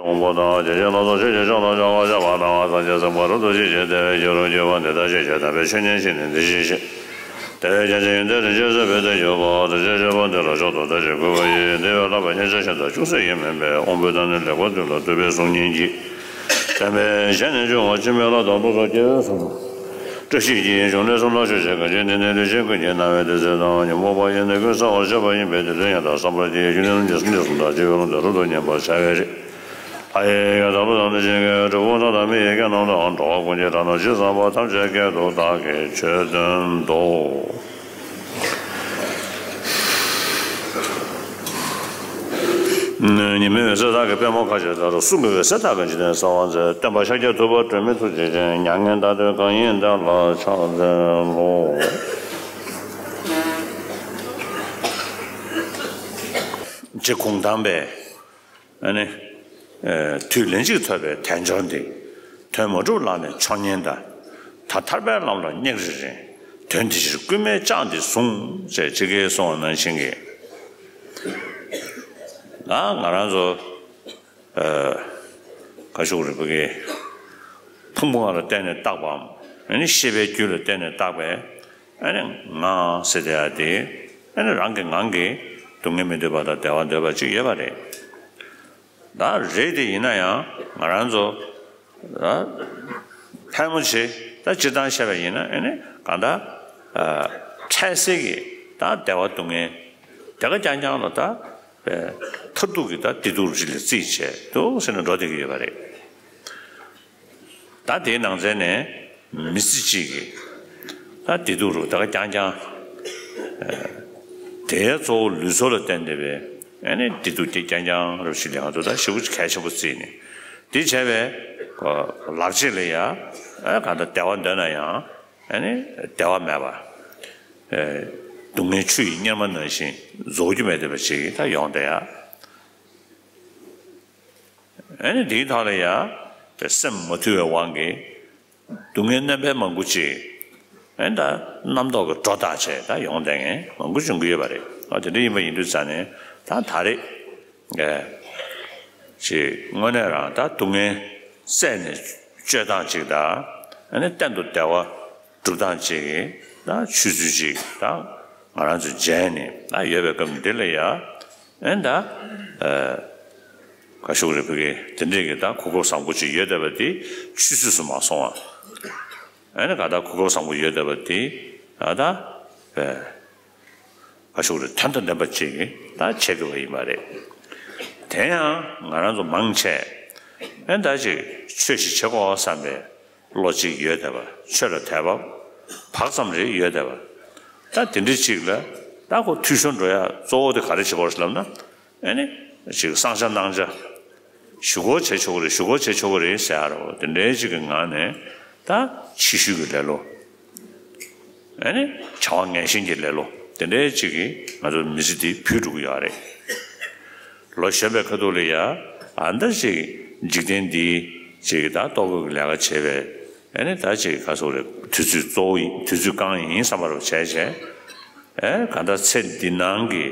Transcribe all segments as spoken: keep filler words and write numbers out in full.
དབང་པོ་དང་། རྒྱལ་སྲས་ལ་སོགས་ཆོས་ཀྱི་མཆོག་ལ་ཕྱག་འཚལ་བ་དང་། སངས་རྒྱས་སེམས་དཔའ་རབ་ཏུ་ཞི་ཞིང་བདེ་བའི་རྒྱུ་རུ་གྱུར་པ་འདི་ལྟར་ཤེས་བྱ་དམ་པའི་ཆོས་ཉན་ཞིང་ནི་འདི་ཞེས་བཤད། དེ་བས་ཀྱང་ཇི་སྙེད་དེ་རིང་ཆོས་ཟབ་པའི་དོན་གྱུར་པ། དེ་ཕྱིར་ཆོས་པ་འདི་ལ་མཆོག་ཏུ་བདག་གིས་གུས་པ་ཡིས། འདི་ཡི་བསླབ་པ་སྙིང་རྗེ་ཞེ་དྲག་ཅུང་ཟད་ཡང་མིན་པས། དབང་པོའི་མཐའ་ནི་ལེགས་པར་བསྡུས་ལ་བསྡུས་པའི་གཟུགས་བརྙན་གྱིས། བསྟན་པའི་ཞལ་ནས་འབྱུང་བ་འཆི་མེད་ལྷ་དང་ཐུགས་སྲས་ཀྱི་གསུང་། བཀྲ་ཤིས་ཀྱི་གཞུང་ལས་གསུངས་ལ་ཞུ་ཞིང་། གང་ཕྱིར་འདི་ནི་ལུས་ཅན་ཀུན་གྱི་རྣ་བའི་བདུད་རྩི་དང་། ཉོན་མོངས་པ་ཡི་ནད་ཀུན་སེལ་བར་བྱེད་པ་ཡིན་པས། དེ་ལུས་ཡང་དག་བསམ་པར་བགྱི། གཞུང་ལས་གསུངས་ཀྱི་གསུང་དང་བཅས་པའི་ལུང་དེ་རབ་ཏུ་ཉན་པར་བྱ་བའི་རེ། ལྷ་ཡི་སྐད་དང་ཀླུ་དང་གནོད་སྦྱིན་སྐད། གྲུལ་བུམ་དག་དང་མི་ཡི་སྐད་རྣམས་དང་། འགྲོ་བ་ཀུན་གྱི་སྒྲ་རྣམས་ཇི་ཙམ་པ། ཐམས་ཅད་སྐད་དུ་བདག་གིས་ཆོས་བསྟན་ཏོ། ཉི་མའི་འོད་ཟེར་དག་གིས་པདྨོ་ཁ་བྱེ་ལྟར། གསུང་གི་འོད་ཟེར་དག་གིས་འཇིག་རྟེན་གསལ་བར་མཛད། སྟོན་པ་ཤཱཀྱ་ཐུབ་པ་སྒྲོན་མེ་ཐུགས་རྗེ་ཅན། མྱ་ངན་འདའ་སྟོན་གང་ཡིན་དེ་ལ་ཕྱག་འཚལ་ལོ། ཅེས་གུང་དམ་པའི་ཨ་ནི། ཨེ། དུས་ལན་གཅིག་ཐོབ་པའི་དལ་འབྱོར་འདི། དོན་མ་གྲུབ་ལག་ལེན་མཆོག་ཉན་དང་། ད་ཐར་པའི་ལམ་ལ་སྙེག་རེ་རེ། དོན་དེ་ཕྱིར་སྐུལ་མའི་ལྕགས་འདི་བཟུང་། ཅེས་ཅི་སྐད་གསུངས་པ་ནང་བཞིན་གྱི། ང་ང་རང་ཚོ། ཨེ། ག་ཞུ་དགོས་རེད། བོད་ཀྱི་ཕུང་པོ་ལྔ་ལ་བརྟེན་ནས་བཏགས་པའམ། ཨ་ནི་ཤེས་པའི་རྒྱུད་ལ་བརྟེན་ནས་བཏགས་པའི། ཨ་ནི་ང་ཟེར་བསྡད་ཡ་དེ། ཨ་ནི་རང་གི་ངང་གིས་སྡུག་བསྔལ་མི་འདོད་པ་དང་བདེ་བ་འདོད་པ་ཅིག་ཡོད་པ་རེད། ད་རེད་དེ་ཡིན་ན་ཡང་ང་རང་ཚོ་ད་ཕལ་མོ་ཆེ་ད་སྤྱིར་བཏང་བཤད་པ་ཡིན་ན། ཨ་ནི་གང་ལྟར་འཕྲལ་སེལ་གྱི་ད་བདེ་བ་སྡུག་བསྔལ་དེ་ག་རྐྱང་རྐྱང་ལ་ད་མཐར་ཐུག་གི་ད་བདེ་སྡུག་རིགས་ལ་རྩིས་བྱས་འདུག་ཟེར་ནས་འགྲོ་བསྡད་ཀྱི་ཡོད་པ་རེད། ད་དེའི་ནང་ཚན་ནས་མི་ཚེ་གཅིག་གི་ད་བདེ་སྡུག་རུ་ད་ག་རྐྱང་རྐྱང་། དེའི་གཙོ་བོ་ལུས་སྲོག་ལ་བརྟེན་བསྡད་པའི་ཨ་ནི་བདེ་སྡུག་དེ་རྐྱང་རྐྱང་རུ་ཞིག་ལ་ང་ཚོ་ད་ཞེ་པོ་ཅིག་གལ་ཆེན་པོ་བརྩིས་ནས། དེ་བྱས་པའི་ལག་རྗེས་ལ་ཡ། ཨ་གང་ལྟར་བདེ་བ་འདོད་ན་ཡང་ཨ་ནི་བདེ་བ་མེད་པ། སྡུག་བསྔལ་ཆུ་ཡི་གཉེར་མ་ནང་བཞིན་རྫོགས་རྒྱུ་མེད་བསྡད་པ་ཅིག་ད་ཡོང་བསྡད་ཡ། ཨ་ནི་དེའི་ཐོག་ལ་ཡ། དེ་སེམས་མ་དུལ་བའི་དབང་གིས་སྡུག་བསྔལ་རྣམ་པ་མང་པོ་ཅིག་ཨ་ནི་ད་རྣམ་རྟོག་གི་སྒྲོ་བཏགས་བྱས་ད་ཡོང་བསྡད་མཁན་མང་པོ་བྱུང་གི་ཡོད་པ་རེད། ཨ་དེ་འདྲ་ཡིན་པ་ཡིན་དུས་ཙང་ནས་ད་ད་རེས་ཨེ་ཅིག་དངོས་གནས་རང་ད་སྡུག་བསྔལ་བསལ་ནས་སྤྱོད་སྟངས་ཅིག་དང་། ཨ་ནི་གཏན་དུ་བདེ་བ་སྒྲུབ་སྟངས་ཅིག་གི་ད་ཆོས་ཚུལ་ཅིག་ད་ང་རང་ཚོ་མཇལ་ནས་ད་ཡོད་པའི་སྐབས་འདི་ལ་ཡ། ཨེ་ད་ཨ་ག་ཞུ་དགོས་རེད། བོད་ཀྱི་དེ་འདྲས་ཀྱི་ད་གོ་སྐབས་བཟང་པོ་ཅིག་ཡོད་བསྡད་པ་དེ་ཆུད་ཟོས་སུ་མ་སོང་བ། ཨེ་ད་ག་ད་གོ་སྐབས་བཟང་པོ་ཡོད་བསྡད་པ་དེ་ཨ་ད་ཨེ་ག་ཞུ་དགོས་རེད། དོན་དང་ལྡན་པ་ཅིག་ད་བྱེད་དགོས་པ་ཡིན་པ་རེད། དེ་ཡང་ང་རང་ཚོ་མང་ཆེ་ཨེ་ད་ཅིག་ཆོས་ཤིག་བྱེད་དགོས་བསམ་པའི་བློ་གཅིག་ཡོད་བསྡད་པ། ཆོས་ལ་དད་པ་བག་ཙམ་རེ་ཡོད་བསྡད་པ། ད་དེ་འདྲའི་གཅིག་ལ་ད་ཁོ་འཐུས་ཤོར་འགྲོ་ཡ་གཙོ་བོ་དེ་ག་རེ་བྱེད་དགོས་རེད་ལབ་ན། ཨ་ནི་ཅིག་བསང་བྱ་གནང་བྱ། ཞུ་སྒོ་བྱེད་ཆོག་གི་རེད། ཞུ་སྒོ་བྱེད་ཆོག་གི་རེད་ཟེར་ཡ་རོ། དེ་འདྲའི་གཅིག་གི་ངང་ནས་ད་ཕྱི་ཤུལ་གྱི་ལེ་ལོ། ཨ་ནི་བྱ་བ་ངན་ཞེན་གྱི་ལེ་ལོ་དེ་འདྲའི་གཅིག་གིས་ང་ཚོ་མི་ཚེ་འདི་བུད་འགྲོ་གི་ཡོད་རེད། ལོ་གཞོན་པའི་ཁ་ཐུག་ལ་ཡ་ཨ་འདྲ་ཅིག་འཇིག་རྟེན་འདིའི་ཅིག་ད་ལྟོ་གོས་ཀྱི་ལས་ཀ་བྱེད་པའི། ཨ་ནི་ད་ཅིག་ག་ཟེར་རེད། དུས་ཚོད་གཙོ་བོ་ཡིན། དུས་ཚོད་རྐང་ཡིན་བསམ་པ་རུ་བྱས་བྱས། ཨེ་གང་ལྟར་ཚེ་འདི་ནང་གི་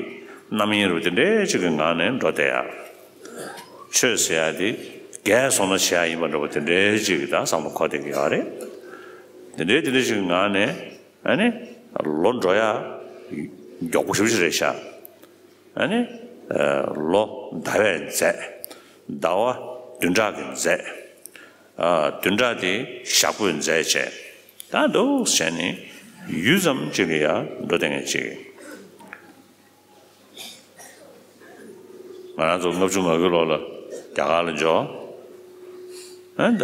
རྣམ་གཡེང་རུ་དེ་འདྲའི་ཅིག་གི་ངང་ནས་འགྲོ་བསྡད་ཡ། ཆོས་ཟེར་ཡ་དེ་རྒས་སོང་ན་བྱེད་ཡ་ཡིན་པ་འདྲ་པོ་དེ་འདྲའི་ཅིག་གི་ད་བསམ་བློ་འཁོར་བསྡད་ཀྱི་ཡོད་རེད། དེ་འདྲའི་དེ་འདྲའི་ཅིག་གི་ངང་ནས་ཨ་ནི་ལོ་འགྲོ་ཡ་མགྱོགས་པོ་ཞེ་པོ་ཅིག་རེད་ཤག་ཨ་ནི་ལོ་ཟླ་བས་འཛད། ཟླ་བ་བདུན་ཕྲག་གིས་འཛད། ཨ་བདུན་ཕྲག་དེ་ཞག་པོས་འཛད་བྱས། ད་འདུག་བྱས་ནས་ཡུད་ཙམ་ཅིག་ལ་ཡ་འགྲོ་བསྡད་མཁན་ཅིག་ང་རང་ཚོ་ལྔ་བཅུ་ང་དགུའི་ལོ་ལ་རྒྱ་གར་ལ་འབྱོར། ཨ་ད་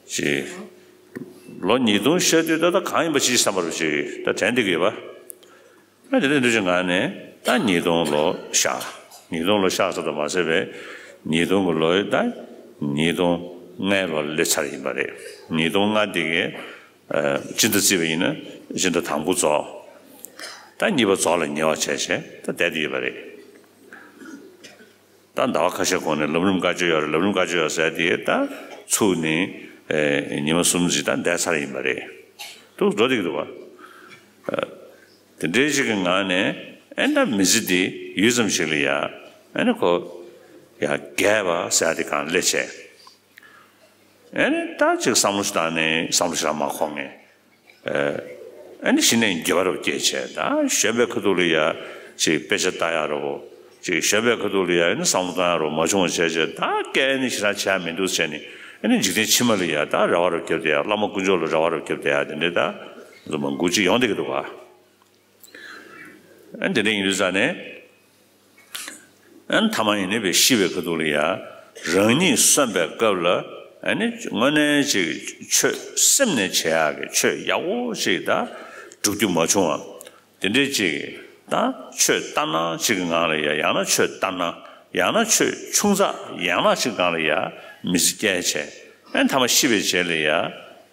ཅིག་ལོ་ཉིས་སྟོང་ཤར་དུས་ད་ལྟ་གང་ཡིན་པ་ཅིག་བསམ་པ་རུ་ཅིག་ད་དྲན་བསྡད་ཀྱི་ཡོད་པ། ཨ་དེ་འདྲ་འདུག་ཅིག་ངང་ནས་ད་ཉིས་སྟོང་ལོ་ཤར། ཉིས་སྟོང་ལོ་ཤར་ཚར་དུ་མ་ཟད་པའི་ཉིས་སྟོང་གི་ལོའི་ད་ཉིས་སྟོང་ལྔའི་ལོ་སླེབས་ཚར་ཡིན་པ་རེད། ཉིས་སྟོང་ལྔ་འདི་གའི་ཨ་སྤྱི་ཟླ་བརྩིས་པ་ཡིན་ན་སྤྱི་ཟླ་དང་པོ་རྫོགས། ད་གཉིས་པ་རྫོགས་ལ་ཉེ་བ་བྱས་བྱས་ད་བསྡད་དེ་ཡོད་པ་རེད། ད་ཟླ་བ་ཁ་ཤས་གོང་ནས་ལམ་རིམ་བཀའ་ཆོས་ཡོད་རེད། ལམ་རིམ་བཀའ་ཆོས་ཡོད་ཟེར་དེ་ད་ཚུགས་ནས་ཨེ་ཉི་མ་གསུམ་ཙམ་ད་བསྡད་ཚར་ཡིན་པ་རེད། འདུག་འགྲོ་བསྡད་ཀྱི་འདུག་བ། ཨ་དེ་འདྲའི་ཞིག་གི་ངང་ནས་ཨེ་ད་མི་ཚེ་འདི་ཡུད་ཙམ་ཞིག་ལ་ཡ་ཨེ་ནི་ཁོ་ ཡ་རྒས་པ་ཟེར་ཡ་དེ་གང་སླེབས་བྱས། ཨེ་ནི་ད་ཅིག་བསམ་བློ་ཞིག་བཏང་ནས་བསམ་བློ་ཞིག་རང་མ་འཁོར་ངེས། ཨེ་ནི་གཞི་ནས་འགྱོད་པ་རུ་སྐྱེས་བྱས། ད་གཞོན་པའི་ཁ་ཐུག་ལ་ཡ་ཅིག་དཔེ་ཆ་ལྟ་ཡ་རུ། ཅིག་གཞོན་པའི་ཁ་ཐུག་ལ་ཡ་ཨེ་ནི་བསམ་བློ་གཏོང་ཡ་རུ་མ་བྱུང་བ་བྱས་བྱས། ད་སྐད་ནི་ཞེ་དྲག་བྱས་མི་འདུག་བྱས་ནས། ཨེ་ནི་འཇིག་རྟེན་ཕྱི་མ་ལ་ཡ་ད་རེ་བ་རུ་བརྒྱབ་བསྡད་ཡ། བླ་མ་དཀོན་མཆོག་ལ་རེ་བ་རུ་བརྒྱབ་བསྡད་ཡ་དེ་འདྲའི་ད་འཛོམས་མ་འགུལ་ཅིག་ཡོང་བསྡད་ཀྱི་འདུག་ག། ཨ་ནི་དེ་འདྲ་ཡིན་དུས་ཙང་ནས། ཨ་ནི་ཐ་མ་ཡིན་ནའི་བའི་ཤི་བའི་ཁ་ཐུག་ལ་ཡ། རང་ཉིད་གསོན་པའི་སྐབས་ལ་ཨ་ནི་དངོས་གནས་ཅིག་ཆོས་སེམས་ནས་བྱེད་ཡག་གི་ཆོས་ཡག་པོ་ཞིག་ད་སྒྲུབ་རྒྱུ་མ་བྱུང་བ། དེ་འདྲའི་ཅིག་ད་ཆོས་ལྟར་སྣང་ཅིག་གི་ངང་ལ་ཡ། ཡང་ན་ཆོས་ལྟར་སྣང་། ཡང་ན་ཆོས་ཆུང་ཙག་ཡང་ན་ཅིག་སྒང་ལ་ཡ་མི་ཚེ་སྐྱེལ་བྱས། ཨ་ནི་ཐ་མ་ཤི་བའི་རྗེས་ལ་ཡ་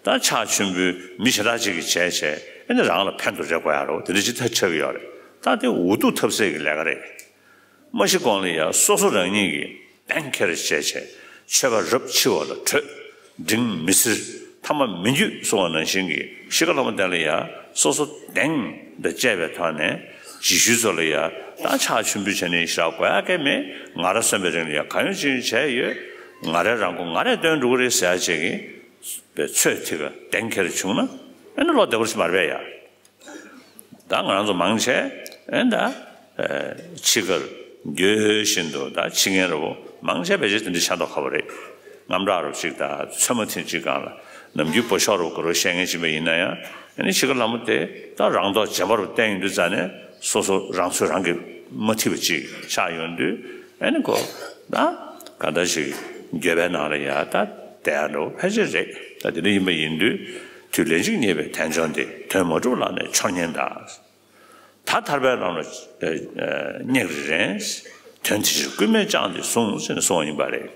ད་ཕྱག་མཆོད་འབུལ་མི་ཞེ་དྲག་ཅིག་གིས་བྱས་བྱས། ཨ་ནི་རང་ལ་ཕན་ཐོགས་རེ་དགོས་ཡ་རོ། དེ་འདྲ་ཅིག་ཐབས་ཆག་གི་ཡོད་རེད། ད་དེ་འུ་ཐུག་ཐབས་ཟད་ཀྱི་ལས་ཀ་རེད། མ་ཤི་གོང་ལ་ཡ་སོ་སོ་རང་ཉིད་ཀྱིས་གདེང་འཁེལ་བྱས་བྱས། མཆོད་པ་རབ་འཆི་བ་ལ་གྲོས། འབྲིང་མི་སེར་ཐ་མ་མི་འགྱུར་གསུང་བ་ནང་བཞིན་གྱི་ཤི་ཁ་ལ་མ་དེ་ལ་ཡ་སོ་སོ་གདེང་དང་བཅས་པའི་ཐོག་ནས་རྗེས་ཤུལ་ཚོ་ལ་ཡ་ད་ཕྱག་མཆོད་འབུལ་བྱས་ནས་ཞེ་དྲག་དགོས་ཡ་གང་མེད། ང་རང་གསོན་པའི་རིང་ལ་ཡ་གང་ཡོད་ཅི་ཡོད་བྱས་ཡོད། ང་རང་རང་མགོ་ང་རང་བཏོན་འགྲོ་གི་རེད་ཟེར་ཡ་ཅིག་གི་པའི་ཚོད་ཐིག་ག་གདེང་འཁེལ་བྱུང་ན། ཨེ་ནི་བློ་བདེ་པོ་ཞིག་མ་རེད་པས་ཡ། ད་ང་རང་ཚོ་མང་ཆེ་ཨེ་ད་ཨེ་འཆི་ཁར་འགྱོད་བཞིན་དུ་ད་འཆི་མཁན་ར་བོ་མང་ཆེ་ཕལ་ཆེར་དེ་འདྲ་ཆགས་མདོག་ཁ་པོ་རེད། དངངས་སྐྲག་ར་བོ་ཅིག་དང་ཚོད་མ་ཐིག་ཅིག་སྒང་ལ། ནམ་རྒྱུན་སྤོ་ཤོག་ར་བོ་ག་རེ་བཤད་མཁན་ཅིག་མ་ཡིན་ན་ཡང་། ཨེ་ནི་འཆི་ཁ་ལ་མོ་དེ་ད་རང་ཐོག་རྗེན་པ་ར་བོ་བསྟན་ཡོང་དུས་ཙ་ནས་སོ་སོ་རང་ཚོད་རང་གིས་མ་ཐིག་པ་ཅིག་ཆགས་ཡོང་དུས། ཨེ་ནི་ཁོ་ད་ག་འདྲ་ཞིག་འགྱོད་པའི་ནང་ལ་ཡ་ད་བསྡད་ཡ་འགྲོ་ཕལ་ཆེར་རེད། ད་དེ་འདྲ་ཡིན་པ་ཡིན་དུས། དུས་ལན་གཅིག་རྙེད་པའི་དལ་འབྱོར་འདི། དོན་མ་གྲུབ་ལག་ནས་འཆོར་ཉེན་དང་། ད་ཐར་པའི་ལམ་ལ་སྙེག་རེ་རན། དོན་དེ་ཕྱིར་སྐུལ་མས་བསྐྱངས་ཏེ་ཟུངས་ཟེར་ནས་གསུངས་པ་ཡིན་པ་རེད།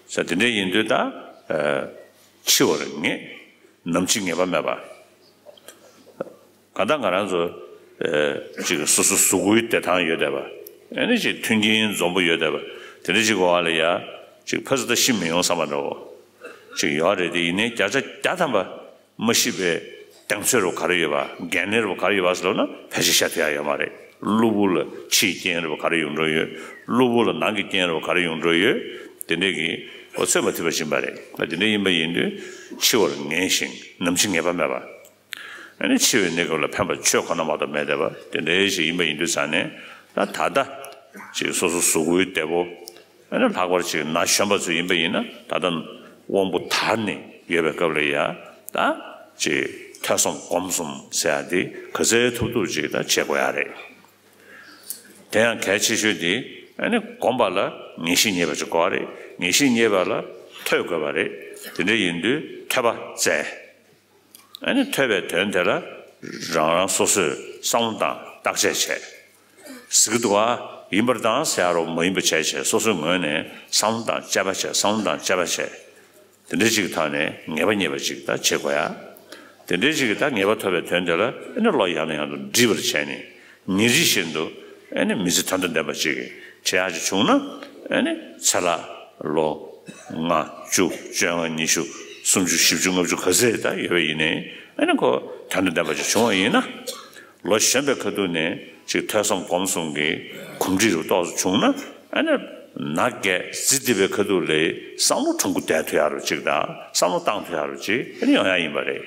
ས་དེ་འདྲ་ཡིན་དུས་ད་འཆི་བར་ངེས། ནམ་འཆི་ངེས་པ་མེད་པ། གང་ལྟར་ང་རང་ཚོ་ཨེ་ཅིག་སོ་སོ་གཟུགས་པོའི་བདེ་ཐང་ཡོད་བསྡད་པ། ཨེ་ནི་ཅིག་མཐུན་རྐྱེན་འཛོམས་པོ་ཡོད་བསྡད་པ། དེ་འདྲ་ཅིག་གི་འོག་ལ་ཡ་ཅིག་ཕ་ཚོ་ད་ཤི་མི་ཡོང་བསམ་པ་འདྲ་བོ་ཅིག་ཡོད་རེད། དེ་ཡིན་ནའི་བརྒྱ་ཆ་བརྒྱ་ཐམ་པ་མ་ཤི་བའི་གདེང་ཚོད་རུ་ག་རེ་ཡོད་པ། འགན་ལེན་རུ་ག་རེ་ཡོད་པ་ཟེར་ལབ་ན་ཕལ་ཆེར་བཤད་ཐུབ་ཡ་ཡོད་མ་རེད། གློ་བུར་ལ་འཆིའི་རྐྱེན་རུ་ག་རེ་ཡོང་འགྲོ་ཡོད། གློ་བུར་ལ་ནང་གི་རྐྱེན་རུ་ག་རེ་ཡོང་འགྲོ་ཡོད། དེ་འདྲས་ཀྱི་འོ་ཚོད་མ་ཐིག་པ་ཡིན་པ་རེད། དེ་འདྲ་ཡིན་པ་ཡིན་དུས་འཆི་བར་ངེས་ཤིང་ནམ་འཆི་ངེས་པ་མེད་པ། ཨ་ནི་འཆི་བའི་གནས་སྐབས་ལ་ཕན་པ་ཆོས་ཁོ་ན་མ་གཏོགས་མེད་བསྡད་པ་དེ་འདྲའི་ཞིག་ཡིན་པ་ཡིན་དུས་ཙང་ནས། ད་ད་ལྟ་ཅིག་སོ་སོ་གཟུགས་པོའི་བདེ་པོ། ཨ་ནི་ལྷག་པར་ཅིག་ན་གཞོན་པ་ཚོ་ཡིན་པ་ཡིན་ན་ད་ལྟ་དབང་པོ་དར་ནས་ཡོད་པའི་སྐབས་ལ་ཡ་ད་ཅིག་ཐོས་བསམ་སྒོམ་གསུམ་ཟེར་ཡ་དེ་ག་ཚོད་ཐུབ་ཐུབ་ཅིག་ད་བྱེད་དགོས་ཡ་རེད། དེ་ཡང་གལ་ཆེ་ཤོས་དེ་ཨ་ནི་སྒོམ་པ་ལ་ངེས་ཤེས་རྙེད་པ་ཅིག་དགོས་པ་རེད། ངེས་ཤེས་རྙེད་པ་ལ་ཐོས་དགོས་པ་རེད། དེ་འདྲ་ཡིན་དུས་ཐོས་པ་བཙལ། ཨ་ནི་ཐོས་པའི་དོན་དེ་ལ་རང་རང་སོ་སོས་བསམ་བློ་བཏང་བརྟག་དཔྱད་བྱས། ཟེར་གི་འདུག་ག། ཡིན་པར་བཏང་ཟེར་ཡ་རོ་མ་ཡིན་པ་བྱས་བྱས། སོ་སོའི་ངོས་ནས་བསམ་བློ་བཏང་དཔྱད་པ་བྱས། བསམ་བློ་བཏང་དཔྱད་པ་བྱས། དེ་འདྲ་ཅིག་གི་ཐོག་ནས་ངེས་པ་རྙེད་པ་ཅིག་ད་བྱེད་དགོས་ཡ། དེ་འདྲ་ཅིག་གི་ད་ངེས་པ་ཐོབ་པའི་དོན་དེ་ལ་ཨ་ནི་བློ་ཡང་ནས་ཡང་དུ་འདྲིས་པར་བྱས་ནས། ཉིན་རེ་བཞིན་དུ་ཨ་ནི་མི་ཚེ་དོན་དང་ལྡན་པ་ཅིག་བྱེད་ཡག་ཅིག་བྱུང་ན། ཨ་ནི་ཚེ་ལ་ལོ་ལྔ་བཅུ་བཅོ་ལྔ་ཉི་ཤུ་སུམ་ཅུ་བཞི་བཅུ་ལྔ་བཅུ་ག་ཚད་ད་ཡོད་པ་ཡིན་ནའི། ཨ་ནི་ཁོ་དོན་དང་ལྡན་པ་ཅིག་བྱུང་བ་ཡིན་ན། ལོ་གཞོན་པའི་ཁ་ཐུག་ནས་ཅིག་ཐོས་བསམ་སྒོམ་གསུམ་གྱི་གོམས་འདྲིས་རུ་ཏོག་ཙམ་བྱུང་ན། ཨ་ནི་ན་རྒས་ཟི་ལྡིང་བའི་ཁ་ཐུག་ལ་བསམ་བློ་གྲུང་པོ་བསྡད་ཐུབ་ཡག་རུ་ཅིག་དང་བསམ་བློ་བཏང་ཐུབ་ཡག་རུ་ཅིག་ཨ་ནི་ཡོང་ཡག་ཡིན་པ་རེད།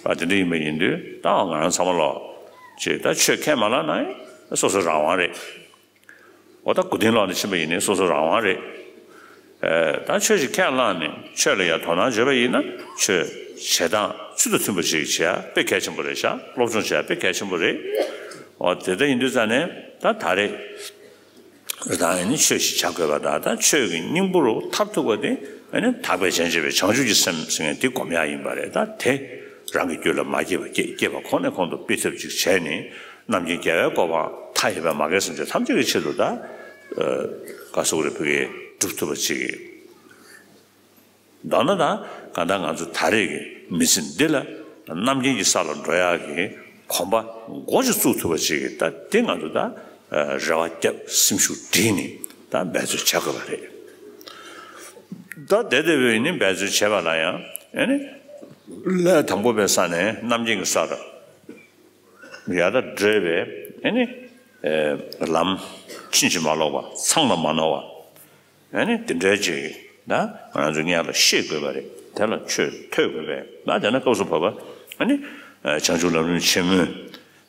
ཨ་དེ་འདྲ་ཡིན་པ་ཡིན་དུས་ད་ང་རང་ཚང་མ་ལོ་ཅིག་ད་ཆོས་ཁས་མ་བླངས་ན་སོ་སོ་རང་དབང་རེད། འོ་ད་མགོ་རྟིང་སློག་ནས་ཕྱིན་པ་ཡིན་ནའི་སོ་སོ་རང་དབང་རེད། ཨེ་ད་ཆོས་ཤིག་ཁས་བླངས་ནས་ཆོས་ལ་ཡང་དོ་སྣང་བྱས་པ་ཡིན་ན་ཆོས་བྱེད་སྟངས་ཚུལ་དང་མཐུན་པ་ཞིག་བྱེད་ཡ་དཔེ་གལ་ཆེན་པོ་རེད་ཤག། སློབ་སྦྱོང་བྱེད་ཡ་དཔེ་གལ་ཆེན་པོ་རེད། འོ་དེ་ལྟར་ཡིན་དུས་ཙང་ནས་ད་ད་རེས་རང་ཡིན་ནི་ཆོས་ཤིག་བྱ་དགོས་པ་དང་། ད་ཆོས་ཀྱི་སྙིང་པོ་རུ་མཐར་ཐུག་པ་དེ་ཨ་ནི་དག་པའི་རྗེན་ཅེས་པའི་བྱང་ཆུབ་ཀྱི་སེམས་ཟེར་མཁན་དེ་སྒོམ་ཡ་ཡིན་པ་རེད། ད་དེ་རང་གི་རྒྱུད་ལ་མ་སྐྱེས་པ་སྐྱེ། སྐྱེས་པ་ཁོ་ནས་ཁོང་དུ་སྤེལ་ཐབས་ཅིག་བྱས་ནས། རྣམ་མཁྱེན་རྒྱལ་བའི་གོ་འཕང་མཐའ་ཡས་པའི་མ་རྒན་སེམས་ཅན་ཐམས་ཅད་ཀྱི་ཆེད་དུ་ད་ག་སོག་རེ་ཕུ་གེ་སྒྲུབ་ཐུབ་པ་ཅིག་གིས། མདོར་ན་ད་གང་ལྟར་ང་ཚོ་ད་རེས་ཀྱི་མི་ཚེ་འདི་ལ་རྣམ་མཁྱེན་གྱི་ས་ལ་འགྲོ་ཡག་གི་གོམ་པ་འགོ་ཅིག་བཙུགས་ཐུབ་པ་ཅིག་གིས། ད་དེ་ང་ཚོ་ད་རེ་བ་བརྒྱབ། སེམས་ཤུགས་བསྒྲིལ་ནས་ད་འབད་རྩོལ་བྱ་དགོས་པ་རེད། ད་དེ་དེ་བས་ནི་འབད་རྩོལ་བྱས་པ་ལ་ཡང་ཨ་ནི་ལས་དང་པོ་པའི་ས་ནས་རྣམ་མཁྱེན་གྱི་ས་ལ་ཡར་ད་བགྲོད་པའི་ཨ་ནི་ ལམ་ཕྱིན་ཅི་མ་ལོག་པ། མཚང་ལ་མ་ནོར་བ། ཨ་ནི་དེ་འདྲའི་ཅིག་ད་ང་རང་ཚོ་སྔོན་ལ་ཤེས་དགོས་པ་རེད། དེ་ལ་ཆོས་ཐོས་དགོས་པས། ད་དེ་ན་སྐབས་སུ་བབ་པ་ཨ་ནི་བྱང་ཆུབ་ལམ་རིམ་ཆེན་མོའི་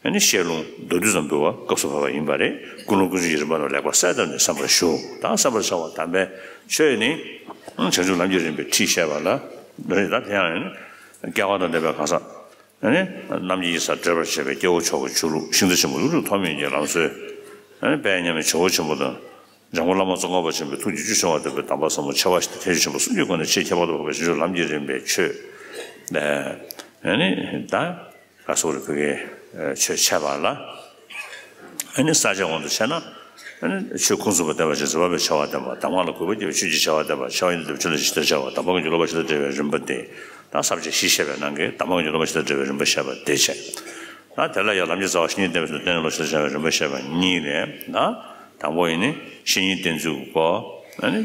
ཨ་ནི་བཤད་ལུང་མདོར་བསྡུས་ཙམ་འབུལ་བ་སྐབས་སུ་བབ་པ་ཡིན་པ་རེད། ཀུན་སློང་ཀུན་སྤྱོད་ཀྱི་རིམ་པ་རྣམས་ལེགས་པར་གསལ་བཏབ་ནས་བསམ་པར་ཞུ། ད་བསམ་པར་བྱ་བ་དམ་པའི་ཆོས་ནི་བྱང་ཆུབ་ལམ་གྱི་རིམ་པའི་ཁྲིད་བཤད་པ་ལ་ད་དེ་ཡང་སྐལ་བ་དང་ལྡན་པའི་གང་ཟག་ཨ་ནི་རྣམ་མཁྱེན་གྱི་ས་འདྲེས་པར་བྱེད་པའི་སྐྱེ་བོ་མཆོག་གི་ཆོས་ལུགས། ཤིང་རྟ་ཆེན་པོ་ཀླུ་སྒྲུབ་ཐོགས་མེད་ཀྱི་ལམ་སྲོལ། ཨ་ནི་དཔལ་མཉམ་མེད་བྱེ་བ་ཆེན་པོ་དང་། འཇམ་མགོན་བླ་མ་ཙོང་ཁ་པ་ཆེན་པོའི་ཐུགས་ཀྱི་བཅུད་ཤོང་བ་ལྟ་བུའི་གདམས་པ་ཟབ་མོ་ཆེ་བ་ཞིག་དང་། ཐེག་མཆོག་ཆེན་པོ་སུམ་བརྒྱའི་སྒོ་ནས་ཆེས་ཁྱད་པར་དུ་འཕགས་པའི་བྱང་ཆུབ་ལམ་གྱི་རིམ་པའི་ཆོས། ཨ་ནི་ད་ག་སོགས་རེ་བོད་ཀྱི་ཆོས་འཆད་པ་ལ། ཨ་ནི་ས་བཅད་དབང་དུ་བྱས་ན། ཨ་ནི་ཆོས་ཁུངས་སུམ་པ་བསྟན་པ་ཞིག་བཟོད་པ་པའི་ཆེ་བ་བསྟན་པ། གདམས་ངག་ལ་གུས་པ་བསྐྱེད་པའི་ཆོས་ཀྱི་ཆེ་བ་བསྟན་པ། ཆེ་བ་ཡིན་དུ་ཆོས་ལ་ཇི་ལྟར་བྱ་བ། གདམས་པ་ཀུན་གྱི་བསླབ་པ་ཇི་ལྟར་འགྲེལ་བའི་རིམ་པ་སྟེ། ད་ས་བཅད་བཞི་བཤད་པའི་ནང་གི་གདམས་པ་ཀུན་གྱི་བསླབ་པ་ཇི་ལྟར་འགྲེལ་བའི་རིམ་པ་བཤད་པ་དེ་བྱས། ད་དེ་ལ་ཡང་ལམ་གྱི་རྩ་བ་བཤེས་གཉེན་བསྟེན་པའི་ཚུལ། བསྟེན་ནས་བློ་ཞིབ་ཏུ་སྦྱང་བའི་རིམ་པ་བཤད་པ་གཉིས་རེད། ད་དང་པོ་ཡིན་ནི་བཤེས་གཉེན་བསྟེན་ཚུལ་གྱི་སྐོར། ཨ་ནི་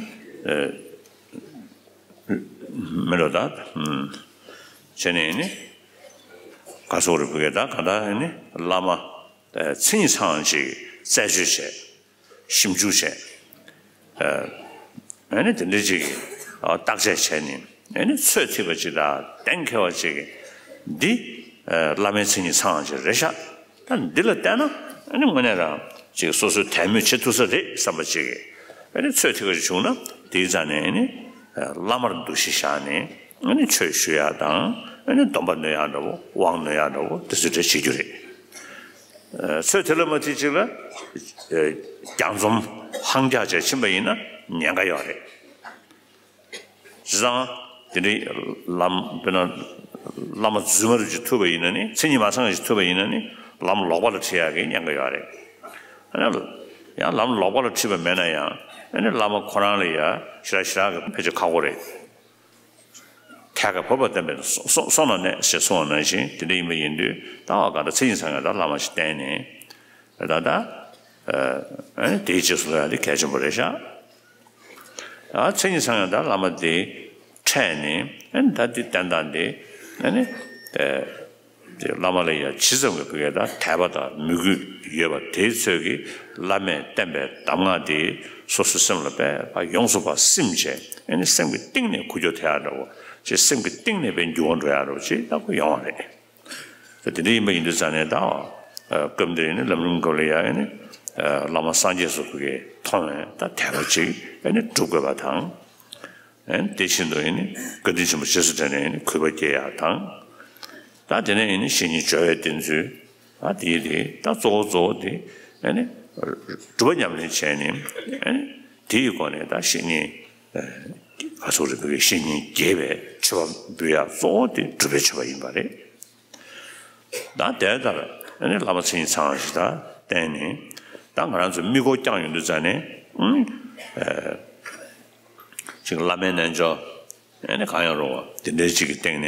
མི་འགྲོ་ད། བྱས་ནས་ཡིན་ནི་ག་སོགས་རེ་བོད་སྐད་ད་ག་ད་ཡིན་ནི་བླ་མ་མཚན་ཉིད་ཚང་ཅིག་རྩད་གཅོད་བྱས། ཞིབ་འཇུག་བྱས། ཨ་ནི་དེ་འདྲའི་ཅིག་བརྟག་དཔྱད་བྱས་ནས་ཨ་ནི་ཚོད་ཐིག་པ་ཅིག་དང་གཏན་འཁེལ་བ་ཅིག་འདི་བླ་མའི་མཚན་ཉིད་ཚང་ཅིག་རེད་ཤག་ད་འདི་ལ་བལྟས་ན་ཨ་ནི་དངོས་གནས་རང་ཅིག་སོ་སོའི་དད་མོས་བྱེད་ཐུབ་ས་རེད་བསམ་པ་ཅིག་ཨ་ནི་ཚོད་ཐིག་པ་ཅིག་བྱུང་ན་དེའི་རྩ་ནས་ཨ་ནི་བླ་མར་འདུ་ཤེས་བཞག་ནས་ཨ་ནི་ཆོས་ཞུ་ཡག་དང་ཨ་ནི་སྡོམ་པ་ནོད་ཡག་འདྲ་བོ་དབང་ནོད་ཡག་འདྲ་བོ་དེ་ཚོ་འདྲ་བྱེད་རྒྱུ་རེད། ཚོད་དེ་ལ་མ་ཐིག་ཅིག་ལ་རྒྱ་འཛོམས་ཧང་རྒྱག་བྱས་ཕྱིན་པ་ཡིན་ན་ཉེན་ཁ་ཡོད་རེད། བྱས་ཙང་དེ་འདྲའི་ལམ་དཔེར་ན་བླ་མ་རྫུན་མ་རུ་ཅིག་ཐུབ་པ་ཡིན་ན་ནི་མཚན་ཉིད་མ་ཚང་ཞིག་ཐུབ་པ་ཡིན་ན་ནི་ལམ་ལོག་པ་ལ་ཁྲིད་ཡག་གི་ཉེན་ཁ་ཡོད་རེད། ཨ་ནི་ཡང་ལམ་ལོག་པ་ལ་ཁྲིད་པ་མེད་ན་ཡང་ཨ་ནི་བླ་མ་ཁོ་རང་ལ་ཡ་ཞེ་དྲག་ཞེ་དྲག་གི་ཕལ་ཆེར་ཁག་པོ་རེད། ཐད་ཀར་བབས་པ་བསྟན་པས་སོ་སོ་སོ་ན་གནས་ཞེས་གསུངས་པ་ནང་བཞིན་དེ་འདྲ་ཡིན་པ་ཡིན་དུས་ད་བ་ག་ད་མཚན་ཉིད་ཚང་ཡང་ད་བླ་མ་ཞིག་བསྟེན་ནས་ད་ད་ཨ་ནི་དེའི་རྗེས་སུ་ལོག་ཡ་དེ་གལ་ཆེན་པོ་རེད་ཤག་ཨ་མཚན་ཉིད་ཚང་ཡང་ད་བླ་མ་དེ་འཕྲད་ནས་ཨ་ནི་ད་དེ་བསྟན་སྟངས་དེ་ཨ་ནི་ཨ། དེ་བླ་མ་ལ་ཡང་ཇི་ཙམ་གྱི་བུ་གའི་དང་དད་པ་དང་མོས་གུས་ཡོད་པ་དེའི་ཚོད་ཀྱིས་བླ་མས་བསྟན་པའི་གདམས་ངག་དེ་སོ་སོའི་སེམས་ལ་དཔེ་ཡོངས་སུ་ཕར་སིམ་བྱས་ཨ་ནི་སེམས་ཀྱི་གཏིང་ནས་འགུལ་སྐྱོད་ཐེབས་ཡག་འདྲ་བོ་ཅིག་སེམས་ཀྱི་གཏིང་ནས་དཔེ་འགྱུར་བ་འགྲོ་ཡག་འདྲ་བོ་ཅིག་ད་ཁོ་ཡོང་བ་རེད། ད་དེ་འདྲ་ཡིན་པ་ཡིན་དུས་ཙང་ནས་ད་སྐབས་འདིར་ནི་ལམ་རིམ་སྐབས་ལ་ཡང་ཨ་ནི་བླ་མ་སངས་རྒྱས་སུ་བུ་གའི་མཐོང་བས་ད་དད་པ་ཅིག་ཨ་ནི་སྒྲུབ་དགོས་པ་དང་། དེ་བཞིན་དུ་ཡིན་ནི་བཀའ་དྲིན་ཆེན་པོ་རྗེས་སུ་དྲན་ནས་ཡིན་ནི་གུས་པ་སྐྱེ་ཡག་དང་། ད་དེ་ནས་ཡིན་ནི་བཤེས་གཉེན་སྦྱོར་བའི་བསྟེན་ཚུལ། ད་དེ་དེ་ད་གཙོ་བོ་གཙོ་བོ་དེ་ཨ་ནི་སྒྲུབ་པ་ཉམས་ལེན་བྱས་ནས་ཨ་ནི་དེ་ཡི་སྒོ་ནས་ད་བཤེས་གཉེན་ག་ཚོད་རེད་བུ་གའི་བཤེས་གཉེན་དགྱེས་པའི་མཆོད་པ་འབུལ་ཡག་གཙོ་བོ་དེ་སྒྲུབ་པའི་མཆོད་པ་ཡིན་པ་རེད། ད་དེ་ལྟར་ཨ་ནི་བླ་མ་མཚན་ཉིད་ཚང་ཞིག་ད་བསྟེན་ནས་ད་ང་རང་ཚོ་མིག་སྒོར་བསྐྱངས་ཡོང་དུས་ཙང་ནས་ཨ། ཅིག་བླ་མའི་རྣལ་འབྱོར་ཨ་ནི་གང་ཡང་རུང་བ་དེ་འདྲའི་ཅིག་གི་སྟེང་ནས་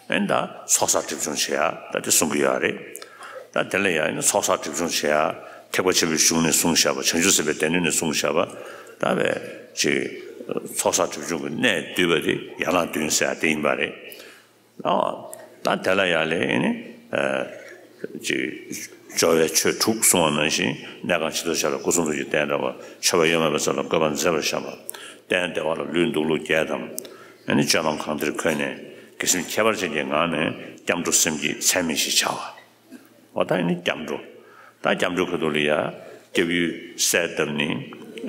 ཨ་ནི་ད་ཚོགས་བསགས་སྒྲིབ་སྦྱོང་བྱེད་ཡ་ད་དེ་གསུང་གི་ཡོད་རེད། ད་དེ་ལ་ཡང་ཨ་ནི་ཚོགས་བསགས་སྒྲིབ་སྦྱོང་བྱེད་ཡ་ཐེག་པ་ཆེན་པོའི་གཞུང་ནས་གསུངས་བཞག་པ་བྱང་ཆུབ་སེམས་དཔའི་སྡེ་སྣོད་ནས་གསུངས་བཞག་པ་ད་བས་ཅིག་ཚོགས་བསགས་སྒྲིབ་སྦྱོང་གི་གནད་བསྡུས་པ་དེ་ཡན་ལག་བདུན་ཟེར་ཡ་དེ་ཡིན་པ་རེད། ཨོ། ད་དེ་ལ་ཡ་ལས་ཨེ་ནི། ཅིག་སྦྱོར་བའི་ཆོས་དྲུག་གསུངས་པ་ནང་བཞིན་གནས་ཁང་ཕྱི་དོར་བྱ་ལ་སྐུ་གསུང་ཐུགས་ཀྱི་རྟེན་འདྲ་བ། མཆོད་པ་གཡོ་མེད་པ་ཚོ་ལ་བཀོད་པ་མཛེས་པར་བཤམས་པ། རྟེན་བདེ་བ་ལ་ལུས་འདུག་ལུགས་བརྒྱད་དང་། ཨེ་ནི་སྤྱོད་ལམ་གང་དེར་འཁོད་ནས་དགེ་སེམས་ཁྱད་པར་ཅན་གྱི་ངང་ནས་སྐྱབས་འགྲོ་སེམས་བསྐྱེད་ཚད་མེད་བཞི་བྱ་བ། འོ་ད་ཨེ་ནི་སྐྱབས་འགྲོ། ད་སྐྱབས་འགྲོའི་ཁ་ཐུག་ལ་ཡ་སྐྱབས་ཡུལ་གསལ་བཏབ་ནི།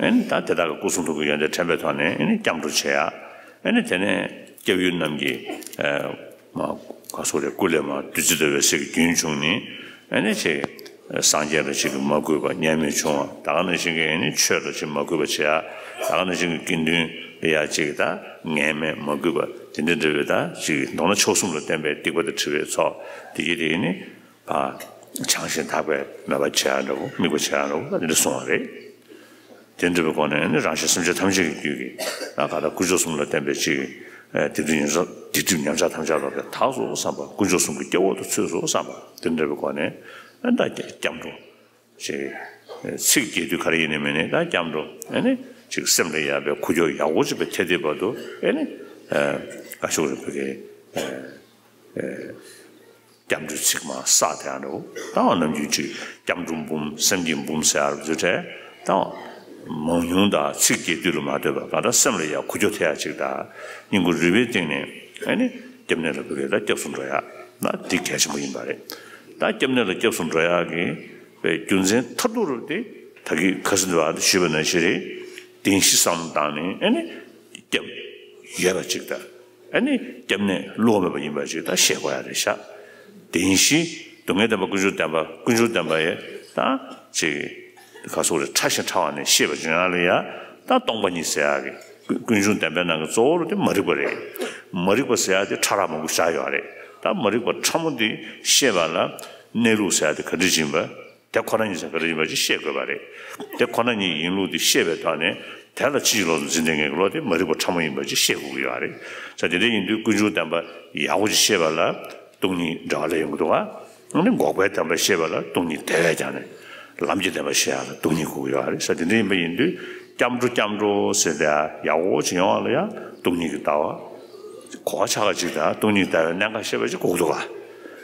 ཨེ་ནི་ད་དེ་དག་གི་སྐུ་གསུང་ཐུགས་ཀྱི་ཡོན་ཏན་དྲན་པའི་ཐོག་ནས་ཨེ་ནི་སྐྱབས་འགྲོ་བྱེད་ཡ། ཨེ་ནི་དེ་ནས་སྐྱབས་ཡུལ་རྣམས་ཀྱི་མ་ག་སོགས་རེ་སྐུ་ལས་མ་བདུད་རྩི་ཟླ་བའི་ཟེར་གྱི་རྒྱུན་བྱུང་ནི། ཨེ་ནི་ཅིག་སངས་རྒྱས་ལ་ཅིག་གི་མ་གུས་པ་ཉེས་དམིགས་བྱུང་བ་ད་ག་ནང་བཞིན་གྱི་ཨེ་ནི་ཆོས་ལ་ཅིག་མ་གུས་པ་བྱེད་ཡ། ད་ག་ནང་བཞིན་གྱི་དགེ་འདུན་ལ་ཡ་ཅིག་ད་ངན་སྨྲས་མ་གུས་པ་དེ་འདྲ་འདྲ་བའི་ད་ཅིག་མདོར་ན་མཆོག་གསུམ་ལ་བརྟེན་པའི་སྡིག་པ་དང་བྲལ་བའི་ཚོགས་དེ་གྱིས་དེ་ཨེ་ནི། བྱང་ཞིང་དག་པའི་མོས་པ་བྱེད་ཡ་འདྲ་བོ་དམིགས་པ་བྱེད་ཡ་འདྲ་བོ་དེ་འདྲ་གསུངས་པ་རེད། དེ་འདྲ་བའི་སྒོ་ནས་ནི་རང་གཞན་སེམས་ཅན་ཐམས་ཅད་ཀྱི་རྒྱུད་ཀྱི་ད་ག་ད་དཀོན་མཆོག་གསུམ་ལ་བརྟེན་པའི་ཅིག་སྡིག་སྒྲིབ་ཉམས་ཆག་སྡིག་སྒྲིབ་ཉམས་ཆག་ཐམས་ཅད་ལོག་པའི་དག་སོ་བསམ་པ་དཀོན་མཆོག་གསུམ་གྱི་སྐྱེ་བོ་དུ་ཚུད་སོ་བསམ་པ་དེ་འདྲ་བའི་སྒོ་ནས་ད་སྐྱབས་འགྲོ་ཅིག་ཚིག་རྒྱས་བསྡུས་ག་རེ་ཡིན་ནི་མིན་ནི་ད་སྐྱབས་འགྲོ་ནི་ཅིག་སེམས་ལ་ཡ་བའི་ཁུ་སྐྱོ་ཡག་པོ་ཅིག་བའི་ཐེ་ཐེ་བར་དུ་ནི་ཀ་ཤུག་རེ་བུ་གའི། སྐྱབས་འགྲོའི་ཚིག་མར་བསགས་དེ་ཡང་འགྲོ། ད་ནམ་རྒྱུན་ཅིག་སྐྱབས་འགྲོ་འབུམ་སེམས་བསྐྱེད་འབུམ་ཟེར་ཡག་བཟོ་འདྲ། ད་མང་ཉུང་དང་ཚིག་རྒྱས་བསྡུས་ལ་མ་ལྟོས་པར་གང་ལྟར་སེམས་ལ་ཡང་འགུག་སྐྱོབ་ཐེབས་ཡག་ཅིག་དང་། སྙིང་ཁུང་རུས་པའི་གཏིང་ནས་ཨ་ནི་སྐྱབས་གནས་ལ་བོད་སྐད་ལ་སྐྱབས་སུ་འགྲོ་ཡག་ན་འདི་གལ་ཆེན་པོ་ཡིན་པ་རེད། ད་སྐྱབས་གནས་ལ་སྐྱབས་སུ་འགྲོ་ཡག་གི་པའི་རྒྱུ་མཚན་མཐར་ཐུག་རུ་དེ་ད་གིན་ཁ་སང་དུ་བ་ཞུས་པ་ནང་བཞིན་རེད། བདེན་བཞི་བསམ་བློ་བཏང་ནས་ཨ་ནི་སྐྱབས་ཡོད་པ་ཅིག་དང་། ཨ་ནི་སྐྱབས་གནས་བསླུ་བ་མེད་པ་ཡིན་པ་ཅིག་ད་ཤེས་དགོས་ཡ་རེད་ཤག་བདེན་བཞི་སྡུག་བསྔལ་བདེན་པ་ཀུན་འབྱུང་བདེན་པ་ཀུན་འབྱུང་བདེན་པ་ཡི་ད་ཅིག་ག་སོགས་རེ་ཕྲ་ཞིང་ཕྲ་བ་ནས་ཤེས་པ་བྱུང་ཡ་ལ་ཡ་ད་སྟོང་པ་ཉིད་ཟེར་ཡ་གི་ཀུན་ཀུན་འབྱུང་བདེན་པའི་ནང་གི་གཙོ་བོ་རུ་དེ་མ་རིག་པ་རེད། མ་རིག་པ་ཟེར་ཡ་དེ་ཕྲ་རགས་མང་པོ་བཞག་ཡོད་རེད། ད་མ་རིག་པ་ཕྲ་མོ་དེ་ཤེས་པ་ལ་གནས་ལུགས་ཟེར་ཡ་དེ་ག་འདྲ་ཡིན་པ། དེ་ཁོ་ན་ཉིད་ཟེར་ག་རེ་ཡིན་པ་ཅིག་ཤེས་དགོས་པ་རེད། དེ་ཁོ་ན་ཉིད་ཡིན་ལུགས་དེ་ཤེས་པའི་ཐོག་ནས་དེ་ལ་ཕྱིན་ཅི་ལོག་ཏུ་འཛིན་བདེན་མཁན་གྱི་བློ་དེ་མ་རིག་པ་ཕྲ་མོ་ཡིན་པ་ཅིག་ཤེས་དགོས་ཀྱི་ཡོད་རེད། ས་དེ་འདྲ་ཡིན་དུས་ཀུན་འབྱུང་བདེན་པ་ཡག་པོ་ཅིག་ཤེས་པ་ལ་སྟོང་ཉིད་འབྲེལ་བ་ལས་ཡོང་གི་འདུག་ག་ཨ་ནི་འགོག་པའི་བདེན་པ་ཤེས་པ་ལ་སྟོང་ཉིད་བདེ་བས་ཀྱང་ནས་ལམ་གྱི་བདེན་པ་ཤེས་ཡ་ལ་སྟོང་ཉིད་དགོས་ཀྱི་ཡོད་རེད། ས་དེ་འདྲ་ཡིན་པ་ཡིན་དུས་སྐྱབས་འགྲོ་སྐྱབས་འགྲོ་ཟེར་ཏེ་ཡག་པོ་ཅིག་ཡོང་བ་ལ་ཡང་སྟོང་ཉིད་ཀྱི་ལྟ་བ། གོ་བ་ཆགས་པ་ཅིག་དང་སྟོང་ཉིད་ལྟ་བའི་གནད་འགག་ཤེས་པ་ཅིག་དགོས་འདུག་ག་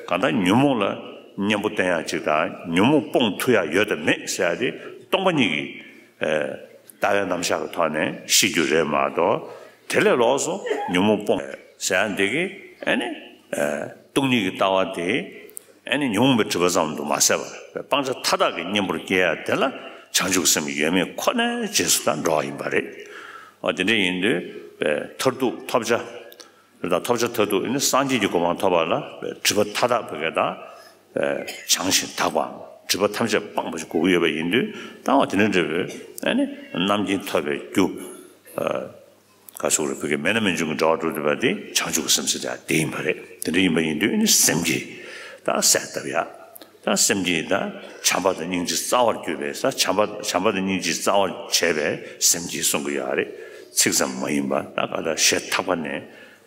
གང་ལྟར་ཉོན་མོངས་ལ་གཉེན་པོ་བསྟེན་ཡག་ཅིག་དང་ཉོན་མོངས་སྤོང་ཐུབ་ཡག་ཡོད་དམ་མེད་ཟེར་ཡག་དེ་སྟོང་པ་ཉིད་ཀྱི་ཨ་ལྟ་བའི་རྣམ་གཞག་གི་ཐོག་ནས་ཤེས་རྒྱུ་རེད་མ་གཏོགས། དེ་ལས་ལོགས་སུ་ཉོན་མོངས་སྤོང་ཟེར་ཡག་འདི་གི་ཨ་ནི་ཨ་སྟོང་ཉིད་ཀྱི་ལྟ་བ་དེ་ཨ་ནི་ཉོན་མོངས་པའི་སྒྲིབ་པ་ཙམ་དུ་མ་ཟད་པར་སྤང་བྱ་མཐའ་དག་གི་གཉེན་པོར་སྐྱེ་ཡག་དེ་ལ་བྱང་ཆུབ་སེམས་ཡོད་མེད་ཁོ་ནའི་རྗེས་སུ་ད་འགྲོ་བ་ཡིན་པ་རེད། འོ་དེ་འདྲ་ཡིན་དུས་པའི་མཐར་ཐུག་ཐོབ་བྱ། དེ་དང་ཐོབ་བྱ་མཐར་ཐུག་ནི་སངས་རྒྱས་ཀྱི་གོ་འཕང་ཐོབ་པ་ལ་སྒྲིབ་པ་མཐའ་དག་བོད་སྐད་དང་། བྱང་ཞིང་དག་པའམ་སྒྲིབ་པ་ཐམས་ཅད་སྤངས་པ་ཞིག་དགོས་ཀྱི་ཡོད་པ་ཡིན་དུས་ད་འོ་དེ་འདྲ་འདྲ་བོའི་ཨ་ནི་རྣམ་མཁྱེན་ཐོབ་པའི་རྒྱུ། ག་སོགས་རེ་བོད་སྐད་མེད་ན་མི་འབྱུང་གི་འབྲེལ་བ་གྲུབ་བསྡད་པ་དེ་བྱང་ཆུབ་ཀྱི་སེམས་ཟེར་ཡག་དེ་ཡིན་པ་རེད། དེ་འདྲ་ཡིན་པ་ཡིན་དུས་ཨ་ནི་སེམས་བསྐྱེད་ད་གསལ་བཏབ་ཡག་ད་སེམས་བསྐྱེད་ད་བྱམས་པ་དང་སྙིང་རྗེ་རྩ་བར་གྱུར་པའི་ས་བྱམས་པ་བྱམས་པ་དང་སྙིང་རྗེ་རྩ་བར་བྱས་པའི་སེམས་བསྐྱེད་གསུང་གི་ཡོད་རེད། ཚིག་ཙམ་མ་ཡིན་པ་ད་ག་ད་ཞེ་ཐག་པ་ནས།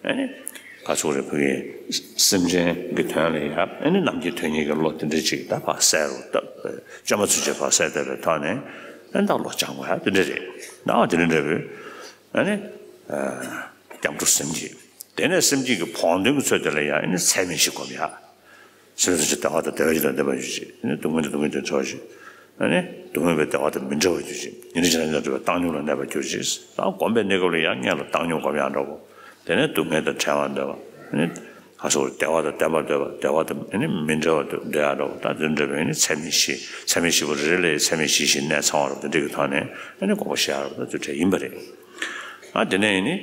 ཨ་ནི་ག་ཚོད་རེ་བོད་ཀྱི་སེམས་ཅན་གྱི་དོན་ལ་ཡ་ཨ་ནི་ནམ་མཁའི་དོན་གཉིས་ཀྱི་བློ་དེ་འདྲ་ཅིག་ད་ཕར་གསལ་རུ་བཏབ། བཅོས་མ་ཚུན་ཆད་ཕར་གསལ་བཏབ་པའི་ཐོག་ནས་ཨ་ནི་ད་བློ་སྦྱང་དགོས་ཡ་དེ་འདྲ་རེད། ད་དེ་འདྲ་འདྲ་བོའི་ཨ་ནི་སྐྱབས་འགྲོ་སེམས་བསྐྱེད། དེ་ནས་སེམས་བསྐྱེད་ཀྱི་བོགས་འདོན་གྱི་ཚུལ་དེ་ལ་ཡ་ཨ་ནི་ཚད་མེད་བཞི་སྒོམ་ཡ། སེམས་ཅན་བདེ་བ་དང་བདེ་བ་ཅན་དང་ལྡན་པར་གྱུར་ཅིག་ཨ་ནི་སྡུག་བསྔལ་དང་སྡུག་བསྔལ་དང་བྲལ་བར་གྱུར། ཨ་ནི་སྡུག་བསྔལ་བས་བདེ་བ་དང་མི་འབྲལ་བར་གྱུར་ཅིག་ཉེ་རིང་ཕྱི་ནང་འདྲ་བའི་བཏང་སྙོམས་ལ་གནས་པར་གྱུར་ཅིག་ད་སྒོམ་པའི་གནས་སྐབས་ལ་ཡང་སྔོན་ལ་བཏང་སྙོམས་སྒོམ་ཡག་འདྲ་བོ། དེ་ནས་སྡུག་བསྔལ་དང་བྲལ་བར་འདོད་པ། ཨ་ནི་ག་སོགས་བདེ་བ་དང་ལྡན་པར་འདོད་པ། བདེ་བ་དང་ཨ་ནི་མི་འབྲལ་བར་འདོད་ཡག་འདྲ་བོ། ད་དེ་འདྲ་བའི་ཨ་ནི་ཚད་མེད་བཞི། ཚད་མེད་བཞི་པོ་རེ་རེ་ལ་ཚད་མེད་བཞི་བཞི་གནས་ཚང་བ་རུ་དེ་འདྲ་གི་ཐོག་ནས་ཨ་ནི་དགོངས་པ་བཞེས་ཡག་རུ་ད་དེ་འདྲ་ཡིན་པ་རེད། ཨ་དེ་ནས་ཨ་ནི།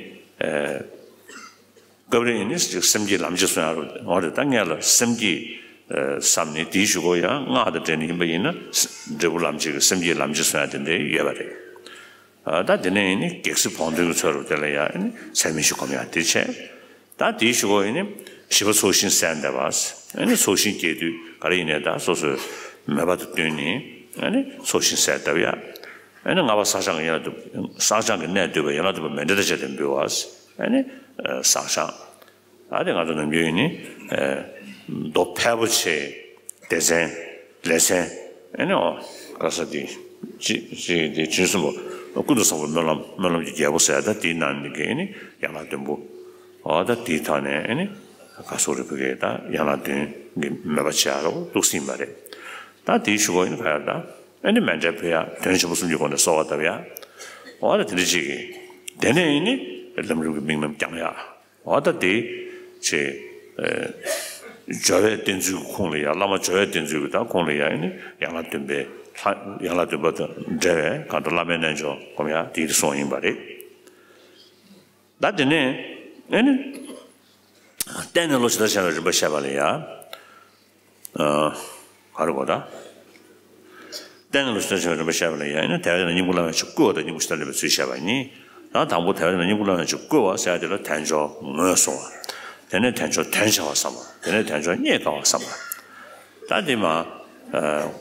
སྐབས་རེ་ཡིན་ནི་སེམས་བསྐྱེད་ལམ་གྱི་གསུང་ཡག་རུ་འོ་རེད། ད་སྔོན་ལ་སེམས་བསྐྱེད་བསམ་ནས་དེའི་གཞུག་གུ་ཡང་སྔགས་དང་འབྲེལ་ནས་ཡིན་པ་ཡིན་ན་འབྲས་བུ་ལམ་གྱི་སེམས་བསྐྱེད་ལམ་གྱི་གསུང་ཡག་དེ་འདྲ་ཡོད་པ་རེད། ད་དེ་ནས་ཡིན་ནི་གེགས་སེལ་བོགས་འདོན་གྱི་ཚུལ་རུ་དེ་ལ་ཡང་ཡིན་ནི་ཚད་མེད་བཞི་སྒོམ་ཡག་དེ་བྱས། ད་དེའི་གཞུག་གུ་ཡིན་ནི་བཞི་པ་ཚོགས་ཞིང་གསལ་འདེབས་པ། ཡིན་ནི་ཚོགས་ཞིང་སྐྱེ་དུས་ག་རེ་ཡིན་ནའི་ད་སོ་སོའི་མོས་པ་དང་བསྟུན་ནས་ཡིན་ནི་ཚོགས་ཞིང་གསལ་འདེབས་ཡག་ཨ་ནི་ལྔ་པ་བསགས་སྦྱང་གི་ཡན་ལག་བདུན། བསགས་སྦྱང་གི་གནད་བསྡུས་པ་ཡན་ལག་བདུན་པ་མཎྜལ་དང་བཅས་ཏེ་འབུལ་བ། ཨ་ནི་བསགས་སྦྱང་། ཨ་ནི་ང་ཚོ་ནམ་རྒྱུན་ཡིན་ནི་མདོ་ཕལ་པོ་ཆེ་སྡེ་ཚན་ལེ་ཚན་ཨ་ནི་ཨོ་ག་ས་དེ་ཅི་ཅི་དེ་བྱིན་གསུམ་པོ་ཀུན་ཏུ་བཟང་པོ་སྨོན་ལམ་སྨོན་ལམ་གྱི་རྒྱལ་པོ་ཟེར་ཡག་ད་དེའི་ནང་ནས་ཀྱི་ཨ་ནི་ཡན་ལག་བདུན་པོ། ཨོ་ད་དེའི་ཐོག་ནས་ཨ་ནི་ག་སོགས་རེ་བོད་སྐད་ད་ཡན་ལག་བདུན་གྱི་མོས་པ་བྱེད་ཡག་རོ་འདུག་སེ་ཡིན་པ་རེད། ད་དེའི་གཞུག་གུ་ཡིན་ནི་ག་ཡག་ད། ཨ་ནི་མཎྜལ་ཕུལ་ཡག་དོན་ཆེན་པོ་གསུམ་གྱི་སྒོ་ནས་གསོལ་བ་བཏབ་ཡག་འོ་ད་དེ་འདྲ་ཅིག་གིས། དེ་ནས་ཡིན་ནི་ལམ་རིམ་གྱི་དམིགས་རྣམ་བསྐྱང་ཡག་འོ་ད་དེ་ཅིག་སྦྱོར་བའི་གཏེར་མཛོད་ཀྱི་ཁུངས་ལ་ཡ་བླ་མ་སྦྱོར་བའི་གཏེར་མཛོད་ཀྱི་ད་ཁུངས་ལ་ཡ་ཡིན་ནི་ཡན་ལག་བདུན་པའི་ལྷ་ཡན་ལག་བདུན་པ་དང་འབྲེལ་བའི་གང་ལྟར་བླ་མའི་རྣལ་འབྱོར་སྒོམ་ཡག་དེའི་གསུང་ཡིན་པ་རེད། ད་དེ་ནས་ཨ་ནི། བརྟེན་ནས་བློ་ཇི་ལྟར་བྱ་བའི་རིམ་པ་བཤད་པ་ལ་ཡ། ག་རེ་གོ་ད། བརྟེན་ནས་བློ་ཇི་ལྟར་བྱ་བའི་རིམ་པ་བཤད་པ་ལ་ཡ་ཨ་ནི་དལ་བ་དེ་ལ་སྙིང་པོ་བླ་མས་ཅིག་བསྐུལ་བ་དང་སྙིང་པོ་ཇི་ལྟར་སླེབས་པའི་ཚུལ་བཤད་པ་གཉིས། ད་དང་པོ་དལ་བ་དེ་ལ་སྙིང་པོ་བླ་མས་ཅིག་བསྐུལ་བ་ཟེར་ཡག་དེ་ལ་དལ་འབྱོར་ངོས་བཟུང་བ། དེ་ནས་དལ་འབྱོར་དོན་བྱ་བ་བསམ་པ། དེ་ནས་དལ་འབྱོར་རྙེད་དཀའ་བ་བསམ་པ། ད་དེ་མ།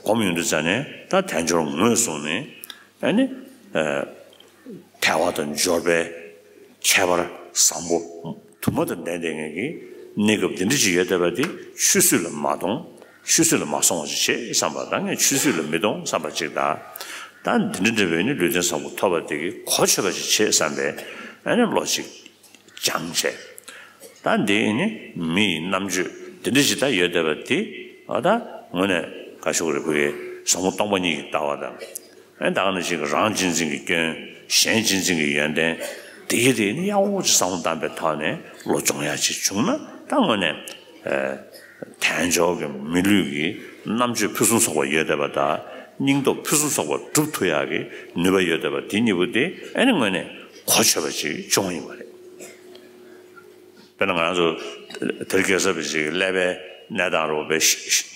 སྒོམ་ཡོང་དུས་ཙ་ནས་ད་དལ་འབྱོར་ངོས་བཟུང་ནས། ཨ་ནི། དལ་བ་དང་འབྱོར་པའི་ཁྱད་པར་བཟང་པོ་དུ་མ་དང་ལྡན་ལྡན་ངེད་ཀྱི་གནས་སྐབས་འདི་འདྲ་ཅིག་ཡོད་བསྡད་པ་འདི་ཆུད་ཟོས་ལ་མ་གཏོང་། ཆུད་ཟོས་ལ་མ་སོང་བ་ཅིག་བྱེད་བསམ་པ་དང་ངས་ཆུད་ཟོས་ལ་མི་གཏོང་བསམ་པ་ཅིག་དང་། ད་འདི་འདྲ་འདྲ་བའི་ནི་ལུས་རྟེན་བཟང་པོ་ཐོབ་པ་དེ་གི་གོ་ཆོད་པ་ཅིག་བྱེད་བསམ་པའི་ཨ་ནི་བློ་ཅིག་སྦྱངས་བྱས། ད་འདི་ནི་མི་ཡི་རྣམ་དཔྱོད་ དེ་འདྲ་ཞིག་ད་ཡོད་བསྡད་པ་དེ་ཨ་ད་དངོས་གནས་ག་ཞུ་གི་རེད། བོད་ཀྱི་ཟབ་མོ་སྟོང་པ་ཉིད་ཀྱི་ལྟ་བ་དང་། ཨེ་ད་ག་ནང་བཞིན་གྱི་རང་གཅེས་འཛིན་གྱི་སྐྱོན། གཞན་གཅེས་འཛིན་གྱི་ཡོན་ཏན། དེ་གས་དེ་ནི་ཡག་པོ་ཅིག་བསམ་བློ་བཏང་པའི་ཐོག་ནས་བློ་སྦྱོང་ཡག་ཅིག་བྱུང་ན། ད་དངོས་གནས་ཨེ་དལ་འབྱོར་གྱི་མི་ལུས་ཀྱི་རྣམ་དཔྱོད་ཕུན་སུམ་ཚོགས་པ་ཡོད་བསྡད་པ་དང་། སྙིང་སྟོབས་ཕུན་སུམ་ཚོགས་པ་སྒྲུབ་ཐུབ་ཡག་གི་ནུས་པ་ཡོད་བསྡད་པ་དེ་གཉིས་པོ་དེ་ཨེ་ནི་དངོས་གནས་གོ་ཆོད་པ་ཅིག་བྱུང་ཡིན་པ་རེད། དཔེར་ན་ང་རང་ཚོ་དེ་རིང་ཁ་སང་བའི་ཅིག་ཀླད་པའི་གནས་སྟངས་རོ་བའི་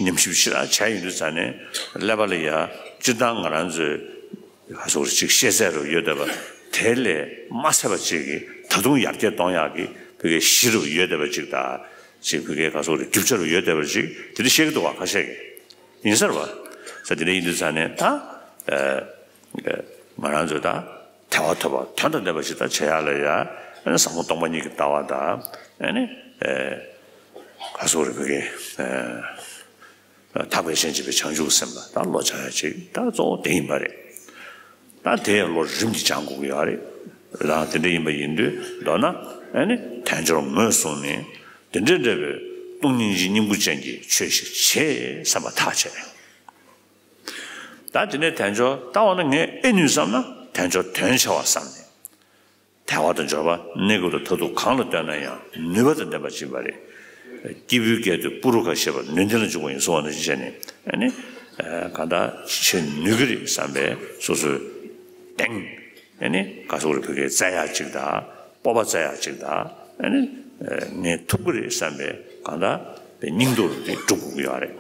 ཉམས་ཞིབ་ཞིག་ར་བྱས་ཡོང་དུས་ཙང་ནས། ཀླད་པ་ལ་ཡ་སྤྱིར་བཏང་ང་རང་ཚོའི་ག་ཟེར་ཅིག་ཤེས་ཚད་རུ་ཡོད་བསྡད་པ་དེ་ལས་མ་ཚད་པ་ཅིག་གི་ད་དུང་ཡར་རྒྱས་གཏོང་ཡག་གི་བོད་སྐད་གཞི་རུ་ཡོད་བསྡད་པ་ཅིག་དང་། ཅིག་བོད་སྐད་ག་ཟེར་རྒྱུ་ཆ་རུ་ཡོད་བསྡད་པ་ཅིག་དེ་འདྲ་བཤད་ཀྱི་འདུག་བ། ཁ་ཤས་ཀྱིས་ཡིན་ས་རེད་བ། ས་དེ་འདྲ་ཡིན་དུས་ཙང་ནས་ད་ཨ་ང་རང་ཚོས་ད་དལ་བ་དལ་བ་དོན་དང་ལྡན་པ་ཞིག་ད་བྱེད་ཡག་ལ་ཡ། ཨ་ནི་ཟབ་མོ་སྟོང་པ་ཉིད་ཀྱི་ལྟ་བ་དང་། ཨ་ནི་ཨེ་ག་ཟེར་རེད། བོད་སྐད་ཨེ་ཐེག་པའི་སྤྱན་ཅན་པའི་བྱང་ཆུབ་སེམས་ལ་ད་བློ་སྦྱང་ཡག་ཅིག་ད་གཙོ་བོ་དེ་ཡིན་པ་རེད། ད་དེ་བློ་རིམ་གྱིས་སྦྱང་དགོས་ཀྱི་ཡོད་རེད། ད་དེ་འདྲ་ཡིན་པ་ཡིན་དུས་མདོར་ན་ཨ་ནི་དལ་འབྱོར་ངོས་བཟུང་ནས་དེ་འདྲ་འདྲ་བའི་སྟོང་ཉིད་ཀྱི་སྙིང་པོ་ཅན་གྱི་ཆོས་ཤིག་བྱེད་བསམ་པ་ཐག་བཅད། ད་དེ་ནས་དལ་འབྱོར་ལྟ་བ་ན་ངས་ཨེ་ནུས་བསམ་ན། དལ་འབྱོར་དོན་ཆེ་བ་བསམ་ནས། དལ་བ་དང་འབྱོར་པ་གནས་སྐབས་དང་མཐར་ཐུག་གང་ལ་ལྟོས་ན་ཡང་ནུས་པ་དང་ལྡན་པ་ཅིག་ཡིན་པ་རེད། སྐྱེས་བུའི་སྐད་དུ་པུ་རུ་ཀ་ཞེས་པ་ནུས་ལྡན་ལ་འཇུག་པ་ཡིན་གསུངས་པ་ནང་བཞིན་བྱས་ནས། ཨ་ནི་གང་ལྟར་བྱེད་ནུས་ཀྱི་རེད་བསམ་པའི་སོ་སོའི་གདེང་། ཨ་ནི་ག་ཟེར་རེད། བོད་སྐད་བཙལ་ཡག་ཅིག་དང་། སྤོབས་པ་བཙལ་ཡག་ཅིག་དང་། ཨ་ནི་ངས་ཐུབ་ཀྱི་རེད་བསམ་པའི་གང་ལྟར་སྙིང་སྟོབས་དེ་སྒྲུབ་དགོས་ཀྱི་ཡོད་རེད།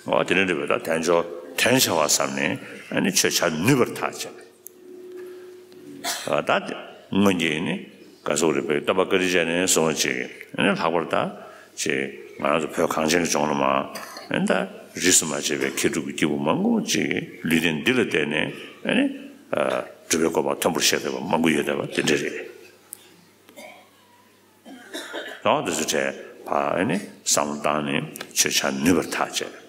འོ་དེ་འདྲ་འདྲ་བའི་ད་དལ་འབྱོར་དོན་ཆེ་བ་བསམ་ནས། ཨ་ནི་ཆོས་བྱ་ནུས་པར་ཐག་བཅད། ད་སྔོན་གྱི་ནི་ག་ཟེར་རེད། བོད་སྟོན་པ་བཀའ་དྲིན་ཅན་ནས་གསུངས་པ་ཅིག་ཨ་ནི་ལྷག་པར་ད་ཅིག་ང་རང་ཚོ་བོད་གངས་ཅན་གྱི་ལྗོངས་ལ་མ། ཨ་ནི་ད་རིས་སུ་མ་ཆད་པའི་མཁས་གྲུབ་ཀྱི་སྐྱེས་བུ་མང་པོ་ཅིག་ལུས་རྟེན་འདི་ལ་བརྟེན་ནས། ཨ་ནི་སྒྲུབ་པའི་གོ་འཕང་མཐོན་པོར་གཤེགས་བསྡད་པ་མང་པོ་ཡོད་བསྡད་པ་དེ་འདྲ་རེད། ད་དེ་ཚོ་བྱས་པ་ཨ་ནི་བསམ་བློ་བཏང་ནས་ཆོས་བྱ་ནུས་པར་ཐག་བཅད།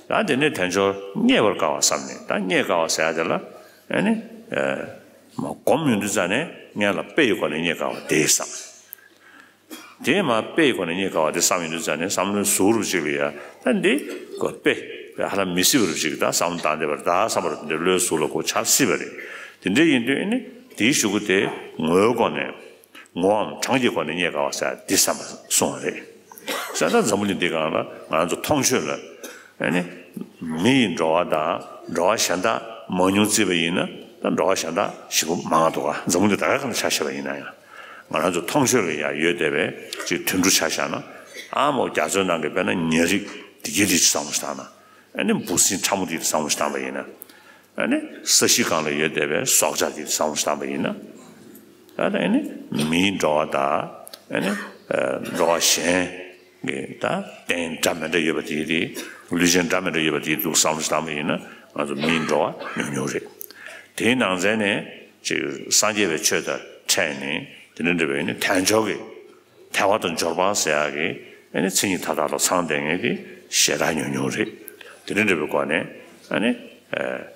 ད་དེ་ནས་དལ་འབྱོར་རྙེད་པར་དཀའ་བ་བསམ་ནས། ད་རྙེད་དཀའ་བ་ཟེར་ཡ་དེ་ལ་ཨ་ནི་ཨ་མ་སྒོམ་ཡོང་དུས་ཙང་ནས་སྔོན་ལ་དཔེ་ཡི་སྒོ་ནས་རྙེད་དཀའ་བ་དེ་བསམ། དེ་མ་དཔེ་ཡི་སྒོ་ནས་རྙེད་དཀའ་བ་དེ་བསམ་ཡོང་དུས་ཙང་ནས་བསམ་བློའི་གཟུགས་རུ་ཅིག་ལ་ཡ། ད་འདི་ཀོ་དཔེ་ཧ་ལམ་མི་སྲིད་པ་རུ་ཅིག་ད་བསམ་བློ་བཏང་བསྡད་པ་རེད། ད་བསམ་པ་རུ་འདི་བློའི་གཟུགས་ལ་ཀོ་འཆར་སྲིད་པ་རེད། དེ་འདྲ་ཡིན་དུས་ཨ་ནི་དེའི་གཞུག་གུ་དེ་ངོ་བོའི་སྒོ་ནས། ངོའམ་གྲངས་ཀྱི་སྒོ་ནས་རྙེད་དཀའ་བ་ཟེར་འདི་བསམ་པ་གསུངས་པ་རེད། ས་ད་འཛམ་བུ་གླིང་འདི་སྒང་ལ་ང་རང་ཚོ་མཐོང་ཆོས་ལ་ཨ་ནི་མི་ཡི་འགྲོ་བ་དང་འགྲོ་བ་གཞན་དག་མང་ཉུང་བརྩིས་པ་ཡིན་ན། ད་འགྲོ་བ་གཞན་དག་ཞེ་པོ་མང་འདུག་ག་འཛམ་བུ་གླིང་ད་ག་གང་ཆ་བཞག་པ་ཡིན་ན་ཡང་། ང་རང་ཚོ་མཐོང་ཆོས་ལ་ཡང་ཡོད་བསྡད་པའི་ཅིག་དུད་འགྲོ་ཆ་བཞག་ན། ཨ་མོ་རྒྱ་མཚོའི་ནང་གི་དཔེར་ན་ཉ་རིགས་དེ་གྱད་དེ་བསམ་བློ་བཏང་ན། ཨ་ནི་འབུ་སྲིན་ཕྲ་མོ་དེ་བསམ་བློ་བཏང་པ་ཡིན་ན། ཨ་ནི་ས་གཞི་སྒང་ལ་ཡོད་བསྡད་པའི་སྲོག་ཆགས་དེ་བསམ་བློ་བཏང་པ་ཡིན་ན། ད་ཨ་ནི་མིའི་འགྲོ་བ་དང་། ཨ་ནི་འགྲོ་བ་གཞན་གྱི་ད་རྟེན་འདྲ་མི་འདྲ་ཡོད་པ་དེ་དེ། ལུས་ཅན་འདྲ་མི་འདྲ་ཡོད་པ་དེ་འདུག་བསམ་བློ་བཏང་པ་ཡིན་ན། ང་ཚོ་མིའི་འགྲོ་བ་ཉུང་ཉུང་རེད། དེའི་ནང་ཚན་ནས་ཅིག་སངས་རྒྱས་པའི་ཆོས་དང་འཕྲད་ནས་དེ་འདྲ་འདྲ་བའི་ནི་དལ་འབྱོར་གྱི། དལ་བ་དང་འབྱོར་པ་ཟེར་ཡག་གི་ཨ་ནི་མཚན་ཉིད་མཐའ་དག་ལ་ཚང་བསྡད་མཁན་དེ་ཞེ་དྲག་ཉུང་ཉུང་རེད། དེ་འདྲ་འདྲ་བའི་སྒོ་ནས་ཨ་ནི་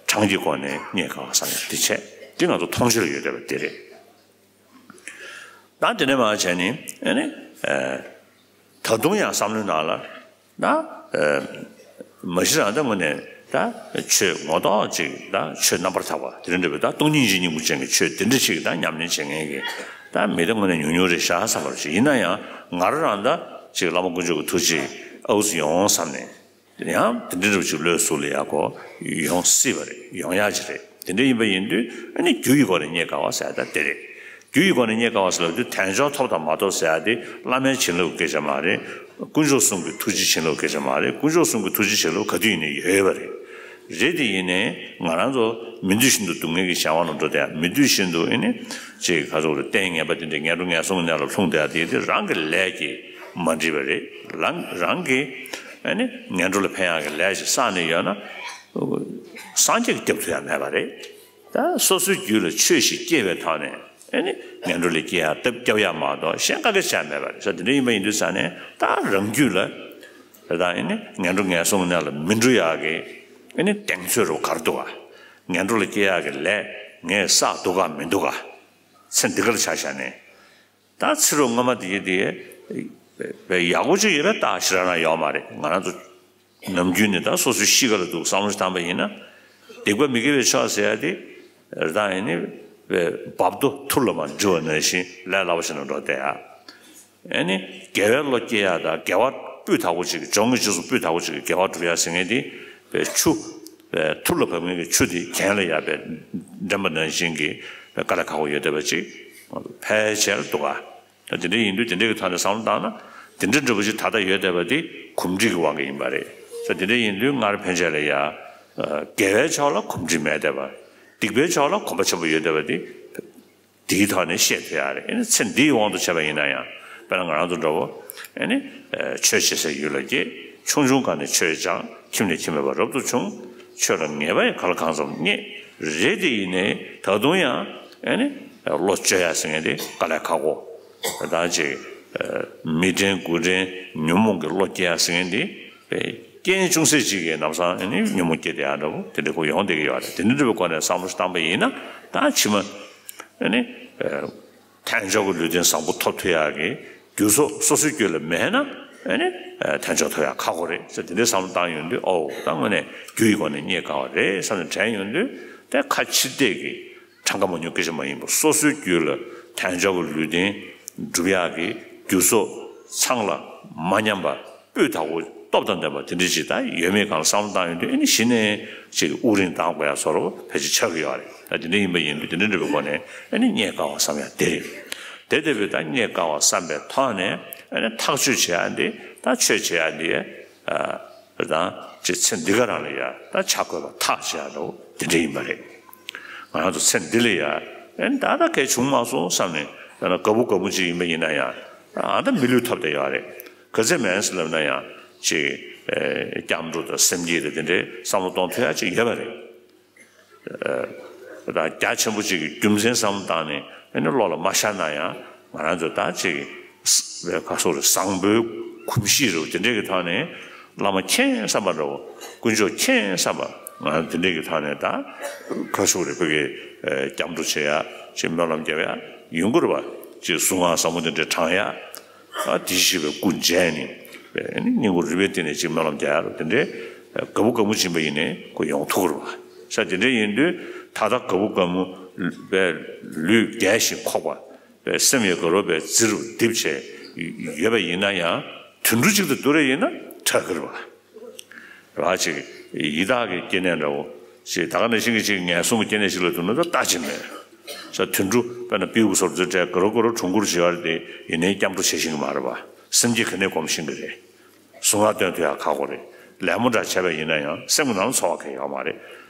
གྲངས་ཀྱི་སྒོ་ནས་རྙེད་དཀའ་བ་བསམ་ཡག་དེ་བྱས། དེ་ང་ཚོ་མཐོང་ཆོས་ལ་ཡོད་བསྡད་པ་དེ་རེད། ད་དེ་ནས་མར་བྱས་ནས་ཨ་ནི་ད་དུང་ཡང་བསམ་བློའི་ནང་ལ། ད་མ་གཞི་རང་ད་དངོས་གནས་ད་ཆོས་ངོ་ཐོག་ཅིག་ད་ཆོས་རྣམ་པར་དག་པ་དེ་འདྲ་འདྲ་བའི་ད་སྟོང་ཉིད་ཀྱི་སྙིང་པོ་ཅན་གྱི་ཆོས་དེ་འདྲ་ཅིག་ད་ཉམས་ལེན་བྱེད་མཁན་གྱི་ད་མི་ད་དངོས་གནས་ཉུང་ཉུང་རེད་ཤག་བསམ་པ་ཅིག་ཡིན་ན་ཡང་། ང་རང་རང་ད་ཅིག་བླ་མ་དཀོན་མཆོག་གི་ཐུགས་རྗེ་ཨའུ་ཙི་ཡོང་བསམ་ནས། དེ་ཡང་དེ་འདྲ་འདྲ་བོ་ཅིག་བློའི་གཟུགས་ལ་ཡག་གོ་ཡོང་སྲིད་པ་རེད། ཡོང་ཡག་ཅིག་རེད། དེ་འདྲ་ཡིན་པ་ཡིན་དུས་ཨ་ནི་རྒྱུ་ཡི་སྒོ་ནས་རྙེད་དཀའ་བ་ཟེར་ད་དེ་རེད། རྒྱུ་ཡི་སྒོ་ནས་རྙེད་དཀའ་བ་ཟེར་ལབ་དུས་དལ་འབྱོར་ཐོབ་དང་མ་ཐོབ་ཟེར་ཡག་དེ་བླ་མའི་བྱིན་རླབས་སྐད་ཆ་མ་རེད། དཀོན་མཆོག་གསུམ་གྱི་ཐུགས་རྗེ་བྱིན་རླབས་སྐད་ཆ་མ་རེད། དཀོན་མཆོག་གསུམ་གྱི་ཐུགས་རྗེ་བྱིན་རླབས་ག་དུས་ཡིན་ནའི་ཡོད་པ་རེད། རེད་དེ་ཡིན་ནའི་ང་རང་ཚོ་མི་འདོད་བཞིན་དུ་སྡུག་བསྔལ་གྱི་བྱ་བ་ནང་འགྲོ་བསྡད་ཡག་མི་འདོད་བཞིན་དུ་ཨ་ནི་ཅིག་ག་ཚོད་རེད། རྟེན་ངན་པ་དེ་འདྲའི་ངན་འགྲོ་ངན་སོང་གི་གནས་ལ་ལྷུང་བསྡད་ཡག་དེ་དེ་རང་གི་ལས་ཀྱིས་མ་འགྲིག་པ་རེད། རང་རང་གིས་ཨ་ནི་ངན་འགྲོ་ལ་ཕན་ཡག་གི་ལས་ཞིག་བསགས་ནས་ཡོད་ན། སངས་རྒྱས་ཀྱིས་སྐྱོབ་ཐུབ་ཡག་མེད་པ་རེད། ད་སོ་སོའི་རྒྱུད་ལ་ཆོས་ཤིག་སྐྱེས་པའི་ཐོག་ནས་ཨ་ནི་ངན་འགྲོ་ལས་སྐྱེ་ཡག་སྟབས་སྐྱོབ་ཡག་མ་གཏོགས་གཞན་དཀའ་ཁག་ཆེ་ཡག་མེད་པ་རེད་ཤག་དེ་འདྲ་ཡིན་པ་ཡིན་དུས་ཙང་ནས་ད་རང་རྒྱུད་ལ་ད་ཨ་ནི་ངན་འགྲོ་ངན་སོང་གི་གནས་ལ་མི་འགྲོ་ཡག་གི་ཨ་ནི་གདེང་ཚོད་རུ་ག་རེ་འདུག་ག་ངན་འགྲོ་ལ་སྐྱེ་ཡག་གི་ལས་ངས་བསགས་འདུག་ག་མི་འདུག་ག་ཚེ་འདི་གར་ཆ་བཞག་ནས། ད་ཕྱི་རུ་སྔ་མ་དེ་དེ་ བས་ཡག་པོ་ཅིག་ཡོད་པའི་རྟགས་ཞེ་དྲག་རང་ཡོད་མ་རེད། ང་རང་ཚོ་ནམ་རྒྱུན་ནས་ད་སོ་སོའི་གཤིས་ཀ་ལ་འདུག་བསམ་བློ་ཞིག་བཏང་པ་ཡིན་ན། སྡིག་པ་མི་དགེ་བའི་ཕྱོགས་ཟེར་ཡ་དེ་རེད། ད་ཨེ་ནི་བས་རྦབ་རྡོ་ཐུར་ལ་མར་འགྲིལ་བ་ནང་བཞིན་ལས་སླ་པོ་ཞིག་ནང་འགྲོ་བསྡད་ཡ། ཨེ་ནི་དགེ་བའི་བློ་སྐྱེ་ཡ་དང་དགེ་བ་སྤུས་དག་པོ་ཅིག་སྦྱོང་གི་རྗེས་སུ་སྤུས་དག་པོ་ཅིག་གི་དགེ་བ་སྒྲུབ་ཡ་ཟེར་མཁན་དེ་བས་ཆུ་བས་ཐུར་ལ་བབས་མཁན་གྱི་ཆུ་དེ་གྱེན་ལ་ཡར་བས་འདྲེན་པ་ནང་བཞིན་གྱི་བས་དཀའ་ལས་ཁག་པོ་ཡོད་བསྡད་པ་ཅིག་ཕལ་ཆེར་འདུག་ག། ད་དེ་འདྲ་ཡིན་དུས་དེ་འདྲ་གི་ཐོག་ནས་བསམ་བློ་བཏང་ན། དེ་འདྲ་འདྲ་པོ་ཅིག་ད་ལྟ་ཡོད་བསྡད་པ་དེ་གོམས་འདྲིས་ཀྱི་དབང་གིས་ཡིན་པ་རེད། ད་དེ་འདྲ་ཡིན་དུས་སྔར་ཕན་ཆད་ལ་ཡ། དགེ་བའི་ཕྱོགས་ལ་གོམས་འདྲིས་མེད་བསྡད་པ། སྡིག་པའི་ཕྱོགས་ལ་གོམས་པ་ཆེན་པོ་ཡོད་བསྡད་པ་དེ། དེའི་ཐོག་ནས་ཤེས་ཐུབ་ཡ་རེད། ཨེ་ནི་ཚེ་འདིའི་དབང་དུ་བྱས་པ་ཡིན་ན་ཡང་། དཔེར་ན་ང་རང་ཚོ་འདྲ་བོ། ཨེ་ནི། ཆོས་བྱེད་སའི་ཡུལ་ལ་སྐྱེས། ཆུང་ཆུང་སྒང་ནས་ཆོས་སྦྱངས། ཁྱིམ་ནས་ཁྱིམ་མེད་པར་རབ་ཏུ་བྱུང་། ཆོས་ལ་ངེས་པ་ཡང་ག་ལ་གང་འཚམ་རྙེད། རེད་དེ་ཡིན་ནའི་ད་དུང་ཡང་ཨེ་ནི་བློ་བཅོས་ཡ་ཟེར་མཁན་དེ་དཀའ་ལས་ཁག་པོ། ད་ཅིག་མི་དྲན་དགུ་དྲན་ཉོན་མོངས་ཀྱི་བློ་སྐྱེ་ཡ་ཟེར་མཁན་དེ་རྐྱེན་ཅུང་ཟད་ཅིག་གིས་ལམ་སང་ཨེ་ནི་ཉོན་མོངས་སྐྱེ་བསྡད་ཡ་འདྲ་བོ་དེ་འདྲ་ཁོ་ཡོང་བསྡད་ཀྱི་ཡོད་རེད། དེ་འདྲ་འདྲ་བའི་སྒོ་ནས་བསམ་བློ་ཞིག་བཏང་པ་ཡིན་ན། ད་ཕྱི་མ་ཨེ་ནི། ཐལ་འགྱུར་གྱི་ལུས་རྟེན་བཟང་པོ་ཐོབ་ཐུབ་ཡག་གི་རྒྱུ་ཚོགས་སོ་སོའི་རྒྱུད་ལ་མེད་ན་ཨེ་ནི་ཐལ་འགྱུར་ཐོབ་ཡག་ཁག་པོ་རེད་ཟེར། དེ་འདྲའི་བསམ་བློ་བཏང་ཡོང་དུས་ཨོ་ད་དངོས་གནས་རྒྱུ་ཡི་སྒོ་ནས་རྙེད་དཀའ་བ་རེད་བསམ་ནས་དྲན་ཡོང་དུས། དེ་ཁ་ཕྱིར་བལྟས་ཀྱི་གྲངས་ཀ་མང་ཉུང་སྐད་ཆ་མ་ཡིན་པར་སོ་སོའི་རྒྱུད་ལ་ཐལ་འགྱུར་གྱི་ལུས་རྟེན་སྒྲུབ་ཡག་གི་རྒྱུ་ཚོགས་ཚང་ལ་མ་ཉམས་པ། སྤུས་དག་པོ་སྟོབས་དང་ལྡན་པ་དེ་འདྲ་ཅིག་ད་ཡོད་མེད་སྒང་ལ་བསམ་བློ་བཏང་ཡོང་དུས་ཨེ་ནི་གཞི་ནས་ཅིག་དབུགས་རིང་གཏོང་དགོས་ཡ་བཟོ་འདྲ་ཕལ་ཆེར་ཆགས་ཀྱི་ཡོད་རེད། ད་དེ་འདྲ་ཡིན་པ་ཡིན་དུས་དེ་འདྲ་འདྲ་བའི་སྒོ་ནས་ཨེ་ནི་རྙེད་དཀའ་བ་བསམ་ཡ་དེ་རེད། དེ་ལྟ་བུའི་ད་རྙེད་དཀའ་བ་བསམ་པའི་ཐོག་ནས་ཨེ་ནི་ཐག་གཅོད་བྱེད་ཡ་འདི་ད་ཆོས་བྱེད་ཡ་འདི་ཨ་རེད། ད་ཅིག་ཚེ་འདི་ག་རང་ལ་ཡ་ད་བྱ་དགོས་པ་ཐག་བཅད་ཡ་འདྲ་བོ་དེ་འདྲ་ཡིན་པ་རེད། ང་རང་ཚོ་ཚེ་འདི་ལ་ཡ་ཨེ་ནི་ད་ལྟ་གལ་བྱུང་མ་སོང་བསམ་ནས་ད་ན་དགའ་པོ་དགའ་མོ་ཅིག་ཡིན་པ་ཡིན་ན་ཡང་ཨ་ད་མི་ལུས་ཐོབ་བསྡད་ཡོད་རེད། ག་ཚད་མིན་ཟེར་ལབ་ན་ཡང་ཅིག་ཨེ་སྐྱབས་འགྲོ་དང་སེམས་བསྐྱེད་དང་དེ་འདྲའི་བསམ་བློ་གཏོང་ཐུབ་ཡ་ཅིག་ཡོད་པ་རེད། ཨེ་ད་རྒྱ་ཆེན་པོ་ཅིག་གི་རྒྱུ་མཚན་བསམ་བློ་བཏང་ནས་ཨེ་ནི་བློ་ལ་མ་ཤར་ན་ཡང་ང་རང་ཚོ་ད་ཅིག་བའི་ག་སོགས་རེད། བཟང་པོའི་གོམས་གཤིས་རེད། དེ་འདྲའི་གི་ཐོག་ནས་བླ་མ་མཁྱེན་བསམ་པ་འདྲ་བོ། དཀོན་མཆོག་མཁྱེན་བསམ་པ་ང་རང་དེ་འདྲའི་གི་ཐོག་ནས་ད་ག་སོགས་རེད། བོད་ཀྱི་ཨེ་སྐྱབས་འགྲོ་བྱེད་ཡ་ཅིག་སྨོན་ལམ་རྒྱབ་ཡ་ཡོང་གི་རེད་བ། ཅིག་གཟུངས་སྔགས་བཟང་པོ་དེ་འདྲའི་བགྲང་ཡ། ཨ་དེ་བཞིན་གཤེགས་པའི་སྐུ་མཇལ་ནས་ཨེ་ནི་སྙིང་ཁོང་རུས་པའི་གཏིང་ནས་ཅིག་སྨོན་ལམ་རྒྱག་ཡ་རེད། དེ་འདྲའི་དགའ་པོ་དགའ་མོ་ཕྱིན་པ་ཡིན་ནའི་ཁོ་ཡོང་ཐུབ་ཀྱི་རེད་བ། ས་དེ་འདྲ་ཡིན་དུས་ད་ལྟ་དགའ་པོ་དགའ་མོ་བའི་ལུས་རྒས་ཤིང་འཁོགས་པ་བའི་སེམས་ཡང་དགའ་རབ་པའི་རྫི་རུ་རྡིབ་བྱས་ཡོད་པ་ཡིན་ན་ཡང་དུད་འགྲོ་གཅིག་དང་བསྡུར་བ་ཡིན་ན་དྲག་གི་རེད་བ། ར་ཅིག་ཡི་དྭགས་ཀྱི་སྐྱེ་གནས་འདྲ་བོ་ཅིག་ད་ག་ནང་བཞིན་གྱི་ཅིག་ངན་སོང་གི་སྐྱེ་གནས་ཤིག་ལ་འདུག་ན་ད་ལྟ་ཅི་མེད། ས་དུད་འགྲོ་དཔེར་ན་སྤྲེའུ་གི་བཟོ་འདྲ་དགའ་རབ་དགའ་རབ་གྲུང་གུར་བྱེད་ཡ་རེད་དེ་ཡིན་ནའི་སྐྱབས་འགྲོ་བྱེད་ཤེས་ཀྱི་མ་རེད་བ། སེམས་བསྐྱེད་ག་ནས་སྒོམ་ཤེས་ཀྱི་རེད། གཟུངས་སྔགས་འདོན་ཐུབ་ཡག་ཁག་པོ་རེད། ལད་མོ་འདྲ་བྱས་པ་ཡིན་ན་ཡང་སེམས་ཀྱི་ནང་ཚོར་བ་གང་ཡང་ཡོད་མ་རེད།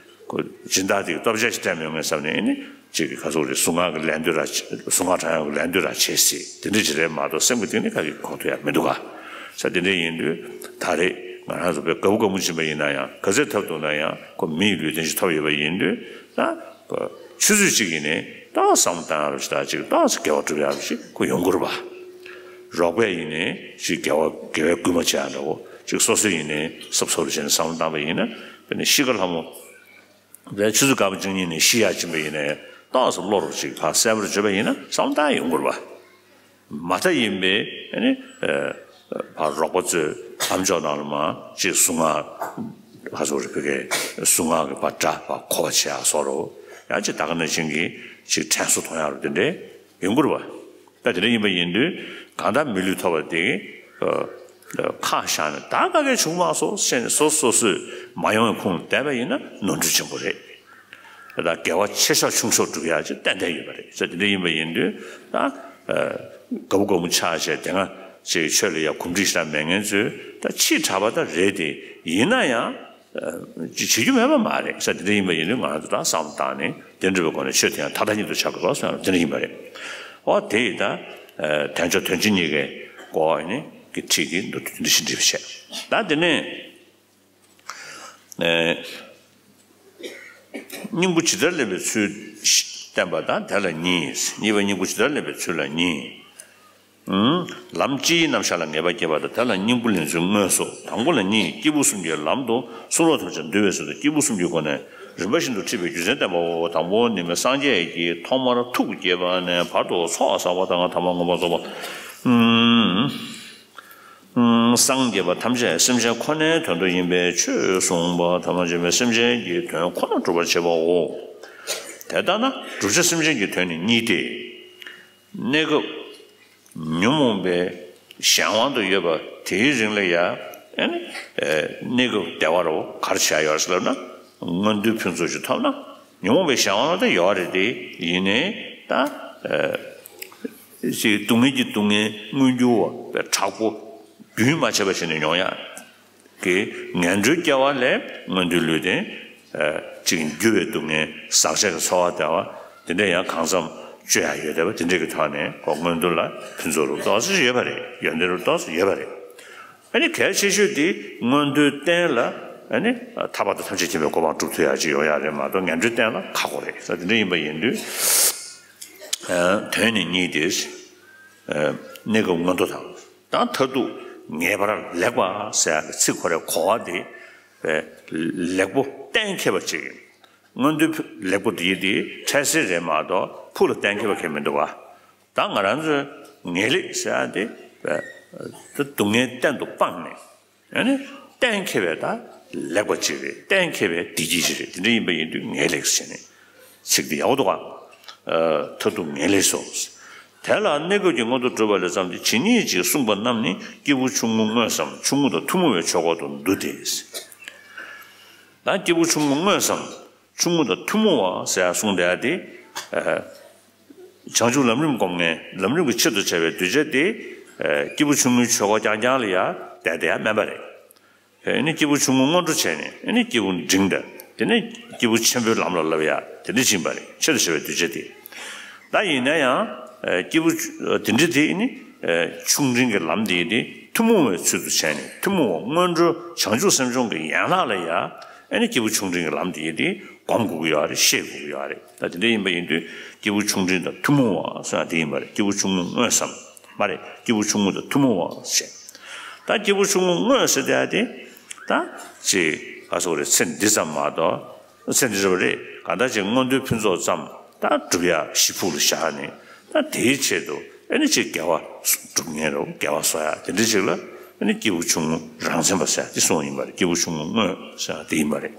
ཁོ་སྦྱིན་བདག་དེ་གི་སྟོབས་ཆེ་ཞིག་སྤྲད་མི་ཡོང་ངེས་བསམ་ནས་ཨེ་ནི་ཅིག་གི་ག་ཚོད་རེད། གཟུངས་སྔགས་ཀྱི་ལན་ཟློས་ར་བྱེད། གཟུངས་སྔགས་བགྲང་ཡག་གི་ལན་ཟློས་ར་བྱེད་སྲིད། དེ་འདྲ་ཅིག་རེད་མ་གཏོགས་སེམས་ཀྱི་གཏིང་ནས་ག་གི་གོ་ཐུབ་ཡག་མི་འདུག་ག། ས་དེ་འདྲ་ཡིན་དུས་ད་རེས་ང་རང་ཚོ་དཔེ་དགའ་པོ་དགའ་མོ་ཕྱིན་པ་ཡིན་ན་ཡང་ག་ཚོད་ཐོབ་འདུག་ན་ཡང་ཁོ་མི་ཡི་ལུས་རྟེན་ཞིག་ཐོབ་ཡོད་པ་ཡིན་དུས་ད། ཆུ་ཚོད་གཅིག་ཡིན་ནའི་ཏོག་བསམ་བཏང་ཡག་རོགས་ཞིག་དང་གཅིག་ཏོག་ཙམ་དགེ་བ་སྒྲུབ་ཡག་རོགས་ཞིག་ཁོ་ཡོང་གི་རེད་པ། རོགས་པས་ཡིན་ནའི་ཅིག་དགེ་བ་དགེ་བའི་བསྐུལ་མ་བྱེད་ཡག་འདྲ་བོ་ཅིག་སོ་སོ་ཡིན་ནའི་སོབ་སོབ་རེ་བྱས་ནས་བསམ་བློ་བཏང་པ་ཡིན་ན་དཔེར་ན་ཤི་ཁ་ལྷ་མོ་དཔེར་ཆུ་ཚོད་སྐར་མ་བཅུ་གཉིས་ནས་ཤི་ཡག་ཕྱིན་པ་ཡིན་ནའི་ཏོག་ཙམ་བློ་རུ་ཅིག་ཕར་གསལ་པོར་བརྗོད་པ་ཡིན་ན་བསམ་བློ་བཏང་ཡག་ཡོང་གི་རེད་པ། མ་མཐའ་ཡིན་པའི་ཨ་ནི་ཨ་ཕར་རོགས་པ་ཚོས་ཨ་མཆོག་ནང་ལ་མར་ཅིག་གཟུངས་སྔགས་ཧ་སོ་རེ་ཕ་གའི་གཟུངས་སྔགས་ཀྱི་ཕར་སྒྲ་ཕར་གོ་བ་བྱེད་ཡག་སོགས་རོ། ཡང་ཅིག་ད་ག་ནང་བཞིན་གྱི་ཅིག་དྲན་གསོ་གཏོང་ཡག་རོ་དེ་འདྲའི་ཡོང་གི་རེད་པ། ད་དེ་འདྲ་ཡིན་པ་ཡིན་དུས་གང་ལྟར་མི་ལུས་ཐོབ་པ་དེ་ཨ་ཁག་བཞག་ནས་ད་ག་གེ་བྱུང་མ་སོང་ཟེར་ནས་སོ་སོ་སོས་མ་ཡོང་བའི་ཁུངས་བསྡད་པ་ཡིན་ན་ནོར་འཁྲུལ་ཆེན་པོ་རེད། ད་དགེ་བ་ཆེ་ཤོས་ཆུང་ཤོས་སྒྲུབ་ཡག་ཅིག་ཏན་ཏན་ཡོད་པ་རེད། ས་དེ་འདྲ་ཡིན་པ་ཡིན་དུས་ད་ཨ་དགའ་པོ་དགའ་མོ་ཆགས་བྱས་དེ་སྔ་ཅིག་ཆོས་ལ་ཡ་གོམས་འདྲིས་ཞེ་དྲག་མེད་མཁན་ཚོས་ད་ཕྱིས་དྲགས་པ་ད་རེད་དེ་ཡིན་ན་ཡང་ཨ་ཅིག་བྱེད་རྒྱུ་མེད་པ་མ་རེད། ས་དེ་འདྲ་ཡིན་པ་ཡིན་དུས་ང་རང་ཚོ་ད་བསམ་བློ་བཏང་ནས་དེ་འདྲ་བའི་སྒོ་ནས་ཆོས་དེ་ཡང་མཐའ་དག་ཉིད་དུ་བྱ་དགོས་པ་སོགས་དེ་འདྲ་ཡིན་པ་རེད། འོ་དེ་ཡིས་ད་ཨ་དལ་འབྱོར་དོན་ཆེན་གཉིས་ཀའི་སྐོར་ཨ་ནི་གི་ཁྲིད་དེ་མདོར་བསྡུས་འདི་བཞིན་འགྲེལ་བཤད། ད་དེ་ནས། ཨེ། སྙིང་པོ་ཇི་ལྟར་ལེན་པའི་ཚུལ་བསྟན་པ་དང་དེ་ལ་གཉིས། གཉིས་པ་སྙིང་པོ་ཇི་ལྟར་ལེན་པའི་ཚུལ་ལ་གཉིས། ཨུམ། ལམ་སྤྱིའི་རྣམ་གཞག་ལ་ངེས་པ་སྐྱེས་པ་དང་དེ་ལ་སྙིང་པོ་ལེན་ཚུལ་དངོས་སོ། དང་པོ་ལ་གཉིས། སྐྱེས་བུ་གསུམ་གྱི་ལམ་དུ་གསུང་རབ་ཐམས་ཅད་འདུལ་བའི་ཚུལ་དུ་སྐྱེས་བུ་གསུམ་གྱི་སྒོ་ནས་རིམ་པ་བཞིན་དུ་ཁྲིད་པའི་རྒྱུ་མཚན་བསྟན་པའོ། དང་པོ་ནི་མི་སངས་རྒྱས་ཀྱིས་ཐོག་མར་ཐུགས་བསྐྱེད་པ་ནས་བར་དུ་ཚོགས་བསགས་པ་དང་ཐ་མ་མངོན་པར་རྫོགས་པ། ཨུམ། སངས་རྒྱས་པ་ཐམས་ཅད་སེམས་ཅན་ཁོ་ནའི་དོན་དུ་ཡིན་པས་ཆོས་གསུངས་པ་ཐ་མ་ཆོས་པའི་སེམས་ཅན་གྱི་དོན་ཁོ་ན་སྒྲུབ་པར་བྱེད་པའོ། དེ་ལྟ་ན་བསྒྲུབ་བྱ་སེམས་ཅན་གྱི་དོན་ནི་གཉིས་ཏེ། གནས་སྐབས་ཉོན་མོངས་པའི་གཞན་དབང་དུ་ཡོད་པ་དེའི་རིང་ལ་ཡང་ཨ་ནི་གནས་སྐབས་བདེ་བ་རུ་ག་རེ་བྱས་ཡོད་ཟེར་ལབ་ན། མངོན་མཐོའི་ཕུན་ཚོགས་ཀྱི་ཐོབ་ན་ཉོན་མོངས་པའི་གཞན་དབང་ལ་ད་ཡོད་རེད་དེ། ཡིན་ནའི་ད་ཅིག་སྡུག་བསྔལ་གྱི་སྡུག་བསྔལ་མངོན་གྱུར་བ་དྲག་པོ་རྒྱུན་མ་ཆད་པ་བྱས་ནས་མྱོང་ཡ། གི་ངན་འགྲོའི་སྐྱེ་བ་ལས་མངོན་མཐོའི་ལུས་རྟེན། ཅིག་འགྱུར་བའི་སྡུག་བསྔལ་ཟག་བཅས་ཀྱི་ཚོར་བ་བདེ་བ་དེ་འདྲ་ཡང་གང་འཚམ་སྤྱོད་ཡ་ཡོད་བསྡད་པ་དེ་འདྲ་གི་ཐོག་ནས་ཁོ་མངོན་མཐོ་ལ་ཕུན་ཚོགས་རུ་ཏོག་ཙམ་ཡོད་པ་རེད། ཡོན་ཏན་རུ་ཏོག་ཙམ་ཡོད་པ་རེད། ཨ་ནི་གལ་ཆེ་ཤོས་དེ་མངོན་མཐོའི་རྟེན་ལ་ཨ་ནི་ཐར་པ་དང་ཐམས་ཅད་མཁྱེན་པའི་གོ་འཕང་སྒྲུབ་ཐུབ་ཡ་ཅིག་ཡོང་ཡ་རེད་མ་གཏོགས་ངན་འགྲོའི་རྟེན་ལ་ཁག་པོ་རེད་ཟེར། དེ་འདྲ་ཡིན་པ་ཡིན་དུས་དོན་ནི་གཉིས་ཏེ། གནས་སྐབས་མངོན་མཐོ་དང་། དང་མཐར་ཐུག་ངེས་པར་ལེགས་པ་ཟེར་ཡག་གི་ཚིག་ཁོ་རའི་གོ་བ་དེ་ལེགས་པོ་གཏན་འཁེལ་བ་ཅིག་མངོན་མཐོའི་ལེགས་པོ་དེ་དེ་འཕྲལ་སེལ་རེད་མ་གཏོགས་ཕུགས་ལ་གཏན་འཁེལ་བ་གང་མི་འདུག་ག་ད་ང་རང་ཚོའི་ངེས་ལེགས་ཟེར་ཡག་དེ་སྡུག་བསྔལ་གཏན་དུ་སྤངས་ནས་ཨ་ནི་གཏན་འཁེལ་བའི་ད་ལེགས་པ་ཅིག་རེད། གཏན་འཁེལ་བའི་བདེ་སྐྱིད་ཅིག་རེད། དེ་འདྲ་ཡིན་པ་ཡིན་དུས་ངེས་ལེགས་ཟེར་ནས། ཚིག་འདི་ཡག་པོ་འདུག་ག་མཐར་ཐུག་ངེས་ལེགས་སོ། དེ་ལ་གནས་སྐབས་ཀྱི་མངོན་མཐོ་གྲུབ་པ་ལས་བརྩམས་ཏེ་ཇི་སྙེད་ཅིག་གསུངས་པ་རྣམས་ནི་སྐྱེས་བུ་ཆུང་ངུ་དངོས་སམ་ཆུང་ངུ་དང་ཐུན་མོང་བའི་ཆོས་འཁོར་དུ་འདུ་སྟེ། ད་སྐྱེས་བུ་ཆུང་ངུ་དངོས་སམ་ཆུང་ངུ་དང་ཐུན་མོང་བ་ཟེར་གསུངས་བསྡད་དེ། བྱང་ཆུབ་ལམ་རིམ་སྒོམ་མཁན་ལམ་རིམ་གྱི་ཆེད་དུ་བྱ་བའི་གདུལ་བྱ་དེ། སྐྱེས་བུ་ཆུང་ངུའི་ཆོས་འཁོར་རྐྱང་རྐྱང་ལ་ཡ་བསྡད་དེ་ཡ་དམན་པ་རེད། ཨེ་ནི་སྐྱེས་བུ་ཆུང་ངུ་སྔོན་འགྲོ་བྱས་ནས་ཨེ་ནི་སྐྱེས་བུ་འབྲིང་དང་དེ་ནས་སྐྱེས་བུ་ཆེན་པོའི་ལམ་ལ་བསླབ་ཡ་དེ་འདྲ་ཕྱིན་པ་རེད། ཆེད་དུ་བྱ་བའི་གདུལ་བྱ་དེ། ད་ཡིན་ན་ཡང་སྐྱེས་བུ་དེ་འདྲ་དེ་ཨེ་ནི་ཆུང་འབྲིང་གི་ལམ་དེ་ཡིན་ཏེ་ཐུན་མོང་བའི་ཚུལ་དུ་བྱས་ནས་ཐུན་མོང་བ་སྔོན་འགྲོ་བྱང་ཆུབ་སེམས་སྦྱོང་གི་ཡན་ལག་ལ་ཡ་ཨེ་ནི་སྐྱེས་བུ་ཆུང་འབྲིང་གི་ལམ་དེ་ཡིན་ཏེ་སྒོམ་དགོས་ཀྱི་ཡོད་རེད། ཤེས་དགོས་ཀྱི་ཡོད་རེད། ད་དེ་འདྲ་ཡིན་པ་ཡིན་དུས་སྐྱེས་བུ་ཆུང་འབྲིང་དང་ཐུན་མོང་བ་ཟེར་ཡ་དེ་ཡིན་པ་རེད། སྐྱེས་བུ་ཆུང་ངུ་དངོས་སམ། མ་རེད། སྐྱེས་བུ་ཆུང་ངུ་དང་ཐུན་མོང་བ་ཟེར། ད་སྐྱེས་བུ་ཆུང་ངུ་དངོས་ཟེར་དེ་ཡ་དེ། ད་ཅིག་ག་སོགས་རེད། ཚེ་འདི་ཙམ་མ་གཏོགས་ཚེ་འདི་རེད་པ་རེད། གང་ལྟར་ཅིག་མངོན་མཐོའི་ཕུན་ཚོགས་ཙམ་ད་སྒྲུབ་ཡ་གཞི་ཕུགས་ལ་བཞག་ནས་ད་དེའི་ཆེད་དུ་ཨ་ནི་ཅིག་དགེ་བ་སྒྲུབ་མཁན་རེད། དགེ་བ་གསོག་ཡ་དེ་འདྲ་ཅིག་ལ་ཨ་ནི་སྐྱེས་བུ་ཆུང་ངུ་རང་མཚན་པ་ཟེར་ཡ་དེ་གསུངས་ཡིན་པ་རེད། སྐྱེས་བུ་ཆུང་ངུ་དངོས་ཟེར་ཡ་དེ་ཡིན་པ་རེད།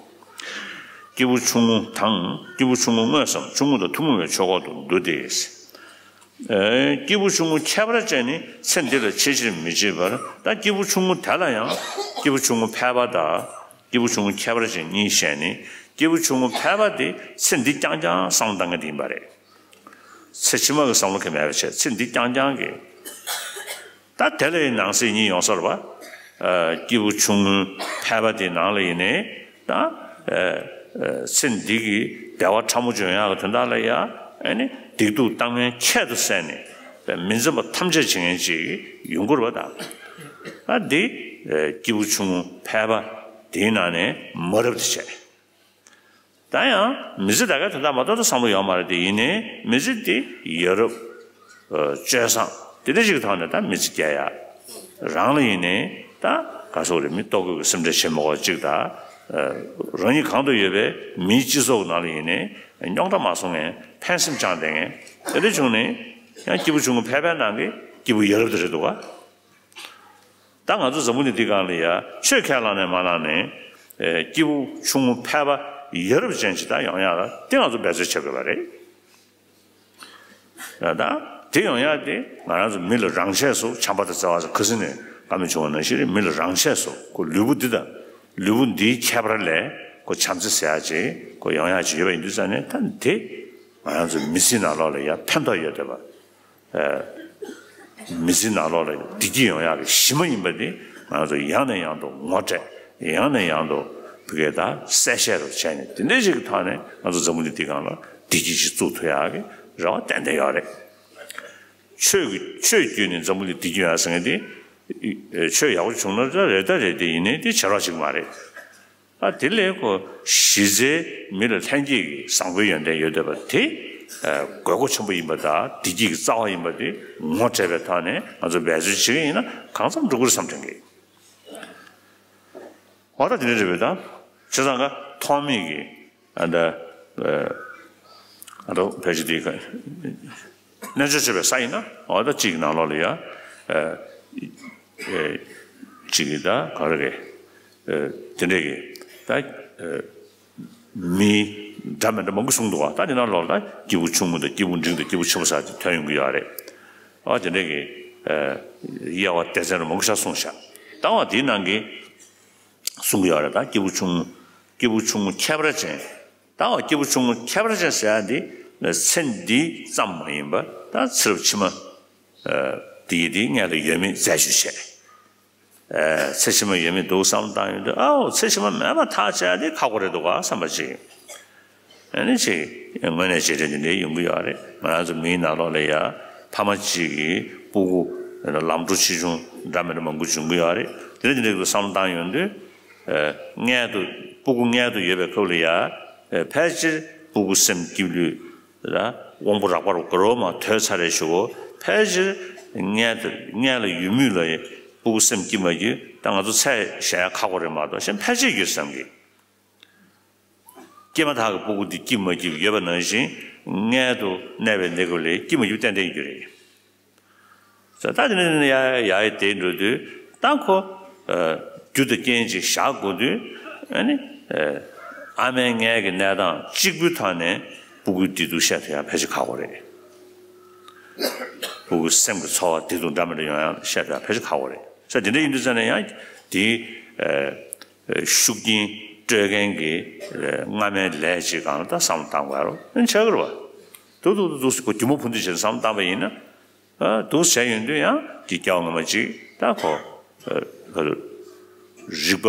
སྐྱེས་བུ་ཆུང་ངུ་དང་སྐྱེས་བུ་ཆུང་ངུ་དངོས་སམ་ཆུང་ངུ་དང་ཐུན་མོང་བའི་ཆོས་འཁོར་དུ་འདུ་སྟེ། སྐྱེས་བུ་ཆུང་ངུ་ཁྱད་པར་ཅན་ནི་ཚེ་འདི་ལ་ཆེས་ཆེར་མི་བྱེད་པར། ད་སྐྱེས་བུ་ཆུང་ངུ་དེ་ལ་ཡང་སྐྱེས་བུ་ཆུང་ངུ་ཕལ་པ་དང་སྐྱེས་བུ་ཆུང་ངུ་ཁྱད་པར་ཅན་གཉིས་བཤད་ནས། སྐྱེས་བུ་ཆུང་ངུ་ཕལ་པ་དེ་ཚེ་འདི་རྐྱང་རྐྱང་བསམ་བློ་བཏང་མཁན་དེ་ཡིན་པ་རེད། ཚེ་ཕྱི་མ་གི་བསམ་བློ་གང་མེད་པ་བྱས་ཚེ་འདི་རྐྱང་རྐྱང་གི། ད་དེ་ལ་ཡང་ནང་གསེས་གཉིས་ཡོང་ས་རེད་པ། སྐྱེས་བུ་ཆུང་ངུ་ཕལ་པ་དེ་ནང་ལ་ཡིན་ནའི་ད། ཚེ་འདི་གི་བདེ་བ་ཕྲ་མོ་འཇོན་ཡག་གི་དོན་དག་ལ་ཡ་ཨ་ནི་སྡིག་སྡུག་བཏང་མཁན་ཁྱད་དུ་བསད་ནས་མི་འཛེམ་པ་ཐམས་ཅད་བྱེད་མཁན་ཅིག་ཡོང་གི་རེད་པ། ད་ཨ་འདི་སྐྱེས་བུ་ཆུང་ངུ་ཕལ་པ་དེའི་ནང་ནས་མ་རབས་དེ་བྱས། ད་ཡང་མི་ཚེ་ད་གའི་དོན་དག་མ་གཏོགས་ད་བསམ་བློ་ཡོད་མ་རེད་དེ། ཡིན་ནའི་མི་ཚེ་དེ་ཡ་རབས། སྤྱོད་བཟང་དེ་འདྲ་ཞིག་གི་ཐོག་ནས་ད་མི་ཚེ་སྐྱེལ་ཡ། རང་ལ་ཡིན་ནའི་ད་ག་སོགས་རེད། མི་ལྟོ་གོས་ཀྱི་སེམས་ཁྲལ་བྱེད་མ་དགོས་གཅིག་དང་། རང་ཉིད་གང་དུ་ཡོད་པའི་མིའི་སྤྱི་ཚོགས་ནང་ལ་ཡིན་ནའི་རྙོག་དྲ་མ་བཟོ་མཁན་ཕན་སེམས་བཅངས་བསྡད་མཁན་དེ་འདྲ་བྱུང་ནས་ཡང་སྐྱེས་བུ་ཆུང་ངུ་ཕལ་པའི་ནང་གི་སྐྱེས་བུ་ཡ་རབས་དེ་རེད་འདུག་ག་ད་ང་ཚོ་འཛམ་བུ་གླིང་འདི་སྒང་ལ་ཡ་ཆོས་ཁས་བླངས་ནས་མ་བླངས་ནས། སྐྱེས་བུ་ཆུང་ངུ་ཕལ་པ་ཡ་རབས་ཅན་ཞིག་ད་ཡོང་ཡག་ལ་དེ་ང་ཚོ་འབད་རྩོལ་བྱེད་དགོས་པ་རེད། ད་དེ་ཡོང་ཡག་དེ་ང་རང་ཚོ་མི་ལ་རང་ཆས་སུ་བྱམས་པ་དང་བརྩེ་བ་སོགས་ཁ་སང་ནས་བཀའ་མོལ་བྱུང་བ་ནང་བཞིན་རེད། མི་ལ་རང་ཆས་སུ་ཁོ་ལུས་པོ་འདི་དང་ལུས་པོ་འདིའི་ཁྱད་པར་ལས་ཁོ་བྱམས་བརྩེ་ཟེར་ཡག་ཅིག་ཁོ་ཡོང་ཡག་ཅིག་ཡོད་པ་ཡིན་དུས་ཙང་ནས། ད་དེ་ང་རང་ཚོ་མི་ཚེའི་ནང་ལོགས་ལ་ཡ་ཕན་ཐོགས་ཡོད་བསྡད་པ། མི་ཚེའི་ནང་ལོགས་ལ་བདེ་སྐྱིད་ཡོང་ཡག་གི་གཞི་མ་ཡིན་པ་དེ་ང་ཚོ་ཡང་ནས་ཡང་དུ་ངོ་སྤྲད། ཡང་ནས་ཡང་དུ་བུ་གའི་ད་གསལ་བཤད་རུ་བྱས་ནས་དེ་འདྲའི་ཞིག་གི་ཐོག་ནས་ང་ཚོ་འཛམ་བུ་གླིང་འདི་སྒང་ལ་བདེ་སྐྱིད་ཅིག་བཙུགས་ཐུབ་ཡག་གི་རེ་བ་ཏན་ཏན་ཡོད་རེད། ཆོས་ཀྱི་ཆོས་བརྒྱུད་ནས་འཛམ་བུ་གླིང་བདེ་སྐྱིད་ཡོང་ཡག་ཟེར་མཁན་དེ། ཆོས་ཡག་པོ་བྱུང་ན་རེད་ད་རེད་དེ། ཡིན་ནའི་དེ་བྱེ་བྲག་ཅིག་མ་རེད། ཨ་དེ་ལས་ཁོ་གཞི་རྩའི་མི་ལ་ལྷན་སྐྱེས་ཀྱི་བཟང་པོའི་ཡོན་ཏན་ཡོད་བསྡད་པ་དེ་དགོས་མཁོ་ཆེན་པོ་ཡིན་པ་དང་བདེ་སྐྱིད་ཀྱི་རྩ་བ་ཡིན་པ་དེ་ངོ་སྤྲད་པའི་ཐོག་ནས་ང་ཚོ་འབད་རྩོལ་བྱེད་ཀྱི་ཡིན་ན་གང་འཚམ་འགྲོ་གི་རེད་བསམ་དྲན་གྱི། འོ་ད་དེ་འདྲ་རེད་པས། ད་བྱས་ཙང་ཀ་ཐོགས་མེད་ཀྱི་ཨ་ད་ཨ་ད་ཕལ་ཆེར་དེ་ཀ་རྣལ་འབྱོར་སྤྱོད་པའི་ས་ཡིན་ན་འོ་ད་གཅིག་གི་ནང་ལོགས་ལ་ཡ། ཨེ། ཅིག་གིས་ད་ག་རེ་རེད། ཨ་དེ་འདྲས་ཀྱི་ད་ཨ་མི་འདྲ་མི་འདྲ་མང་པོ་གསུངས་འདུག་བ། ད་དེ་ནང་ལོགས་ལ་སྐྱེས་བུ་ཆུང་ངུ་དང་སྐྱེས་བུ་འབྲིང་དང་སྐྱེས་བུ་ཆེན་པོ་ཟེར་དེ་ཐོན་ཡོང་གི་ཡོད་རེད། ཨ་དེ་འདྲས་ཀྱི་ཨ་དབྱེ་བ་སྡེ་ཚན་རུ་མང་པོ་ཞིག་གསུངས་ཤག་ད་བ་དེའི་ནང་གི་གསུང་གི་ཡོད་རེད། ད་སྐྱེས་བུ་ཆུང་ངུ། སྐྱེས་བུ་ཆུང་ངུ་ཁྱད་པར་ཅན། ད་བ་སྐྱེས་བུ་ཆུང་ངུ་ཁྱད་པར་ཅན་ཟེར་ཡ་འདི་ཚེ་འདི་ཙམ་མ་ཡིན་པ་ད་ཚེ་རབས་ཕྱི་མ་ཨ་འདི་ཡི་འདི་སྔོན་ལ་ཡོད་མེད་རྫས་ཞུ་བྱས། ཨ་ཚེ་ཕྱི་མ་ཡོད་མེད་འདུག་བསམ་བཏང་ཡོང་དུས་ཨའོ་ཚེ་ཕྱི་མ་མེད་པ་ཐག་བཅད་ཡ་འདི་ཁག་པོ་རེད་འདུག་ག་བསམ་པ་ཅིག་ཨ་ནི་ཅིག་དངོས་གནས་བྱེད་འབྲེལ་འདི་འདྲའི་ཡོང་གི་ཡོད་རེད། ང་རང་ཚོ་མིའི་ནང་ལོགས་ལ་ཡ་ཕ་མ་གཅིག་གིས་སྤུ་གུ་ལམ་འགྲོ་ཆེ་ཆུང་འདྲ་མི་འདྲ་མང་པོ་འབྱུང་གི་ཡོད་རེད། དེ་འདྲ་དེ་འདྲ་གི་བསམ་བཏང་ཡོང་དུས་ཨ་མངལ་དུ་སྤུ་གུ་མངལ་དུ་ཡོད་པའི་སྐབས་ལ་ཡ་ཨ་ཕལ་ཆེར་སྤུ་གུ་སེམས་སྐྱིད་ལུས་ལ་དབང་པོ་རགས་པ་རུ་དགའ་རབ་མ་དོད་ཚར་རེ་ཞུ་གོ་ཕལ་ཆེར་མངལ་དུ་མངལ་ལ་ཡོད་མུས་ལ་ཡ་སྤུ་གུ་སེམས་སྐྱིད་མ་སྐྱིད་ད་ང་ཚོ་ཚད་གཞལ་ཡ་ཁག་པོ་རེད་མ་གཏོགས་གཞན་ཕལ་ཆེར་ཡོད་བསམ་གི་སྐྱེས་མ་ཐག་གི་སྤུ་གུ་འདི་སྐྱིད་མ་སྐྱིད་ཡོད་པ་ནང་བཞིན་མངལ་དུ་གནས་པའི་གནས་སྐབས་ལ་སྐྱིད་མ་སྐྱིད་ཏན་ཏན་ཡོད་རེད། ད་དེ་ནས་ཡ་ཡ་ཡ་དེ་འགྲོ་དུས་ད་ཁོ་ཨ་རྒྱུ་དང་རྐྱེན་ཅིག་བཞག་དགོས་དུས་ཨ་ནི་ཨ་མའི་མངལ་གྱི་གནས་སྟངས་གཅིག་པུའི་ཐོག་ནས་སྤུ་གུའི་བདེ་སྡུག་བཤད་ཐུབ་ཡ་ཕལ་ཆེར་ཁག་པོ་རེད། སྤུ་གུ་སེམས་ཀྱི་ཚོར་བ་བདེ་སྡུག་འདྲ་མི་འདྲ་ཡོང་ཡ་བཤད་ཐུབ་ཡ་ཕལ་ཆེར་ཁག་པོ་རེད། ས་དེ་འདྲ་ཡིན་དུས་ཙང་ནས་ཡང་དེའི་ཨ་ཤུགས་རྐྱེན་སྤྲོད་མཁན་གྱི་ཨ་སྔ་མའི་ལས་ཅིག་སྒང་ལ་ད་བསམ་བློ་བཏང་དགོས་ཡ་རོ་ཨ་ནི་ཆགས་ཀྱི་རེད་བ། དུ་དུ་དུ་དུ་སྒོ་རྒྱུ་མ་ཕུ་འདི་བྱས་བསམ་བློ་བཏང་པ་ཡིན་ན། ཨ་འདུག་བྱས་ཡོང་དུས་ཡང་དེ་སྐྱེ་བ་སྔ་མ་ཅིག་ད་ཁོ་ཨ་ཁོ་རིག་པ་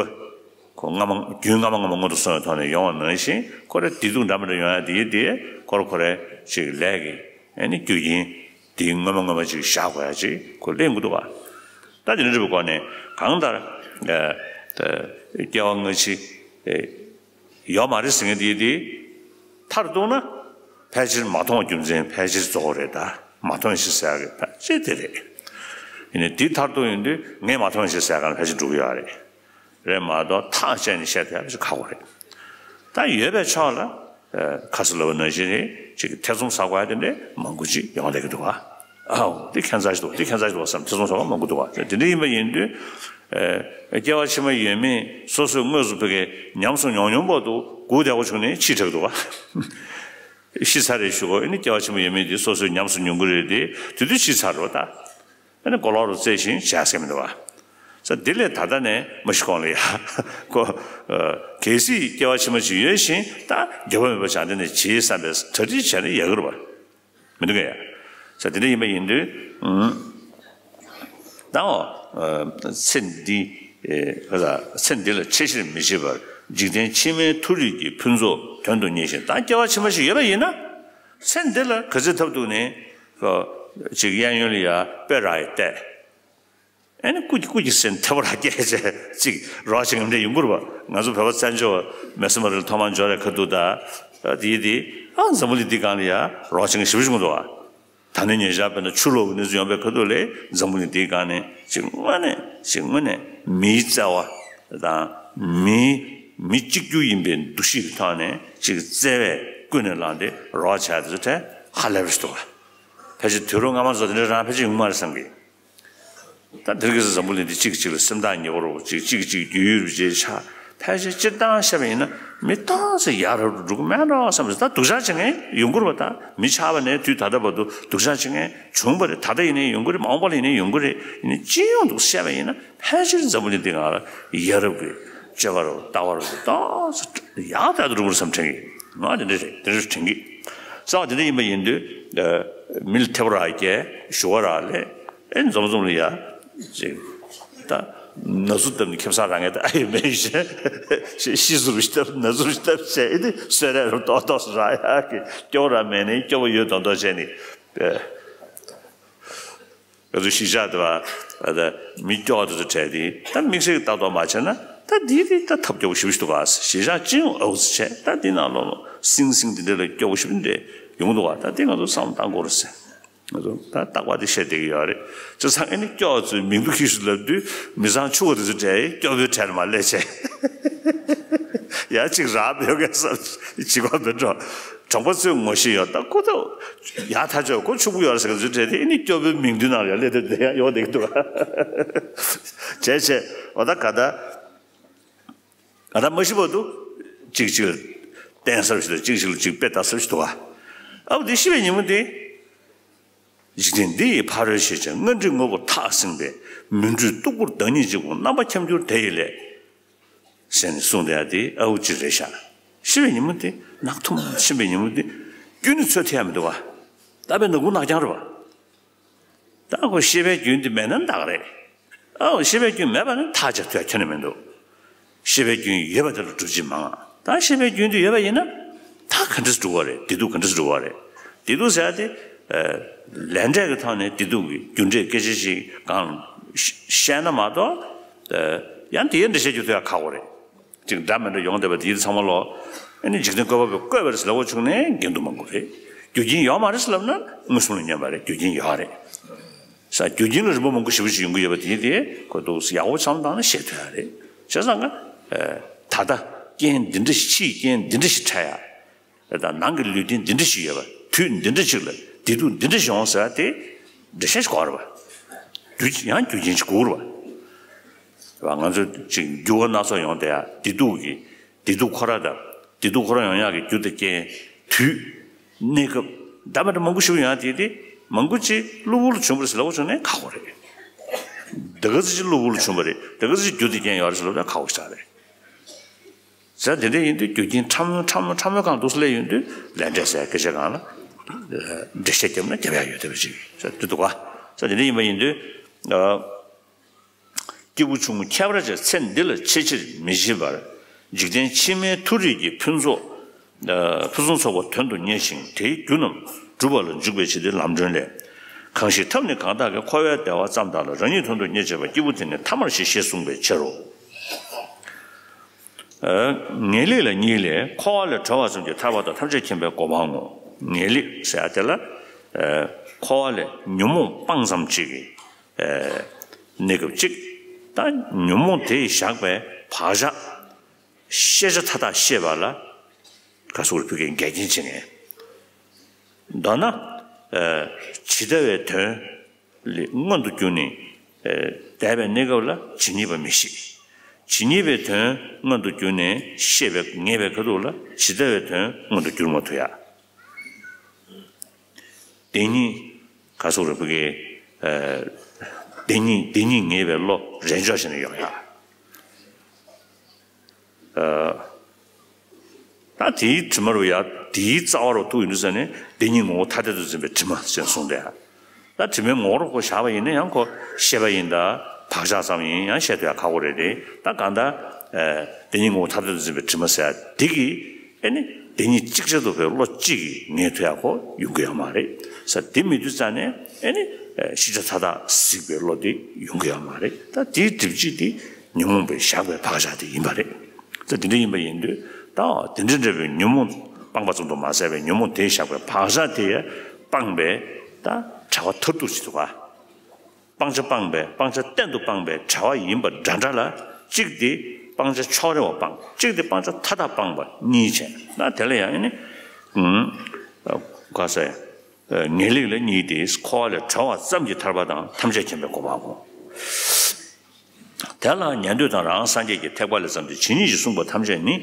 ཁོ་སྔ་མ་རྒྱུན་སྔ་མ་སྔ་མ་སྔོན་དུ་སོང་བའི་ཐོག་ནས་ཡོང་བ་ནང་བཞིན་ཁོ་ར་བདེ་སྡུག་འདྲ་མི་འདྲ་ཡོང་ཡ་དེ་ཡིན་དེ་ཁོ་ར་ཁོ་རའི་ཅིག་ལས་ཀྱི་ཨ་ནི་རྒྱུ་རྐྱེན་དེ་སྔ་མ་སྔ་མ་ཅིག་བཞག་དགོས་ཡ་ཅིག་ཁོ་གླེང་དགོས་འདུག་ག་ད་དེ་འདྲ་རེད་པའི་སྒོ་ནས་གང་ལྟར་ཨ་ད་སྐྱེ་བ་སྔ་ཕྱི་ཨ་ཡོད་མ་རེད་ཟེར་མཁན་དེ་དེ་མཐར་གཏུགས་ན་ཕལ་ཆེར་མ་མཐོང་བ་རྒྱུ་མཚན་ཕལ་ཆེར་གཙོ་བོ་རེད། ད་མ་མཐོང་ཞིག་ཟེར་ཡག་གི་ཕལ་ཆེར་དེ་རེད། ཡིན་ནའི་དེ་མཐར་གཏུགས་ཡོང་དུས་ངས་མ་མཐོང་ཞིག་ཟེར་ཡག་ནི་ཕལ་ཆེར་འགྲོ་གི་ཡོད་རེད། རེད་མ་གཏོགས་ཐག་བཅད་ནས་བཤད་ཐུབ་ཡག་ཕལ་ཆེར་ཁག་པོ་རེད། ད་ཡོད་པའི་ཕྱོགས་ལ་ཁ་སང་ལབ་པ་ནང་བཞིན་རེད་ཅིག་ཐེ་ཚོམ་ཟ་དགོས་ཡ་དེ་འདྲས་མང་པོ་ཅིག་ཡོང་བསྡད་ཀྱི་འདུག་ག་ཨའོ་འདི་ཁྱད་མཚར་ཞིག་འདུག་འདི་ཁྱད་མཚར་ཞིག་འདུག་བསམ་ཐེ་ཚོམ་ཟ་བ་མང་པོ་འདུག་བ། དེ་འདྲ་ཡིན་པ་ཡིན་དུས་ཨ་སྐྱེ་བ་ཕྱི་མ་ཡོད་མེད་སོ་སོས་དངོས་སུ་ཕ་གི་ཉམས་སུ་མྱོང་མྱོང་བར་དུ་སྒུག་བསྡད་པ་བྱུང་ནས་ཕྱིས་དྲགས་འདུག་བ། ཤི་ཚར་རེད་ཞུ་གོ་ཨ་ནི་སྐྱེ་བ་ཕྱི་མ་ཡོད་མེད་དེ་སོ་སོས་ཉམས་སུ་མྱོང་གི་རེད་དེ་དེ་དུས་ཤི་ཚར་རོ་ད། ཨ་ནི་གོ་ལོག་རུ་བཙལ་ཞིང་བྱས་ཟེར་མི་འདུག་བ། ས་འདི་ལས་ད་ལྟ་ནས་མ་ཤི་གོང་ལ་ཡ། ཁོ་ཨ་གལ་སྲིད་སྐྱེ་བ་ཕྱི་མ་ཅིག་ཡོད་བཞིན་ད་འགྱོད་པ་མེད་པ་བྱང་འདི་ནས་བྱེད་བསམ་པའི་གྲ་སྒྲིག་བྱས་ན་ཡག་གི་རེད་བ། མི་འདུག་གས་ཡ། ས་དེ་འདྲ་ཡིན་པ་ཡིན་དུས་ཨུམ། ད་འོ་ཨ་ཚེ་འདི་ཨེ་ག་ས་ཚེ་འདི་ལ་འཆི་ཕྱིར་མི་བྱེད་པར་འཇིག་རྟེན་ཕྱི་མའི་མཐོ་རིས་ཀྱི་ཕུན་ཚོགས་དོན་དུ་གཉེར་ཞིང་ད་སྐྱེ་བ་ཕྱི་མ་ཞིག་ཡོད་པ་ཡིན་ན་ཚེ་འདི་ལ་ག་ཚོད་ཐབས་སྡུག་ནས་ཁོ་ཅིག་གཡས་གཡོན་ལ་ཡ་དཔེ་ར་ཡི་བལྟས། ཨ་ནི་སྐུ་སྐུ་གྱི་སེམས་ཐེ་བ་ར་སྐྱེས་བྱས་ཅིག་རོགས་བྱེད་མཁན་འདྲ་ཡོང་གི་རེད་བ། ང་ཚོ་བོད་པ་བཙན་བྱོལ་བ་མེ་སོ་མ་རི་ལ་ཐོག་མར་འབྱོར་བའི་ཁ་ཐུག་ད་དེ་དེ་ཨ་འཛམ་བུ་གླིང་འདི་སྒང་ལ་ཡ་རོགས་བྱེད་མཁན་ཞེ་པོ་ཅིག་འདུག་བ། ད་ནི་ཉེ་ཆར་དཔེར་ན་ཆུ་ལོག་གི་གནས་ཚུལ་ཡོང་བའི་ཁ་ཐུག་ལས་འཛམ་བུ་གླིང་འདིའི་སྒང་ནས་ཅིག་དངོས་གནས་ཅིག་དངོས་གནས་མིའི་བརྩེ་བ་དང་མིའི་མི་གཅིག་གྱུར་ཡིན་པའི་འདུ་ཤེས་ཀྱི་ཐོག་ནས་ཅིག་བརྩེ་བས་ཀུན་ནས་བསླངས་ཏེ་རོགས་བྱས་དེ་ཚོ་གྲས་ཧ་ལས་པ་ཞིག་འདུག་བ། ཕལ་ཆེར་དུས་རབས་སྔ་མ་ཚོ་དེ་འདྲ་རང་ཕལ་ཆེར་ཡོང་གི་མ་རེད་བསམ་གི། ད་འདིར་གི་འཛམ་བུ་གླིང་འདི་གཅིག་གཅིག་ལ་སེམས་ཐག་ཉེ་བོ་རུ་གཅིག་གཅིག་གཅིག་རྒྱུས་ཡོད་རུ་བྱས་ཆགས་ཕལ་ཆེར་སྤྱིར་བཏང་བཤད་པ་ཡིན་ན་མི་ཏོག་ཙམ་ཡག་རབ་ཏུ་འགྲོ་གི་མེད་འགྲོ་བསམ་ཟེར། ད་སྡུག་ཅག་བྱེད་མཁན་ཡོང་གི་རེད་པ། ད་མི་ཆགས་པ་ནས་དུས་ད་ལྟ་བར་དུ་སྡུག་ཅག་བྱེད་མཁན་བྱུང་བ་རེད། ད་ལྟ་ཡིན་ནའི་ཡོང་གི་རེད། མ་འོངས་པ་ལ་ཡིན་ནའི་ཡོང་གི་རེད། ཡིན་ནའི་སྤྱི་ཡོངས་དུ་བཤད་པ་ཡིན་ན་ཕལ་ཆེར་འཛམ་བུ་གླིང་འདི་སྒང་ལ་ཡ་རབས་ཀྱི་སྤྱོད་པ་རུ་ལྟ་བ་རུ་ཏོག་ཙམ་ཡག་ཐག་ཏུ་འགྲོ་གི་རེད་བསམ་དྲན་གི། ང་དེ་འདྲ་རེད། དེ་འདྲ་དྲན་གི། རྩ་བ་དེ་འདྲ་ཡིན་པ་ཡིན་དུས་མི་ལ་ཐེ་བ་ར་སྐྱེ་ཞུ་བ་ར་ལས། ཨེ་འཛོམས་འཛོམས་ལ་ཡ། ཅིག་ད་ན་ཟུག་བཏབ་ནས་ཁེ་བཟང་རག་མཁན་ད་ཨ་ཡོད་མེད་ཞེས། ཤི་ཟུར་ཞིག་བཏབ་ན་ཟུར་ཞིག་བཏབ་བྱས་ཨེ་དེ་གསོལ་རས་རུ་ཏོག་ཏོག་སུ་རག་ཡག་གི་སྐྱོ་བོ་ར་མེད་ནས་སྐྱོ་བོ་ཡོད་མདོག་མདོག་བྱས་ནས། ཨེ་ང་ཚོ་གཞིས་ཆགས་དེ་བ་ད་མི་སྐྱོ་བ་དེ་ཚོ་གྲས་དེ་ད་དམིགས་བསལ་གྱི་ལྟ་རྟོག་མ་བྱས་ན་ད་འདི་དེ་ད་ཐབས་སྐྱོ་བོ་ཞེ་པོ་ཞིག་འདུག་ག་གཞིས་ཆགས་སྤྱི་ཡོངས་ཨའུ་ཚོ་བྱས་ད་འདི་ནང་ལོགས་ལ་སིང་སིང་འདི་འདྲ་ལ་སྐྱོ་བོ་ཞེ་པོ་འདྲ་ཡོང་གི་འདུག་ག་ད་འདི་ང་ཚོ་བསམ་བློ་བཏང་དགོས་རེད་ཟེར། ང་ཚོ་ད་རྟག་པར་དེ་བཤད་བསྡད་ཀྱི་ཡོད་རེད། བྱས་ཙང་ཨ་ནི་སྐྱོ་བ་ཚོའི་མིང་དུ་ཁྱེར་ཤོག་ལབ་དུས་མི་ཚང་ཕྱུག་པོ་དེ་ཚོ་གྲས་སྐྱོ་བོའི་གྲས་ལ་མར་སླེབས་བྱས། ཡ་གཅིག་རག་ཡོད་མཁན་བསམ་བྱེད་དགོས་མེད་འགྲོ། གྲོང་པ་ཚོས་ངོ་ཤེས་ཡོད་ད་ཁོ་ད་ཡག་ཐག་ཆོད་ཁོ་ཕྱུག་པོ་ཡོད་རེད་ཟེར་མཁན་ཚོའི་གྲས་དེ་ཨ་ནི་སྐྱོ་བོའི་མིང་དོན་ནང་ལ་ཡར་སླེབས་བསྡད་ཡ་ཡོང་བསྡད་ཀྱི་འདུག་ག་བྱས་བྱས། འོ་ད་ག་ད། ང་ད་མ་ཤི་བར་དུ་གཅིག་གཅིག་ལ་བརྟེན་ས་ཞིག་དང་གཅིག་གཅིག་ལ་གཅིག་དཔེ་ལྟ་ས་ཞིག་འདུག་ག་ཨ་བོ་དེ་ཤི་བའི་ཉིན་མོ་དེ། འཇིག་རྟེན་འདི་ཡི་ཕ་རོལ་ཕྱིན་ཅི་ལྔ་འདྲིས་དངོས་པོར་ཐག་བསྲིངས་པའི། མི་འཁྲུལ་སྟུག་པོར་བདག་ཉིད་གཅིག་པུ། རྣམ་པ་ཁྱབ་འགྱུར་དེ་ཡི་ལས། ཟེར་ནས་གསུངས་བསྡད་ཡ་དེ་ཨ་བོ་གཅིག་རེད་ཤག་ཤི་བའི་ཉིན་མོ་དེ་ནག་ཐུམ་ཕྱིན་པའི་ཉིན་མོ་དེ་རྒྱུན་ནས་འཚོལ་ཐུབ་ཡ་མི་འདུག་བ། ད་དཔེ་ནག་ཁུང་ནག་རྐྱང་རེད་བ། ད་ཁོ་ཤེས་པའི་རྒྱུན་དེ་མེད་ན་བདག་རེད། ཨའོ་ཤེས་པའི་རྒྱུན་མེད་པ་ནི་ཐག་བཅད་ཐུབ་ཡ་ཁྱོན་ནས་མི་འདུག་ཤེས་པའི་རྒྱུན་ཡོད་པ་དེ་ལ་སྒྲུབ་བྱེད་མང་། ད་ཤེས་པའི་རྒྱུན་དེ་ཡོད་པ་ཡིན་ན་ད་ག་འདྲས་སྒྲུབ་པ་རེད། བདེ་སྡུག་ག་འདྲས་སྒྲུབ་པ་རེད། བདེ་སྡུག་ཟེར་ཡ་དེ་ལས་འབྲས་ཀྱི་ཐོག་ནས་བདེ་སྡུག་གི་རྒྱུ་འབྲས་སྐད་ཆ་ཞིག་གང་བཤད་ན་མ་གཏོགས་ཡང་དེའི་འགྲེལ་བཤད་རྒྱུ་ཐུབ་ཡ་ཁག་པོ་རེད། ཅིག་འདྲ་མི་འདྲ་ཡོང་བསྡད་པ་དེ་ཚང་མ་ལོ། ཨ་ནི་འཇིག་རྟེན་བཀོད་པ་པོས་བཀོད་པ་རེད་ཟེར་ལབ་པ་བྱུང་ནས་འགལ་འདུ་མང་པོ་རེད། རྒྱུ་རྐྱེན་ཡོད་མ་རེད་ཟེར་ལབ་ན་མངོན་སུམ་ལ་ཉན་པ་རེད། རྒྱུ་རྐྱེན་ཡོད་རེད། ས་རྒྱུ་རྐྱེན་ལ་རིམ་པ་མང་པོ་ཞེ་པོ་ཅིག་ཡོང་གི་ཡོད་པ་དེ་དེ་ཁོ་འདུག་ཡག་པོ་བསམ་བཏང་ན་ཤེས་ཐུབ་ཡ་རེད། བྱས་ཙང་ང་ད་ལྟ་རྐྱེན་འདི་འདྲ་ཞིག་ཕྱིའི་རྐྱེན་འདི་འདྲ་ཞིག་འཕྲད་ཡ། ད་ནང་གི་ལུས་རྟེན་འདི་འདྲ་ཞིག་ཡོད་པ། དུས་འདི་འདྲ་ཅིག་ལ་བདེ་སྡུག་འདི་འདྲ་ཞིག་ཡོང་ཟེར་བ་དེ་འགྲེལ་བཤད་ཞིག་དགོས་རེད་བ། རྒྱུ་ཡང་རྒྱུ་རྐྱེན་ཞིག་དགོས་རེད་བ། ང་ཚོ་ཅིག་འགྱུར་བ་སྣ་ཚོགས་ཡོང་བསྡད་ཡ་བདེ་སྡུག་གི་བདེ་སྡུག་ཁོ་ར་དང་བདེ་སྡུག་ཁོ་ར་ཡོང་ཡག་གི་རྒྱུ་དང་རྐྱེན། དུས། གནས་སྐབས། འདྲ་མི་འདྲ་མང་པོ་ཞིག་ཡོང་ཡ་དེ་དེ་མང་པོ་ཅིག་གློ་བུར་དུ་བྱུང་བ་རེད་ཟེར་ལབ་པ་བྱུང་ནས་ཁག་པོ་རེད། འདི་ག་ཚོད་ཅིག་གློ་བུར་དུ་བྱུང་བ་རེད། འདི་ག་ཚོད་ཅིག་རྒྱུ་དང་རྐྱེན་ཡོད་རེད་ཟེར་ལབ་ན་ཁག་པོ་ཞིག་རེད། ཟེར་དེ་འདྲ་ཡིན་དུས་རྒྱུ་རྐྱེན་ཕྲ་མོ་ཕྲ་མོ་ཕྲ་མོའི་སྒང་དུ་སླེབས་ཡོང་དུས་ལས་འབྲས་ཟེར་སྐད་ཆ་སྒང་ལ་འགྲེལ་བཤད་བརྒྱབ་ན་རྒྱབ་ཡག་ཡོད་བསྡད་པ་ཅིག་ཟེར་དུས་འདུག་ག་ཟེར་དེ་འདྲ་ཡིན་པ་ཡིན་དུས། སྐྱེས་བུ་ཆུང་ངུ་ཁྱད་པར་ཅན་ཚེ་འདི་ལ་ཆེས་ཆེར་མི་བྱེད་པར། འཇིག་རྟེན་ཕྱི་མའི་མཐོ་རིས་ཀྱི་ཕུན་ཚོགས། ཕུན་སུམ་ཚོགས་པ་དོན་དུ་གཉེར་ཞིང་དེའི་རྒྱུ་རྣམས་སྒྲུབ་པ་ལ་འཇུག་པའི་ཆེད་དུ་ལམ་སྒྲོན་ལས། གང་ཞིག་ཐབས་ནི་གང་དག་གིས། འཁོར་བའི་བདེ་བ་ཙམ་དག་ལ། རང་ཉིད་དོན་དུ་གཉེར་བྱེད་པ། སྐྱེས་བུ་དེ་ནི་ཐ་མར་ཤེས། ཞེས་གསུངས་པའི་ཕྱིར་རོ། ངེས་ལེགས་ལ་གཉིས་ལས། འཁོར་བ་ལས་གྲོལ་བ་ཙམ་གྱིས་ཐར་པ་དང་ཐམས་ཅད་མཁྱེན་པའི་གོ་འཕང་ངོ་། ངེས་ལེགས་ཟེར་ཡ་དེ་ལ། འཁོར་བ་ལས་ཉོན་མོངས་སྤངས་ཙམ་གཅིག་གིས། གནས་སྐབས་གཅིག་ད་ཉོན་མོངས་དེས་བཞག་པའི་བག་ཆགས་ཤེས་བྱ་མཐའ་དག་ཤེས་པ་ལ་ག་སོགས་རིགས་ཕུལ་མཁན་འགལ་རྐྱེན་བྱེད་མཁན། མདོར་ན། ཇི་ལྟ་བའི་དོན་ལས་མངོན་དུ་གྱུར་ནས་འདས་པའི་གནས་སྐབས་ལ་ཇི་སྙེད་པ་མི་ཤེས། ཇི་སྙེད་པའི་དོན་མངོན་དུ་གྱུར་ནས་ཤེས་པའི་ངེས་པའི་ཁ་ཐུག་ལ་ཇི་ལྟ་བའི་དོན་མངོན་དུ་གྱུར་མ་ཐུབ་ཡ། བདེན་གཉིས། ག་སོགས་རེད་བུ་གའི། བདེན་གཉིས་བདེན་གཉིས་ངེས་པའི་བློ་རེས་འཇོག་བྱས་ནས་ཡོང་ཡ། ད་དེའི་དྲི་མ་རུ་ཡ་དེའི་རྩ་བ་རུ་ཐུག་ཡོང་དུས་ཙ་ནས་བདེན་གཉིས་ངོ་བོ་ཐ་དད་དུ་འཛིན་པའི་དྲི་མ་ཞེས་གསུངས་ཏེ། ད་དྲི་མའི་ངོ་བོ་རུ་ཁོ་བཞག་པ་ཡིན་ན་ཡང་ཁོ་ཤེས་པ་ཡིན་ད་བག་ཆགས་ཙམ་ཡིན་ཡང་བཤད་ཐུབ་ཡ་ཁག་པོ་རེད་དེ། ད་གང་ལྟར་བདེན་གཉིས་ངོ་བོ་ཐ་དད་དུ་འཛིན་པའི་དྲི་མ་ཟེར་ཡ་དེ་གིས། ཨེ་ནི། དེ་གཉིས་གཅིག་ཆར་དུ་བའི་བློ་གཅིག་གིས་ངེས་ཐུབ་ཡག་ཁོ་ཡོང་གི་ཡོད་མ་རེད། ས་དེ་མི་དུས་ཙ་ནས་ཨེ་ནི། ཤེས་བྱ་མཐའ་དག་གཟིགས་པའི་བློ་དེ་ཡོང་གི་ཡོད་མ་རེད། ད་དེའི་སྒྲིབ་བྱེད་དེ་ཉོན་མོངས་པས་བཞག་པའི་བག་ཆགས་དེ་ཡིན་པ་རེད། ད་དེ་འདྲ་ཡིན་པ་ཡིན་དུས་ད་དེ་འདྲ་འདྲ་བའི་ཉོན་མོངས་སྤངས་པ་ཙམ་དུ་མ་ཟད་པའི་ཉོན་མོངས་དེས་བཞག་པའི་བག་ཆགས་དེ་ཡང་སྤངས་པའི་ད་བྱ་བ་མཐར་ཐུག་ཅིག་འདུག་ག་སྤང་བྱ་སྤངས་པའི་སྤང་བྱ་གཏན་དུ་སྤངས་པའི་བྱ་བ་ཡིན་པ་འདྲ་འདྲ་ལ་གཅིག་དེ་སྤང་བྱ་ཕྱོགས་རེ་བ་སྤངས། གཅིག་དེ་སྤང་བྱ་མཐའ་དག་སྤངས་པ་གཉིས་བྱས་ན་དེ་ལ་ཡང་ནི། ག་ས། ངེས་ལེགས་ལ་གཉིས་ཏེ། འཁོར་བ་ལས་གྲོལ་བ་ཙམ་གྱིས་ཐར་པ་དང་ཐམས་ཅད་མཁྱེན་པའི་གོ་འཕང་ངོ་། དེ་ལ་ཉན་ཐོས་དང་རང་སངས་རྒྱས་ཀྱི་ཐེག་པ་ལས་བརྩམས་ཏེ་ཇི་སྙེད་ཅིག་གསུངས་པ་ཐམས་ཅད་ནི་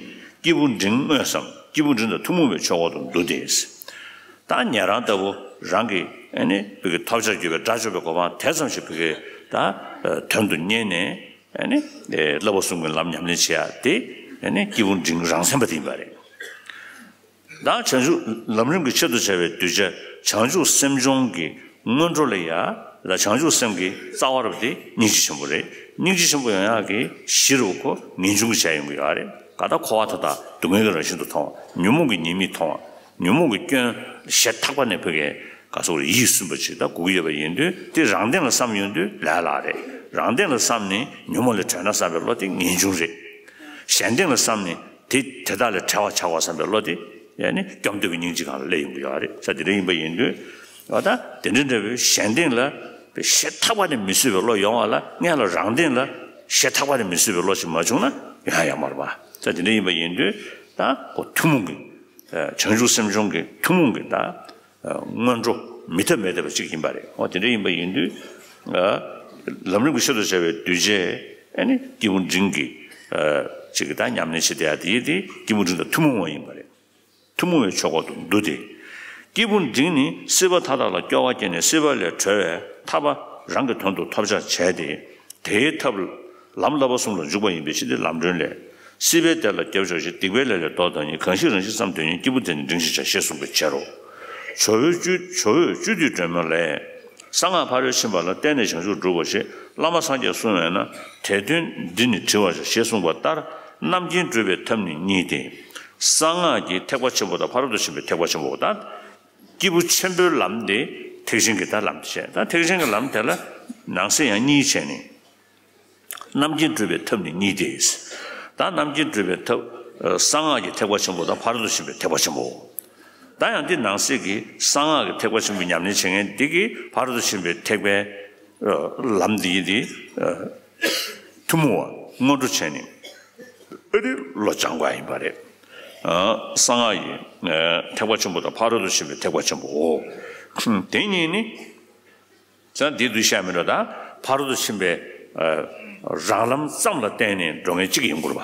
སྐྱེས་བུ་འབྲིང་དངོས་སམ་སྐྱེས་བུ་འབྲིང་དང་ཐུན་མོང་བའི་ཆོས་འཁོར་དུ་འདུ་སྟེ། ད་ཉན་རང་ལྟ་བུ་རང་གི་ཨེ་ནི་བུ་གའི་ཐོབ་བྱར་གྱུར་པའི་དགྲ་བཅོམ་པའི་གོ་འཕང་དེ་ཙམ་ཞིག་བུ་གའི་ད་དོན་དུ་གཉེར་ནས་ཨེ་ནི་བསླབ་པ་གསུམ་གྱི་ལམ་ཉམས་ལེན་བྱེད་ཡ་དེ་ཨེ་ནི་སྐྱེས་བུ་འབྲིང་རང་མཚན་པ་དེ་ཡིན་པ་རེད། ད་བྱང་ཆུབ་ལམ་རིམ་གྱི་ཆེད་དུ་བྱ་བའི་གདུལ་བྱ་བྱང་ཆུབ་སེམས་སྦྱོང་གི་སྔོན་འགྲོ་ལ་ཡ་ལ་བྱང་ཆུབ་སེམས་ཀྱི་རྩ་བ་རུ་དེ་སྙིང་རྗེ་ཆེན་པོ་རེད། སྙིང་རྗེ་ཆེན་པོ་ཡོང་ཡག་གི་གཞི་རུ་ཁོ་ངེས་འབྱུང་གི་བྱ་ཡོང་གི་ཡོད་རེད། ག་ད་འཁོར་བ་མཐའ་དག་སྡུག་བསྔལ་གྱི་རང་བཞིན་དུ་མཐོང་བ། ཉོན་མོངས་ཀྱི་ཉེས་དམིགས་མཐོང་བ། ཉོན་མོངས་ཀྱི་སྐྱོན་ཞེ་ཐག་པ་ནས་བུ་གའི་ག་སོགས་ཡིད་སུན་པ་ཅིག་ད་དགོས་ཀྱི་ཡོད་པ་ཡིན་དུས་དེ་རང་སྟེང་ལ་བསམ་ཡོང་དུས་ལས་སླ་རེད། རང་སྟེང་ལ་བསམ་ནས་ཉོན་མོངས་ལས་གྲོལ་ན་བསམ་པའི་བློ་དེ་ངེས་འབྱུང་རེད། གཞན་སྟེང་ལ་བསམ་ནས་དེ་དེ་དག་ལས་བྲལ་བར་བྱ་དགོས་བསམ་པའི་བློ་དེ་ཡང་ནི་སྐྱོབ་འདོད་ཀྱི་སྙིང་རྗེ་སྒང་ལ་སླེབས་ཡོང་གི་ཡོད་རེད། ས་དེ་འདྲ་ཡིན་པ་ཡིན་དུས་ཨ་ད་དེ་འདྲ་འདྲ་བའི་གཞན་སྟེང་ལ་ཞེ་ཐག་པ་ནས་མི་བཟོད་པའི་བློ་ཡོང་བ་ལ་སྔོན་ལ་རང་སྟེང་ལ་ཞེ་ཐག་པ་ནས་མི་བཟོད་པའི་བློ་ཞིག་མ་བྱུང་ན་ཡོང་ཡ་ཡོད་མ་རེད་པ། ས་དེ་འདྲ་ཡིན་པ་ཡིན་དུས་ད་ཁོ་ཐུན་མོང་གི་བྱང་ཆུབ་སེམས་སྦྱོང་གི་ཐུན་མོང་གི་ད་སྔོན་འགྲོ་མི་ཐབས་མེད་བསྡད་པ་ཅིག་ཡིན་པ་རེད། འོ་དེ་འདྲ་ཡིན་པ་ཡིན་དུས་ལམ་རིམ་གྱི་ཆེད་དུ་བྱ་བའི་གདུལ་བྱའི་ ཨ་ནི་སྐྱེས་བུ་འབྲིང་གི་ཅིག་གི་ད་ཉམས་ལེན་བྱེད་བསྡད་ཡ་དེ་ཡི་དེ་སྐྱེས་བུ་འབྲིང་དང་ཐུན་མོང་བ་ཡིན་པ་རེད། ཐུན་མོང་བའི་ཆོས་འཁོར་དུ་འདུ་སྟེ། སྐྱེས་བུ་འབྲིང་ནི་སྲིད་པ་མཐའ་དག་ལ་སྐྱོ་བ་སྐྱེས་ནས་སྲིད་པ་ལས་གྲོལ་བའི་ཐར་པ་རང་གི་དོན་དུ་ཐོབ་བྱར་བྱས་ཏེ། དེའི་ཐབས་ལམ་བསླབ་པ་གསུམ་ལ་འཇུག་པ་ཡིན་པའི་ཕྱིར་ཏེ། ལམ་སྒྲོན་ལས། སྲིད་པའི་བདེ་ལ་སྐྱབས་འཇུག་ཅིང་། སྡིག་པའི་ལས་ལས་ལྡོག་ལྟ་ཉིད། གང་ཞིག་རང་བཞིན་བསམ་དོན་གཉིས། སྐྱེས་བུ་དེ་ནི་འབྲིང་ཞེས་བྱ། ཞེས་གསུངས་པའི་ཕྱིར་རོ། ཇོ་བོའི་བཅུད་ཇོ་བོས་བཅུད་བསྡུས་སྒྲོན་མེ་ལས། གསང་སྔགས་ཕ་རོལ་ཕྱིན་པ་ལ་བརྟེན་ནས་བྱང་ཆུབ་སྒྲུབ་པ་ཞེས་བླ་མ་སངས་རྒྱས་གསུངས་པས་ན། དེ་དོན་འདི་ནི་དྲི་བར་བྱ། ཞེས་གསུངས་པ་ལྟར་རྣམ་མཁྱེན་སྒྲུབ་པའི་ཐབས་ནི་གཉིས་ཏེ། གསང་སྔགས་ཀྱི་ཐེག་པ་ཆེན་པོ་དང་ཕ་རོལ་ཏུ་ཕྱིན་པའི་ཐེག་པ་ཆེན་པོ་དང་། སྐྱེས་བུ་ཆེན་པོའི་ལམ་དེ་ཐེག་ཆེན་གྱི་ད་ལམ་དེ་བྱས། ད་ཐེག་ཆེན་གྱི་ལམ་དེ་ལ་ནང་གསེས་ཡང་གཉིས་བྱས་ནས། རྣམ་མཁྱེན་སྒྲུབ་པའི་ཐབས་ནི་གཉིས་ཏེ། ད་རྣམ་མཁྱེན་སྒྲུབ་པའི་ཐབས། གསང་སྔགས་ཀྱི་ཐེག་པ་ཆེན་པོ་དང་ཕ་རོལ་ཏུ་ཕྱིན་པའི་ཐེག་པ་ཆེན་པོ། ད་ཡང་འདི་ནང་གསེས་ཀྱི་གསང་སྔགས་ཀྱི་ཐེག་པ་ཆེན་པོའི་ཉམས་ལེན་བྱེད་མཁན་འདི་གིས་ཕ་རོལ་ཏུ་ཕྱིན་པའི་ཐེག་པའི་ལམ་འདི་ཡི་འདི་ཐུན་མོང་བ་སྔོན་འགྲོ་བྱས་ནས་ཨ་ནི་བློ་སྦྱང་དགོས་ཡིན་པ་རེད། གསང་སྔགས་ཀྱི་ཐེག་པ་ཆེན་པོ་དང་ཕ་རོལ་ཏུ་ཕྱིན་པའི་ཐེག་པ་ཆེན་པོའོ། དེ་གཉིས་ནི། ཙང་དེ་དུས་བཤད་མི་འགྲོ། ད་ཕ་རོལ་ཏུ་ཕྱིན་པའི་རང་ལམ་ཙམ་ལ་བརྟེན་ནས་འགྲོ་མཁན་གཅིག་ཡིན་དགོས་པ།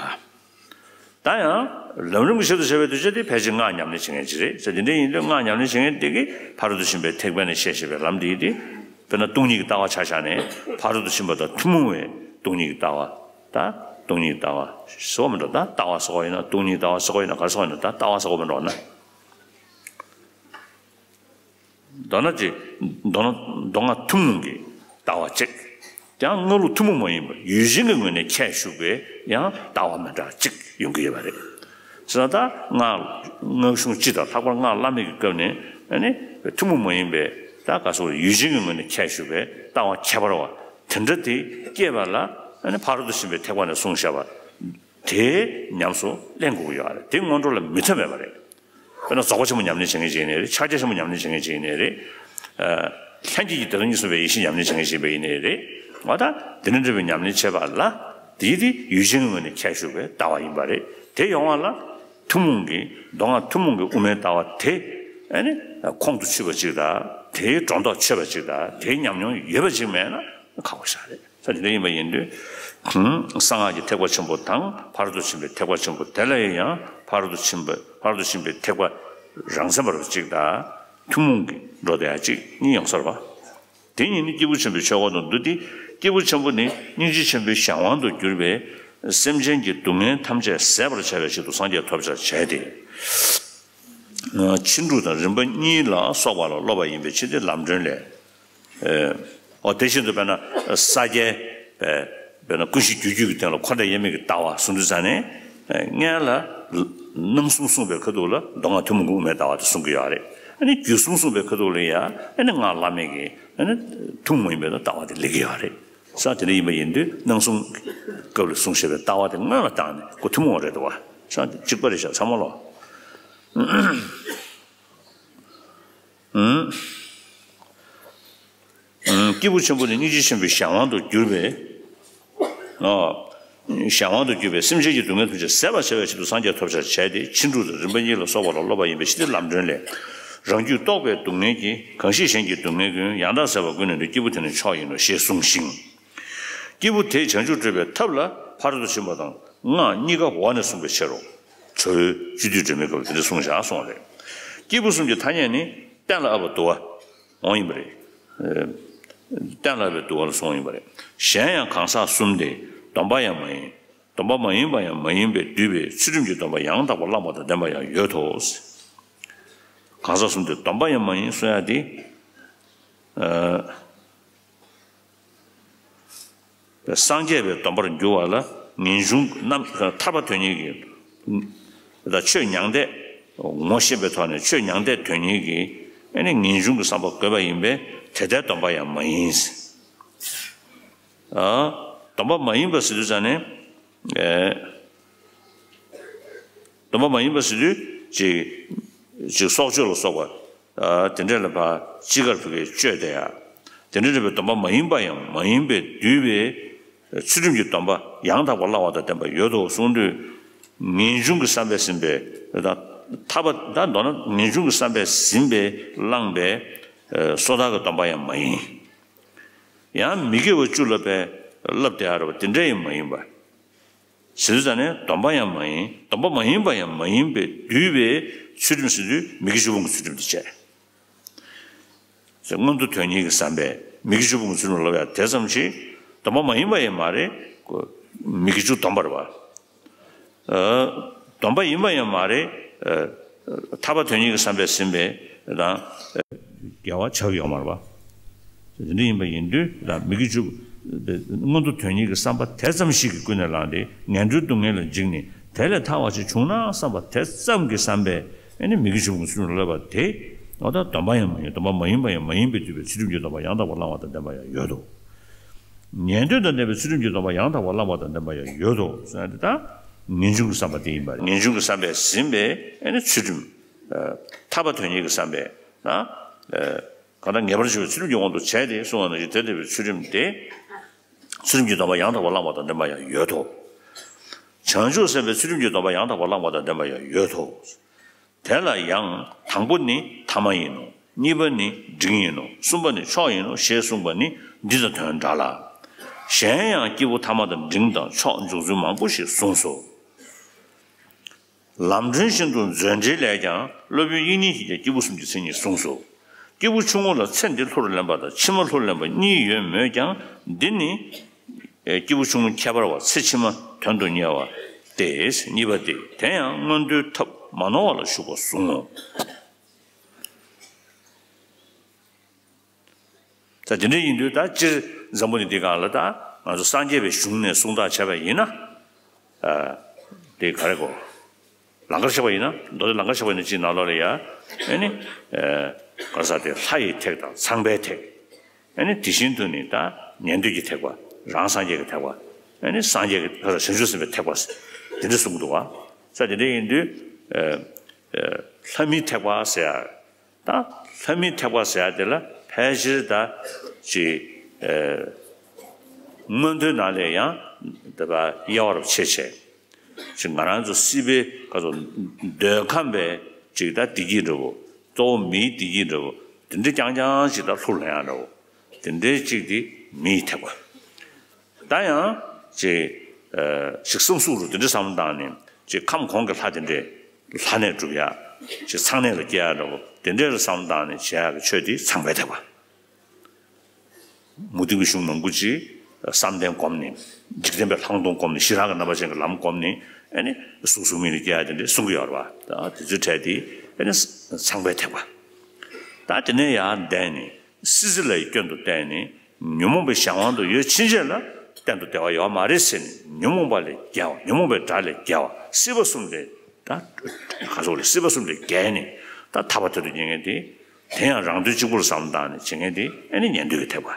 ད་ཡང་ལམ་རིམ་གྱི་ཆེད་དུ་བྱ་བའི་དུས་ཚོད་དེ་ཕལ་ཆེར་སྔགས་ཉམས་ལེན་བྱེད་མཁན་ཅིག་རེད། ཙང་དེ་འདྲ་ཡིན་དུས་སྔགས་ཉམས་ལེན་བྱེད་མཁན་དེ་གིས་ཕ་རོལ་ཏུ་ཕྱིན་པའི་ཐེག་པ་ནས་བཤད་བཞིན་པའི་ལམ་དེ་དེ་དཔེར་ན་སྟོང་ཉིད་ཀྱི་ལྟ་བ་ཆ་བཞག་ནས་ཕ་རོལ་ཏུ་ཕྱིན་པ་དང་ཐུན་མོང་བའི་སྟོང་ཉིད་ཀྱི་ལྟ་བ། ད་སྟོང་ཉིད་ཀྱི་ལྟ་བ་ཟེར་བ་མི་འགྲོ། ད་ལྟ་བ་ཟེར་བ་ཡིན་ན་སྟོང་ཉིད་ཀྱི་ལྟ་བ་ཟེར་བ་ཡིན་ན་ག་རེ་ཟེར་བ་ཡིན་ན། ད་ལྟ་བ་ཟེར་བ་མི་འགྲོ་ན། མདོར་ན་ཅིག་མདོར་ན་མདོ་སྔགས་ཐུན་མོང་གི་ལྟ་བ་གཅིག་ཀྱང་སྔགས་ལུགས་ཐུན་མོང་མ་ཡིན་པ་ཡུལ་ཅན་གྱི་ངོས་ནས་ཁྱད་ཞུགས་པའི་ཡང་ལྟ་བ་མི་འདྲ་གཅིག་ཡོང་གི་ཡོད་པ་རེད། ཟེར་ན་ད་སྔགས་སྔགས་གཞུང་སྤྱི་དང་ལྷག་པར་སྔགས་བླ་མེད་ཀྱི་སྐབས་ནས་ཨ་ནི་ཐུན་མོང་མ་ཡིན་པའི་ད་ག་སོགས་ཡུལ་ཅན་གྱི་ངོས་ནས་ཁྱད་ཞུགས་པའི་ལྟ་བ་ཁྱད་པར་བ་དེ་འདྲ་དེ་སྐྱེས་པ་ལ་ཨ་ནི་ཕ་རོལ་ཏུ་ཕྱིན་པའི་ཐེག་པ་ནས་གསུངས་བཞག་པ་དེ་ཉམས་སུ་ལེན་དགོས་ཀྱི་ཡོད་རེད། དེ་སྔོན་འགྲོ་ལ་མི་ཐོན་མེད་པ་རེད། དཔེར་ན་རྫོགས་པ་ཆེན་པོ་ཉམས་ལེན་བྱེད་མཁན་ཅིག་ཡིན་ནའི་རེད། ཕྱག་རྒྱ་ཆེན་པོ་ཉམས་ལེན་བྱེད་མཁན་ཅིག་ཡིན་ནའི་རེད། ལྷན་སྐྱེས་ཀྱི་བདེ་སྟོང་གཉིས་སུ་མེད་པའི་ཡེ་ཤེས་ཉམས་ལེན་བྱེད་མཁན་ཅིག་ཡིན་པ་ཡིན་ནའི་རེད། འོ་ད་དེ་འདྲ་འདྲ་བའི་ཉམས་ལེན་བྱེད་པ་ལ་དེའི་དེ་ཡུལ་ཅན་གྱི་ངོས་ནས་ཁྱད་ཞུགས་པའི་ལྟ་བ་ཡིན་པ་རེད། དེ་ཡོང་བ་ལ་ཐུན་མོང་གི་མདོ་སྔགས་ཐུན་མོང་གི་དབུ་མའི་ལྟ་བ་དེ་ཨ་ནི་ཁོང་དུ་ཆུད་པ་ཅིག་དང་དེའི་སྒྲོ་འདོགས་ཆོད་པ་ཅིག་དང་དེའི་ཉམས་མྱོང་ཡོད་པ་ཅིག་མེད་ན་ཁག་པོ་ཞིག་རེད། ས་དེ་འདྲ་ཡིན་པ་ཡིན་དུས། གསང་སྔགས་ཀྱི་ཐེག་པ་ཆེན་པོ་དང་ཕ་རོལ་ཏུ་ཕྱིན་པའི་ཐེག་པ་ཆེན་པོ་དེ་ལ་ཡང་ཕ་རོལ་ཏུ་ཕྱིན་པ་ཕ་རོལ་ཏུ་ཕྱིན་པའི་ཐེག་པ་རང་མཚན་པ་རུ་གཅིག་དང་ཐུན་མོང་གི་འགྲོ་བསྡད་ཡ་གཅིག་གཉིས་ཡོང་ས་རེད་པ། དེ་གཉིས་ནི་སྐྱེས་བུ་ཆེན་པོའི་ཆོས་འཁོར་དུ་འདུ་སྟེ། སྐྱེས་བུ་ཆེན་པོ་ནི་སྙིང་རྗེ་ཆེན་པོའི་གཞན་དབང་དུ་གྱུར་པས་སེམས་ཅན་གྱི་སྡུག་བསྔལ་ཐམས་ཅད་ཟད་པར་བྱ་བའི་ཆེད་དུ་སངས་རྒྱས་ཐོབ་བྱར་བྱས་ཏེ། ཕྱིན་དྲུག་དང་རིམ་པ་གཉིས་ལ་སོགས་པ་ལ་སློབ་པ་ཡིན་པའི་ཕྱིར་ཏེ། ལམ་སྒྲོན་ལས། ཨོ་དེ་བཞིན་དུ་དཔེར་ན་ས་སྐྱའི་དཔེར་ན་ཀུན་གཞི་རྒྱུད་རྒྱུད་ཀྱི་སྟེང་ལ་འཁོར་འདས་དབྱེར་མེད་ཀྱི་ལྟ་བ་གསུང་དུས་ཙ་ནས་སྔོན་ལ་སྣང་གསུམ་གསུངས་པའི་ཁ་ཐུག་ལ་མདོ་སྔགས་ཐུན་མོང་གི་དབུ་མའི་ལྟ་བ་དེ་གསུང་གི་ཡོད་རེད། ཨ་ནི་རྒྱུད་གསུམ་གསུངས་པའི་ཁ་ཐུག་ལ་ཡང་ཨ་ནི་སྔགས་བླ་མེད་ཀྱི་ཨ་ནི་ཐུན་མོང་མ་ཡིན་པའི་ལྟ་བ་དེ་སླེབས་ཀྱི་ཡོད་རེད། ས་དེ་འདྲ་ཡིན་པ་ཡིན་དུས་སྣང་གསུམ་སྐབས་ལ་གསུངས་བཞག་པའི་ལྟ་བ་དེ་སྔོན་ལ་བཏང་ནས་ཁོ་ཐུན་མོང་བ་རེད་འདུག་བ། ས་དེ་གཅིག་པ་རེད་ཤག་ཚང་མ་ལོ། སྐྱེས་བུ་ཆེན་པོ་ནི་སྙིང་རྗེ་ཆེན་པོའི་གཞན་དབང་དུ་གྱུར་པས། གཞན་དབང་དུ་གྱུར་པས་སེམས་ཅན་གྱི་སྡུག་བསྔལ་ཐམས་ཅད་ཟད་པར་བྱ་བའི་ཆེད་དུ་སངས་རྒྱས་ཐོབ་བྱར་བྱས་ཏེ། ཕྱིན་དྲུག་དང་རིམ་པ་གཉིས་ལ་སོགས་པ་ལ་སློབ་པ་ཡིན་པའི་ཕྱིར་ཏེ། ལམ་སྒྲོན་ལས། རང་རྒྱུད་རྟོགས་པའི་སྡུག་བསྔལ་གྱིས། གང་ཞིག་གཞན་གྱི་སྡུག་བསྔལ་ཀུན། ཡང་དག་ཟད་པ་ཀུན་ནས་འདས། སྐྱེས་བུ་དེ་ནི་མཆོག་ཡིན་ནོ། ཞེས་གསུངས་ཤིང་། སྐྱེས་བུ་དེས་བྱང་ཆུབ་སྒྲུབ་པའི་ཐབས་ལ་ཕ་རོལ་ཏུ་ཕྱིན་པ་དང་སྔགས་གཉིས་ཀ་འོག་ནས་གསུངས་པའི་ཕྱིར་རོ། ཇོ་བོའི་བཅུད་བསྡུས་སྒྲོན་མེའི་སྐབས་ལ་དེ་འདྲ་གསུངས་བཞག་གསུངས་པ་རེད། སྐྱེས་བུ་གསུམ་གྱི་ཐ་སྙད་ནི་གཏན་ལ་དབབ་པ་དུ་བ་འོང་ཡིན་པ་རེད། གཏན་ལ་དབབ་པའི་དུ་བ་ལ་སོང་ཡིན་པ་རེད། གཞན་ཡང་གང་ཟག་གསུམ་སྟེ། སྡོམ་པ་ཡང་མ་ཡིན། སྡོམ་པ་མ་ཡིན་པ་ཡང་མ་ཡིན་པས་བསྡུས་པའི་ཚུལ་ཁྲིམས་ཀྱི་སྡོམ་པ་ཡང་དག་པར་བླངས་པ་དང་ལྡན་པ་ཡང་ཡོད་དོ། གང་ཟག་གསུམ་སྟེ་སྡོམ་པ་ཡང་མ་ཡིན་གསུང་ཡ་དེ། སངས་རྒྱས་པའི་སྡོམ་པར་འགྱུར་བ་ལ་ངེས་འབྱུང་རྣམ་ཐར་པ་དོན་གཉེར་གྱི་ད་ཆོས་མྱང་འདས་ངོ་ཤེས་པའི་ཐོག་ནས་ཆོས་མྱང་འདས་དོན་གཉེར་གྱི་ཨ་ནི་ངེས་འབྱུང་གི་བསམ་པ་དགོས་པ་ཡིན་པས་དེ་ལྟའི་སྡོམ་པ་ཡང་མ་ཡིན། སྡོམ་པ་མ་ཡིན་པ་ཟེར་དུས་ཙང་ནས། སྡོམ་པ་མ་ཡིན་པ་ཟེར་དུས་ཅིག་ཅིག་སྲོག་གཅོད་ལ་སོགས་པ། དེ་འདྲ་ལ་ཕར་ཅི་དགར་བུ་གའི་གཅོད་དེ་ཡང་། དེ་འདྲ་འདྲ་བའི་སྡོམ་པ་མ་ཡིན་པ་ཡང་མ་ཡིན་པས་བསྡུས་པའི་ཚུལ་ཁྲིམས་ཀྱི་སྡོམ་པ་ཡང་དག་པར་བླང་བ་དང་ལྡན་པ་ཡོད་དོ་གསུངས་དུས། ངེས་འབྱུང་གི་བསམ་པས་ཟིན་པའི་ད་ཐར་པ་ད་མདོར་ན་ངེས་འབྱུང་གི་བསམ་པས་ཟིན་པའི་བླངས་པའི་སོ་ཐར་གྱི་སྡོམ་པ་ཡང་མ་ཡིན། ཡང་མི་དགེ་བ་བཅུ་ལ་པའི་ ལབ་བསྡད་ཡ་རེད་པ། དེ་འདྲ་ཡང་མ་ཡིན་པ། ཟེར་དུས་ཙང་ནས་སྡོམ་པ་ཡང་མ་ཡིན། སྡོམ་པ་མ་ཡིན་པ་ཡང་མ་ཡིན་པས་བསྡུས་པའི་ཚུལ་ཁྲིམས་ཟེར་དུས་མི་དགེ་བཅུ་སྤོང་གི་ཚུལ་ཁྲིམས་དེ་བྱས། མངོན་མཐོ་དོན་གཉེར་གྱི་བསམ་པས་མི་དགེ་བཅུ་སྤོང་གི་ཚུལ་ཁྲིམས་ལབ་ཡ་དེ་ཙམ་ཞིག་སྡོམ་པ་མ་ཡིན་པ་ཡང་མ་རེད། མི་དགེ་བཅུ་སྡོམ་པ་རེད་པ། ཨ། སྡོམ་པ་ཡིན་པ་ཡང་མ་རེད། ཨ། ཐར་པ་དོན་གཉེར་གྱི་བསམ་པས་ཟིན་པས་དང་། དགེ་བ་བྱ་ཡོད་མ་རེད་པ། དེ་འདྲ་ཡིན་པ་ཡིན་དུས་ད་མི་དགེ་བཅུ། མངོན་མཐོ་དོན་གཉེར་གྱི་བསམ་པ་དེ་ཙམ་ཞིག་གིས་ཀུན་ནས་བསླངས་ཏེ་ངན་འགྲོའི་སྡུག་བསྔལ་ལ་འཇིགས་ནས་དེ་ལས་ཐར་བ་ཞིག་བྱུང་ན་བསམ་པ་དེ་ཙམ་གྱི་བསམ་པས་ཨ་ནི་མི་དགེ་བཅུ་སྤོང་གི་ཚུལ་ཁྲིམས་ལབ་པ་དེ། འོ་ད་སྡོམ་པ་ཡང་མ་ཡིན། སྡོམ་པ་མ་ཡིན་པ་ཡང་མ་ཡིན་པས་བསྡུས་པའི་ཚུལ་ཁྲིམས་ཀྱི་སྡོམ་པ་ཡང་དག་པར་བླངས་པ་དང་ལྡན་པ་ཡང་ཡོད་དོ། ཉན་ཐོས་དང་ལྡན་པའི་ཚུལ་ཁྲིམས་ཀྱི་སྡོམ་པ་ཡང་དག་པར་བླངས་པ་དང་ལྡན་པ་ཡང་ཡོད་དོ་ཟེར་ན་དེ་ད་ངེས་འབྱུང་གི་བསམ་པ་དེ་ཡིན་པ་རེད། ངེས་འབྱུང་གི་བསམ་པས་ཟིན་པའི་ཨ་ནི་ཚུལ་ཁྲིམས། ཨ། ཐར་པ་དོན་གཉེར་གྱི་བསམ་པས་ན། ཨ། གང་ལྟར་ངེས་པར་འབྱུང་བའི་ཚུལ་ཁྲིམས་ཀྱི་དབང་དུ་བྱས་ཏེ་གསུངས་པ་ནང་བཞིན་དེ་ལྟ་བུའི་ཚུལ་ཁྲིམས་དེ། ཚུལ་ཁྲིམས་ཀྱི་སྡོམ་པ་ཡང་དག་པར་བླངས་པ་དང་ལྡན་པ་ཡང་ཡོད་དོ། བྱང་ཆུབ་སེམས་དཔའི་ཚུལ་ཁྲིམས་ཀྱི་སྡོམ་པ་ཡང་དག་པར་བླངས་པ་དང་ལྡན་པ་ཡང་ཡོད་དོ། དེ་ལ་ཡང་དང་པོ་ནི་ཐ་མ་ཡིན་ནོ། གཉིས་པ་ནི་འབྲིང་ཡིན་ནོ། གསུམ་པ་ནི་མཆོག་ཡིན་ནོ་ཞེས་གསུངས་པ་ནི་འདི་དང་དོན་འདྲ་ལ། གཞན་ཡང་སྐྱེས་བུ་ཐ་མ་དང་འབྲིང་དང་མཆོག་འཇོག་ཚུལ་མང་པོ་ཞིག་གསུངས་སོ། ལམ་སྒྲོན་བཞིན་དུ་མཛོད་འགྲེལ་ལས་ཀྱང་སློབ་དཔོན་དབྱིག་གཉེན་ཞིག་ཀྱང་སྐྱེས་བུ་གསུམ་གྱི་མཚན་ཉིད་གསུངས་སོ། སྐྱེས་བུ་ཆུང་ངུ་ལ་ཚེ་འདི་ལྷུར་ལེན་པ་དང་ཕྱི་མ་ལྷུར་ལེན་པ་གཉིས་ཡོད་མོད་ཀྱང་འདི་ནི། སྐྱེས་བུ་ཆུང་ངུ་ཁྱད་པར་བ་ཚེ་ཕྱི་མ་དོན་དུ་གཉེར་བ་སྟེ། གཉིས་པ་སྟེ། དེ་ཡང་མངོན་མཐོའི་ཐབས་མ་ནོར་བ་ལ་ཞུགས་པར་གསུངས་ངོ་། ད་དེ་འདྲ་ཡིན་དུས་ད་སྤྱིར་འཛམ་བུ་གླིང་འདི་སྒང་ལ་ད་ང་ཚོ་སངས་རྒྱས་པའི་གཞུང་ནས་གསུང་བརྟག་བྱས་པ་ཡིན་ན། ཨ། དེ་ག་རེ་གོ། ལང་ཀར་ཆགས་པ་ཡིན་ན། མདོ་སྡེ་ལང་ཀར་ཆགས་པ་ཡིན་ན་སྤྱིའི་ནང་ལོགས་ལ་ཡ། ཨ་ནི། ཨ། ག་རེ་ཟེར་དེ་ལྷ་ཡི་ཐེག་དང་ཚངས་པའི་ཐེག་ཨ་ནི་དེ་བཞིན་དུ་ནི་ད་ཉན་ཐོས་ཀྱི་ཐེག་པ། རང་སངས་རྒྱས་ཀྱི་ཐེག་པ། ཨ་ནི་སངས་རྒྱས་ཀྱི་བྱང་ཆུབ་སེམས་དཔའི་ཐེག་པ། དེ་འདྲ་གསུང་གི་འདུག་བ། ས་དེ་འདྲ་ཡིན་དུས། ཨ། ཨ། ལྷ་མིའི་ཐེག་པ་ཟེར་ཡ། ད་ལྷ་མིའི་ཐེག་པ་ཟེར་ཡ་དེ་ལ་ཕལ་ཆེར་ད་ཅིག་ཨ། མངོན་མཐོའི་ནང་ལས་ཡང་དེ་བ་དབྱེ་བ་རུ་ཕྱེ་བྱས། ཅིག་ང་རང་ཚོ་སྲིད་པའི་ག་ཚོད་འདོད་ཁམས་པའི་ཅིག་ད་བདེ་སྐྱིད་འདྲ་བོ། གཙོ་བོ་མིའི་བདེ་སྐྱིད་འདྲ་བོ། དེ་འདྲ་རྐྱང་རྐྱང་ཅིག་ད་ལྷུར་ལེན་ཡ་འདྲ་བོ། དེ་འདྲའི་ཅིག་དེ་མིའི་ཐེག་པ། ད་ཡང་ཅིག་ཨ། ཅིག་བསམ་གཟུགས་རུ་དེ་འདྲའི་བསམ་བློ་བཏང་ནས་ཅིག་ཁམས་གོང་གི་ལྷ་དེ་འདྲས་ལྷ་གནས་སྒྲུབ་ཡ། ཅིག་ཚངས་གནས་ལ་སྐྱེ་ཡ་འདྲ་བོ་དེ་འདྲའི་བསམ་བློ་བཏང་ནས་བྱེད་ཡ་གི་ཆོས་དེ་ཚངས་པའི་ཐེག་པ། མུ་སྟེགས་པའི་གཞུང་མང་པོ་ཅིག་བསམ་གཏན་བསྒོམས་ནས་འཇིག་རྟེན་པའི་ལྷག་མཐོང་བསྒོམས་ནས་ཞི་རགས་ཀྱི་རྣམ་པ་ཅན་གྱི་ལམ་བསྒོམས་ནས་ཨ་ནི་གཟུགས་གཟུགས་མེད་ལ་སྐྱེ་ཡ་དེ་འདྲས་གསུང་གི་ཡོད་རེད་བ། ད་དེ་ཚོའི་གྲས་དེ་ཨ་ནི་ཚངས་པའི་ཐེག་པ། ད་དེ་ནས་ཡར་འདས་ནས། སྲིད་རྩེ་ལ་ཡི་སྐྱོན་དུ་བལྟས་ནས་ཉོན་མོངས་པའི་གཞན་དབང་དུ་ཡོད་ཕྱིན་ཆད་ལ་གཏན་དུ་བདེ་བ་ཡོད་མ་རེད་ཟེར་ནས་ཉོན་མོངས་པ་ལས་རྒྱལ་བ། ཉོན་མོངས་པའི་དགྲ་ལས་རྒྱལ་བ། སྲིད་པ་གསུམ་ལས་ད་ག་སོགས་ལས་སྲིད་པ་གསུམ་ལས་རྒྱལ་ནས་ད་ཐར་པ་དོན་དུ་གཉེར་མཁན་དེ། དེ་ཡང་རང་དོན་གཅིག་པུར་བསམ་བཏང་ནས་བྱེད་མཁན་དེ་ཨ་ནི་ཉན་ཐོས་ཀྱི་ཐེག་པ།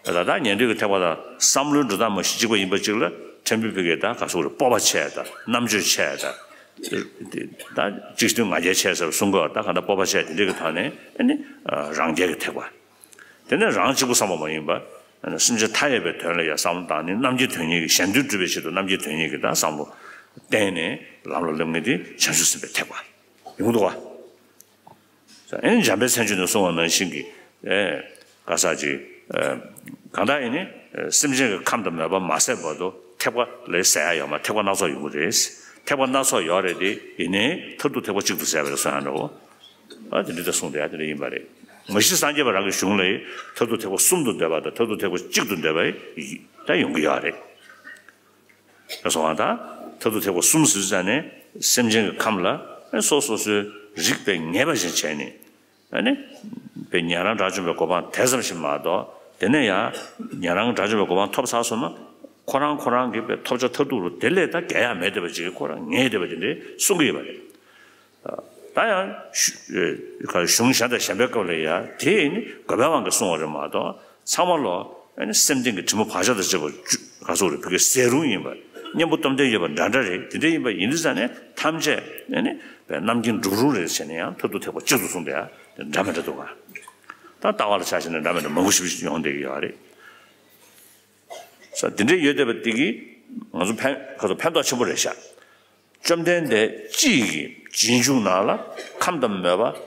ད་ད་ཉན་ཐོས་ཀྱི་ཐེག་པ་དང་བསམ་བློའི་འགྲོ་སྟངས་མ་གཞི་གཅིག་པ་ཡིན་པ་གཅིག་ལ་ཕྲན་བུ་ཕ་གིའི་ད་ག་སོགས་ལས་སྤོབས་པ་ཆེ་ད་རྣམ་དཔྱོད་ཆེ་ད། ད་གཅིག་དོན་ང་རྒྱལ་ཆེ་ཟེར་གསུང་གི་ཡོད། ད་ག་ད་སྤོབས་པ་ཆེ་དེ་འདྲའི་གི་ཐོག་ནས་ཨ་ནི་རང་རྒྱལ་གྱི་ཐེག་པ། དེ་ནས་རང་གཅིག་པུ་བསམ་པ་མ་ཡིན་པ། སེམས་ཅན་མཐའ་ཡས་པའི་དོན་ལ་ཡང་བསམ་བློ་བཏང་ནས་རྣམ་མཁྱེན་དོན་གཉེར་གྱི་གཞན་དོན་སྒྲུབ་པའི་ཆེད་དུ་རྣམ་མཁྱེན་དོན་གཉེར་གྱི་ད་བསམ་བློ་བསྟན་ནས་ལམ་ལ་སླེབས་མཁན་དེ་བྱང་ཆུབ་སེམས་དཔའི་ཐེག་པ་ཡོང་གི་འདུག་བ། ཨ་ནི་འཇམ་དཔལ་མཚན་བརྗོད་ནས་གསུངས་པ་ནང་བཞིན་གྱི། ཨེ། ག་ས་ཅིག་ཨེ། གང་ལྟར་ཡིན་ནི། སེམས་ཅན་གྱི་ཁམས་དང་མོས་པ་མ་ཟད་བར་དུ་ཐེག་པ་ལས་ཟད་ཡ་ཡོད་མ། ཐེག་པ་སྣ་ཚོགས་ཡོང་གི་རེད། ཐེག་པ་སྣ་ཚོགས་ཡོད་རེད་དེ། ཡིན་ནའི་མཐར་ཐུག་ཐེག་པ་གཅིག་ཏུ་ཟད་པ་རེད་གསུང་ཡ་འདྲ་བོ། ཨ། དེ་འདྲ་ད་གསུངས་བསྡད་ཡ་དེ་འདྲ་ཡིན་པ་རེད། མ་གཞི་སངས་རྒྱས་པ་རང་གི་གཞུང་ལ་ཡིན་མཐར་ཐུག་ཐེག་པ་གསུམ་དུ་འདོད་པ་དང་མཐར་ཐུག་ཐེག་པ་གཅིག་ཏུ་འདོད་པ་ཡིན་ད་ཡོང་གི་ཡོད་རེད། ལ་སོགས་པ་དང་། མཐར་ཐུག་ཐེག་པ་གསུམ་ཟེར་ཙང་ནས་སེམས་ཅན་གྱི་ཁམས་ལ་སོ་སོ་སོའི་རིགས་པས་ངེས་པ་བཞིན་བྱས་ནས། ཨ་ནི། དཔེ་ཉན་རང་དགྲ་བཅོམ་པའི་གོ་འཕང་དེ་ཙམ་ཞིག་མ་གཏོགས་དེ་ནས་ཡང་ཉན་རང་དགྲ་བཅོམ་པའི་གོ་འཕང་ཐོབ་ཚར་སོང་ན་ཁོ་རང་ཁོ་རང་གི་དཔེ་ཐོབ་བྱ་མཐར་ཐུག་རུ་དེ་ལས་ད་རྒྱལ་ཡག་མེད་བསྡད་པ་ཅིག་ཁོ་རང་ངེས་བསྡད་པ་དེ་འདྲའི་གསུང་གི་ཡོད་པ་རེད། ད་ཡང་གཞུ- ཨེ། གཞུང་གཞན་དང་གཞན་པའི་སྐབས་ལ་ཡང་དེ་ནི་དགོས་པའི་དབང་གིས་གསུངས་པ་རེད་མ་གཏོགས་ཚང་མ་ལོ་ཨ་ནི་སེམས་ལྡན་གྱི་དྲི་མ་བག་ཆགས་དང་བཅས་པ་ག་སོགས་རེད། བོད་ཀྱི་ཟད་རུང་ཡིན་པ། གཉེན་པོ་སྟོབས་ལྡན་ཡོད་པ་འདྲ་འདྲ་རེད། དེ་འདྲ་ཡིན་པ་ཡིན་དུས་ཙང་ནས་ཐམས་ཅད་ཨ་ནི་རྣམ་མཁྱེན་འགྲུབ་རུང་རེད་ཟེར་ནས་ཡང་མཐར་ཐུག་ཐེག་པ་གཅིག་ཏུ་གསུངས་པ་ཡང་འདྲ་མི་འདྲ་འདུག་ག་ད་ལྟ་བ་ལ་ཆ་བཞག་ན་འདྲ་མི་འདྲ་མང་པོ་ཞིག་ཡོང་བསྡད་ཀྱི་ཡོད་རེད། ས་འདི་འདྲའི་ཡོད་བསྡད་པ་འདི་གིས་ང་ཚོ་ཕན་ཁ་ཚོ་ཕན་ཐོགས་ཆེན་པོ་རེད་ཤག་བཅོམ་ལྡན་འདས་སྤྱི་ཡི་རྗེས་འཇུག་ནང་ལ་ཁམས་དང་མོས་པ་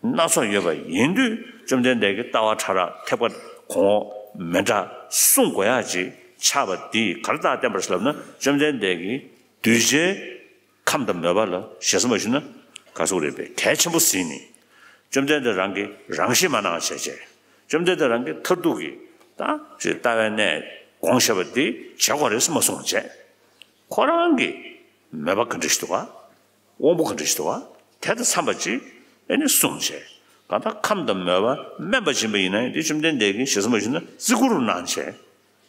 སྣ་ཚོགས་ཡོད་པ་ཡིན་དུས་བཅོམ་ལྡན་འདས་ཀྱིས་ལྟ་བ་ཕྲ་རགས་ཐེག་པ་གོང་འོག་མི་འདྲ་གསུང་དགོས་ཡག་ཅིག་ ཆགས་པ་འདི་ག་རེ་བཏགས་བསྟན་པ་རེད་ལབ་ན། བཅོམ་ལྡན་འདས་ཀྱིས་གདུལ་བྱའི་ཁམས་དང་མོས་པ་ལ་ཞེ་ས་མ་ཞུ་ན་ག་སོགས་རེད་པས། གལ་ཆེན་པོ་ཟིན་ནས། བཅོམ་ལྡན་འདས་རང་གིས་རང་བཞིན་མ་གནང་བྱས་བྱས། བཅོམ་ལྡན་འདས་རང་གིས་མཐར་ཐུག་གི་ད་ཅིག་ལྟ་བའི་གནས་དགོངས་བཞག་པ་འདི་བྱེད་དགོས་རེད་ཟེར་མ་གསུངས་བྱས། ཁོ་རང་གི་མོས་པ་ག་འདྲ་ཞིག་འདུག་ག་དབང་པོ་ག་འདྲ་ཞིག་འདུག་ག་དེ་དང་འཚམས་པ་ཅིག་ཨེ་ནི་གསུངས་བྱས། གང་ལྟར་ཁམས་དང་མོས་པ་དམན་པ་ཕྱིན་པ་ཡིན་ན་ཡང་དེ་བཅོམ་ལྡན་འདས་ཀྱིས་ཞེ་ས་མ་ཞུ་ན་བརྩི་བཀུར་གནང་བྱས།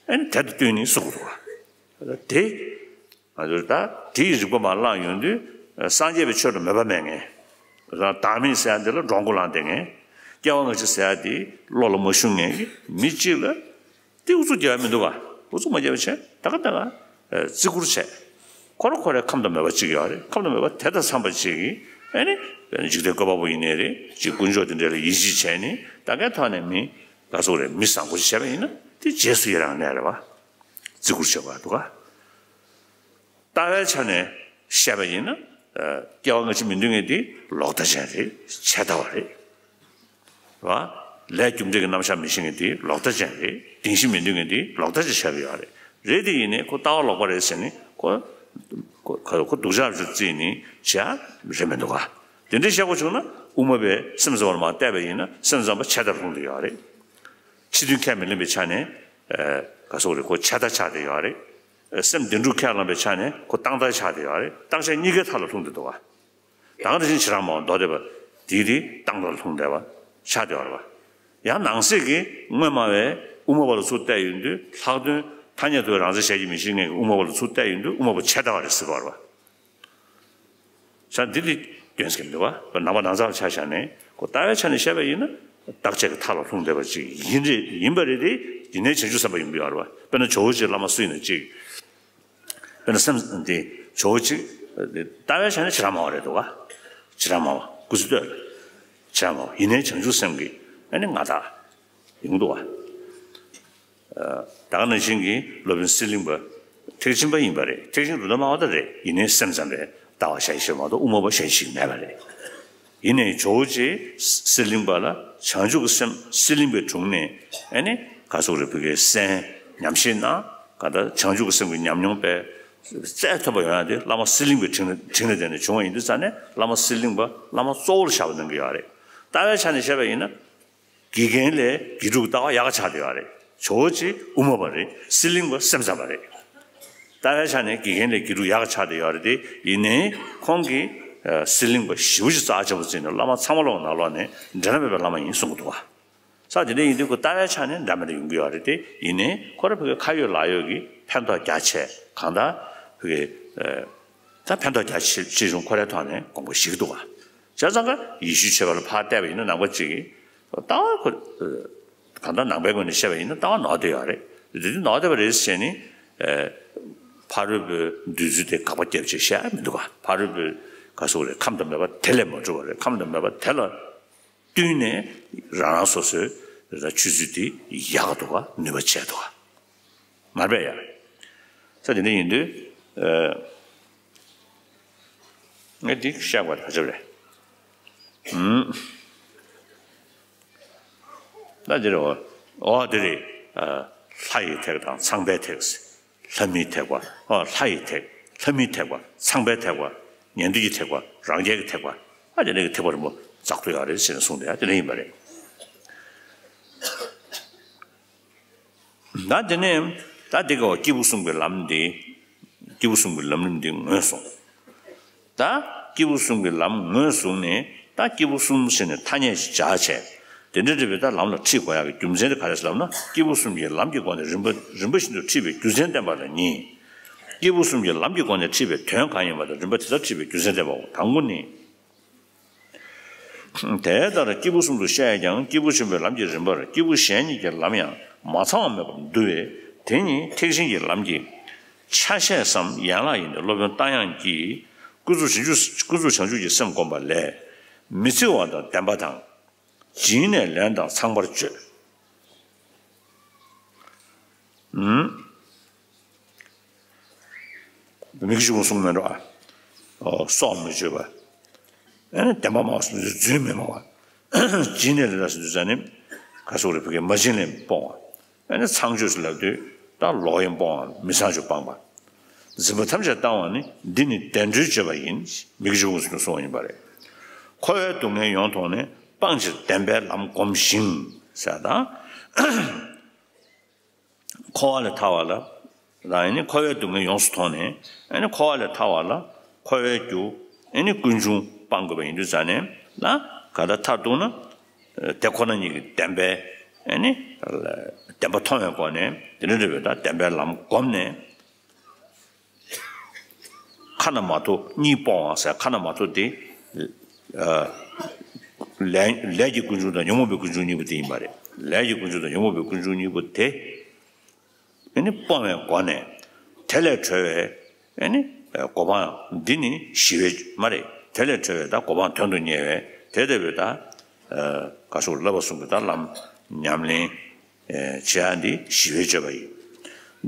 ཨེ་ནི་དེ་དང་བསྟུན་ནས་གསུངས་འདུག་ག་དེ། ང་ཚོས་ད་དེའི་རིགས་པ་མར་བླངས་ཡོང་དུས། སངས་རྒྱས་པའི་ཆོས་ལ་མོས་པ་མེད་མཁན། བདག་མེད་ཟེར་ཡ་འདི་ལ་འདྲོང་ཁོ་ལངས་བསྡད་མཁན། སྐྱེ་བ་སྔ་ཕྱི་ཟེར་ཡ་འདི་བློ་ལ་མ་ཤོང་མཁན་གྱི་མི་གཅིག་ལ། དེ་ཨུ་ཚུགས་རྒྱག་ཡ་མི་འདུག་ག་ཨུ་ཚུགས་མ་རྒྱག་པ་བྱས་ད་ག་ད་ག་བརྩི་བཀུར་བྱས། ཁོ་རང་ཁོ་རའི་ཁམས་དང་མོས་པ་གཅིག་ཡོད་རེད། ཁམས་དང་མོས་པ་དེ་དང་འཚམས་པ་གཅིག་གིས་ཨེ་ནི། འཇིག་རྟེན་བཀོད་པ་པོ་ཡིན་ནའི་རེད། ཅིག་དཀོན་མཆོག་དེ་འདྲ་ལ་ཡིད་ཆེས་བྱས་ནས་ད་གའི་ཐོག་ནས་མི་ག་ཚོད་རེད། མི་བཟང་པོ་ཞིག་བྱས་པ་ཡིན་ན་དེ་རྗེས་སུ་ཡི་རང་གནས་རེད་བ། བརྩི་བཀུར་བྱེད་དགོས་འདུག་ག་ལྟ་བའི་ཆ་ནས་བཤད་པ་ཡིན་ན། སྐྱེ་བ་སྔ་ཕྱི་མི་འདོད་མཁན་དེ་ལོག་ལྟ་ཅན་རེད། ཆད་ལྟ་བ་རེད། རེད་བ། ལས་རྒྱུ་འབྲས་ཀྱི་རྣམ་གཞག་མི་ཤེས་མཁན་དེ་ལོག་ལྟ་ཅན་རེད། བདེན་བཞི་མི་འདོད་མཁན་དེ་ལོག་ལྟ་ཅན་བཤད་པ་ཡོད་རེད། རེད་དེ་ཡིན་ནའི་ཁོ་ལྟ་བ་ལོག་པ་རེད་ཟེར་ནས་ཁོ། ཁོ་ཁོ་སྡུག་ཅག་ཅིག་བརྩིས་ནས་བྱས་རེད་མི་འདུག་ག་དེ་འདྲའི་བཤད་དགོས་བྱུང་ན་དབུ་མ་པས་སེམས་ཙམ་པ་ལ་མར་བལྟས་པ་ཡིན་ན་སེམས་ཙམ་པ་ཆད་ལྟར་ལྷུང་བསྡད་ཡོད་རེད། ཕྱི་དོན་ཁས་མི་ལེན་པའི་ཆ་ནས། ག་སོགས་རེད། ཁོ་ཆད་ལྟ་ཆགས་བསྡད་ཡོད་རེད། སེམས་བདེན་གྲུབ་ཁས་བླངས་པའི་ཆ་ནས་ཁོ་བཏང་ལྟ་ཆགས་བསྡད་ཡོད་རེད། བཏང་ཆ་གཉིས་ཀའི་མཐའ་ལ་ལྷུང་བསྡད་འདུག་ག་ད་ག་ནང་བཞིན་བྱེ་བྲག་སྨྲ་བ་མདོ་སྡེ་པ་དེའི་དེ་བཏང་ལྟར་ལྷུང་བསྡད་པ་ཆགས་བསྡད་པ་རེད་བ། ཡང་ནང་གསེས་ཀྱི་དངོས་སྨྲ་བས་དབུ་མ་པ་ལ་ཚུར་བལྟས་ཡོང་དུས་ལྷག་དོན་ཐ་སྙད་དུ་རང་མཚན་གཞལ་གྱིས་མི་ཤེས་མཁན་གྱི་དབུ་མ་པ་ལ་ཚུར་བལྟས་ཡོང་དུས་དབུ་མ་པ་ཆད་ལྟ་བ་རེད་ཟེར་བ་རེད་བ། ས་འདི་ལ་སྐྱོན་ཟེར་གྱི་འདུག་བ། ནང་པ་ནང་ཚང་ལ་ཆ་བཞག་ནས་ཁོ་ལྟ་བའི་ཆ་ནས་བཤད་པ་ཡིན་ན་བརྟག་དཔྱད་ཀྱི་མཐའ་ལ་ལྷུང་བསྡད་པ་ཅིག་ཡིན་རེད། ཡིན་པ་རེད་དེ། ཡིན་ནའི་བྱང་ཆུབ་སེམས་དཔའ་ཡིན་པ་ཡོད་རེད་བ། དཔེར་ན་ཇོ་བོ་རྗེ་བླ་མ་སུ་ཡིན་ན་གཅིག་དཔེར་ན་སེམས་འདི་ཇོ་བོ་གཅིག་ལྟ་བའི་ཆ་ནས་བྱེ་བྲག་སྨྲ་བ་རེད་འདུག་ག་བྱེ་བྲག་སྨྲ་བ་སྐུ་ཚེ་སྟོད་ལ་བྱེ་བྲག་སྨྲ་བ་ཡིན་ནའི་བྱང་ཆུབ་སེམས་ཀྱི་ཨ་ནི་མངའ་བདག་ཡོང་འདུག་ག་ད་ག་ནང་བཞིན་གྱི་སློབ་དཔོན་གསེར་གླིང་པ་ཐེག་ཆེན་པ་ཡིན་པ་རེད། ཐེག་ཆེན་གྲུབ་མཐའ་སྨྲ་བ་ད་རེད། ཡིན་ནའི་སེམས་ཙམ་པའི་ལྟ་བ་ཞལ་བཞེས་མ་གཏོགས་དབུ་མ་པ་ཞལ་བཞེས་མེད་པ་རེད། ཡིན་ནའི་ཇོ་བོ་རྗེ་གསེར་གླིང་པ་ལ་བྱང་ཆུབ་ཀྱི་སེམས་གསེར་གླིང་པའི་དྲུང་ནས་ཨ་ནི་ག་སོགས་རེད། བུ་གའི་གསན་ཉམས་བཞེས་གནང་། ག་ད་བྱང་ཆུབ་ཀྱི་སེམས་ཀྱི་ཉམས་མྱོང་དཔེ་རྩལ་ཐོན་པ་ཡོང་ཡ་དེ་བླ་མ་གསེར་གླིང་པའི་དྲིན་དྲིན་ལས་བརྟེན་ནས་བྱུང་བ་ཡིན་དུས་ཙང་ནས་བླ་མ་གསེར་གླིང་པ་བླ་མ་གཙོ་བོར་བཞག་པ་གནང་གི་ཡོད་རེད། ལྟ་བའི་ཆ་ནས་བཤད་པ་ཡིན་ན། དགེ་རྒན་ལས་དགེ་ཕྲུག་ལྟ་བ་ཡག་ཆགས་བསྡད་ཡོད་རེད། ཇོ་བོ་རྗེ་དབུ་མ་པ་རེད། གསེར་གླིང་པ་སེམས་ཙམ་པ་རེད། ལྟ་བའི་ཆ་ནས་དགེ་རྒན་ལས་དགེ་ཕྲུག་ཡག་ཆགས་བསྡད་ཡོད་རེད་དེ། ཡིན་ནའི་ཁོང་གིས་གསེར་གླིང་པ་ཞེ་པོ་ཅིག་རྩ་ཆེན་པོ་བརྩིས་ནས་བླ་མ་ཚང་མ་ལོག་ནང་ལོག་ནས་འབྲལ་ན་མེད་པའི་བླ་མ་ཡིན་གསུང་གི་འདུག་བ། ས་དེ་འདྲ་ཡིན་དུས་ཁོ་ལྟ་བའི་ཆ་ནས་འདྲ་མི་འདྲ་ཡོང་གི་ཡོད་རེད་དེ། ཡིན་ནའི་ཁོ་རང་ཕ་གི་ཁ་ཡོད་ལག་ཡོད་ཀྱི་ཕན་ཐོགས་རྒྱ་ཆེ་གང་ལྟར་ཕ་གི་ད་ཕན་ཐོགས་རྒྱ་ཆེ་ཆེ་ཆུང་ཁོ་རའི་ཐོག་ནས་དགོངས་པ་བཞེས་ཀྱི་འདུག་བ། བྱས་ཙང་ཀ་ཡེ་ཤུའི་ཆོས་པ་ལ་ཕར་བལྟས་པ་ཡིན་ན་ནང་པ་གཅིག་གིས་ལྟ་བ་ཁོ་གང་ལྟར་ནང་པའི་ངོས་ནས་བཤད་པ་ཡིན་ན་ལྟ་བ་ནོར་བསྡད་ཡོད་རེད། དེ་དུས་ནོར་བསྡད་པ་རེད་ཟེར་ནས་ཕ་རོལ་པོའི་འདོད་ཚུལ་དེ་དགག་པ་རྒྱབ་ཅེས་བཤད་ཡ་མི་འདུག་ག་ཕ་རོལ་པོའི་ག་སོགས་རེད། ཁམས་དང་མོས་པ་དེ་ལས་མ་གྲུབ་པ་རེད། ཁམས་དང་མོས་པ་དེ་ལ་བསྟུན་ནས་རང་རང་སོ་སོའི་ཆོས་ཚུལ་དེ་ཡག་འདུག་ག་ནུས་པ་ཆེ་འདུག་ག་མ་རེད་པས་ཡ། ས་དེ་འདྲ་ཡིན་དུས་ངས་འདི་བཤད་དགོས་ད་ཆོག་རེད། ད་འདི་རེད། འོ་འདི་རེད། ལྷ་ཡི་ཐེག་དང་ཚངས་པའི་ཐེག་ལྷ་མིའི་ཐེག་པ། ཨ་ལྷ་ཡི་ཐེག་ལྷ་མིའི་ཐེག་པ། ཚངས་པའི་ཐེག་པ། ཉན་ཐོས་ཀྱི་ཐེག་པ། རང་རྒྱལ་གྱི་ཐེག་པ། ཨ་དེ་འདྲ་གི་ཐེག་པ་རིམ་པ་འཛག་ཐུབ་ཡོད་རེད་ཟེར་ནས་གསུངས་ཏེ་ཨ་དེ་འདྲ་ཡིན་པ་རེད། ད་དེ་ནས་ད་དེ་ག་བ་སྐྱེས་བུ་གསུམ་གྱི་ལམ་འདི། སྐྱེས་བུ་གསུམ་གྱི་ལམ་རིམ་འདི་ངོས་བཟུང་། ད་སྐྱེས་བུ་གསུམ་གྱི་ལམ་ངོས་བཟུང་ནས་ད་སྐྱེས་བུ་གསུམ་ཟེར་ནས་ཐ་སྙད་ཅིག་སྦྱར་བྱས། དེ་འདྲ་འདྲ་བའི་ད་ལམ་ལ་ཁྲིད་དགོས་ཡག་གི་རྒྱུ་མཚན་དེ་ག་རེ་ཟེར་ལབ་ན། སྐྱེས་བུ་གསུམ་གྱི་ལམ་གྱི་སྒོ་ནས་རིམ་པ་རིམ་པ་བཞིན་དུ་ཁྲིད་པའི་རྒྱུ་མཚན་བསྟན་པ་ལ་གཉིས། སྐྱེས་བུ་གསུམ་གྱི་ལམ་གྱི་སྒོ་ནས་ཁྲིད་པའི་དོན་གང་ཡིན་པ་དང་རིམ་པ་དེ་ལྟར་ཁྲིད་པའི་རྒྱུ་མཚན་བསྟན་པའོ། དང་པོ་ནི། དེ་ལྟར་སྐྱེས་བུ་གསུམ་དུ་བཤད་ཀྱང་སྐྱེས་བུ་ཆེན་པོའི་ལམ་གྱི་རིམ་པར་སྐྱེས་བུ་གཞན་གཉིས་ཀྱི་ལམ་ཡང་མ་ཚང་བ་མེད་པར་འདུ་བས། དེ་ཉིད་ཐེག་ཆེན་གྱི་ལམ་གྱི་ཆ་ཤས་སམ་ཡན་ལག་ཡིན་ཏེ། སློབ་དཔོན་རྟ་དབྱངས་ཀྱིས་ཀུན་རྫོབ་བྱང་ཆུབ་ཀུན་རྫོབ་བྱང་ཆུབ་ཀྱི་སེམས་བསྒོམ་པ་ལས། མི་འཚེ་བ་དང་ལྡན་པ་དང་། སྦྱིན་ནས་ལེན་དང་ཚངས་པར་སྤྱོད། མིག་ཆུང་གསུང་མེད་འགྲོ་ཨ། ཨོ་སྲོག་མི་གཅོད་པ། ཨ་ནི་བདེན་པ་སྨྲ་བ་སོགས་རྫུན་མི་སྨྲ་བ། སྦྱིན་ནས་ལེན་ཟེར་དུས་ཙ་ནི་ག་སོགས་རེད། བུ་གའི་མ་བྱིན་ལེན་སྤོང་བ། ཨ་ནི་ཚངས་སྤྱོད་ཟེར་ལབ་དུས་ ད་ལོག་གཡེམ་སྤོང་བ། མི་ཚངས་སྤྱོད་སྤངས་པ། འཛིན་པ་ཐམས་ཅད་བཏང་བ་ནི་འདི་ནི་བདེ་འགྲོའི་སྤྱོད་པ་ཡིན། མི་དགེ་བཅུ་སྤོང་ཟེར་ནས་གསུངས་པ་ཡིན་པ་རེད། འཁོར་བའི་སྡུག་བསྔལ་ཡོངས་མཐོང་ནས། སྤང་ཕྱིར་བདེན་པའི་ལམ་བསྒོམ་ཞིང་ཟེར་ད། འཁོར་བ་ལས་ཐར་བ་ལ། ད་ཨེ་ནི་འཁོར་བའི་སྡུག་བསྔལ་ཡོངས་སུ་མཐོང་ནས། ཨེ་ནི་འཁོར་བ་ལས་ཐར་བ་ལ། འཁོར་བའི་རྒྱུ། ཨེ་ནི་ཀུན་འབྱུང་སྤང་དགོས་པ་ཡིན་དུས་ཙང་ནས་ལ། ག་ད་མཐར་གཏུགས་ན། དེ་ཁོ་ན་ཉིད་ཀྱི་བདེན་པའི། ཨེ་ནི། བདེན་པ་མཐོང་བའི་སྒོ་ནས་དེ་འདྲ་འདྲ་བའི་ད་བདེན་པའི་ལམ་བསྒོམས་ནས། ཁ་ན་མ་ཐོ་གཉིས་སྤོང་བ་ཟེར། ཁ་ན་མ་ཐོ་དེ། ལས་ལས་ཀྱི་ཀུན་འབྱུང་དང་ཉོན་མོངས་པའི་ཀུན་འབྱུང་གཉིས་པོ་དེ་ཡིན་པ་རེད། ལས་ཀྱི་ཀུན་འབྱུང་དང་ཉོན་མོངས་པའི་ཀུན་འབྱུང་གཉིས་པོ་དེ། ཨེ་ནི་སྤོང་བའི་སྒོ་ནས། དེ་ལས་གྲོལ་བའི། ཨེ་ནི། གོ་འཕང་འདི་ནི་ཞི་བའི་མ་རེད། དེ་ལས་གྲོལ་བའི་ད་གོ་འཕང་དོན་དུ་གཉེར་བའི་དེ་ལྟ་བུའི་ད། ག་སོགས་བསླབ་པ་གསུམ་གྱི་ད་ལམ་ཉམས་ལེན། བྱེད་ཡ་འདི་ཞི་བའི་སྤྱོད་པ་ཡིན།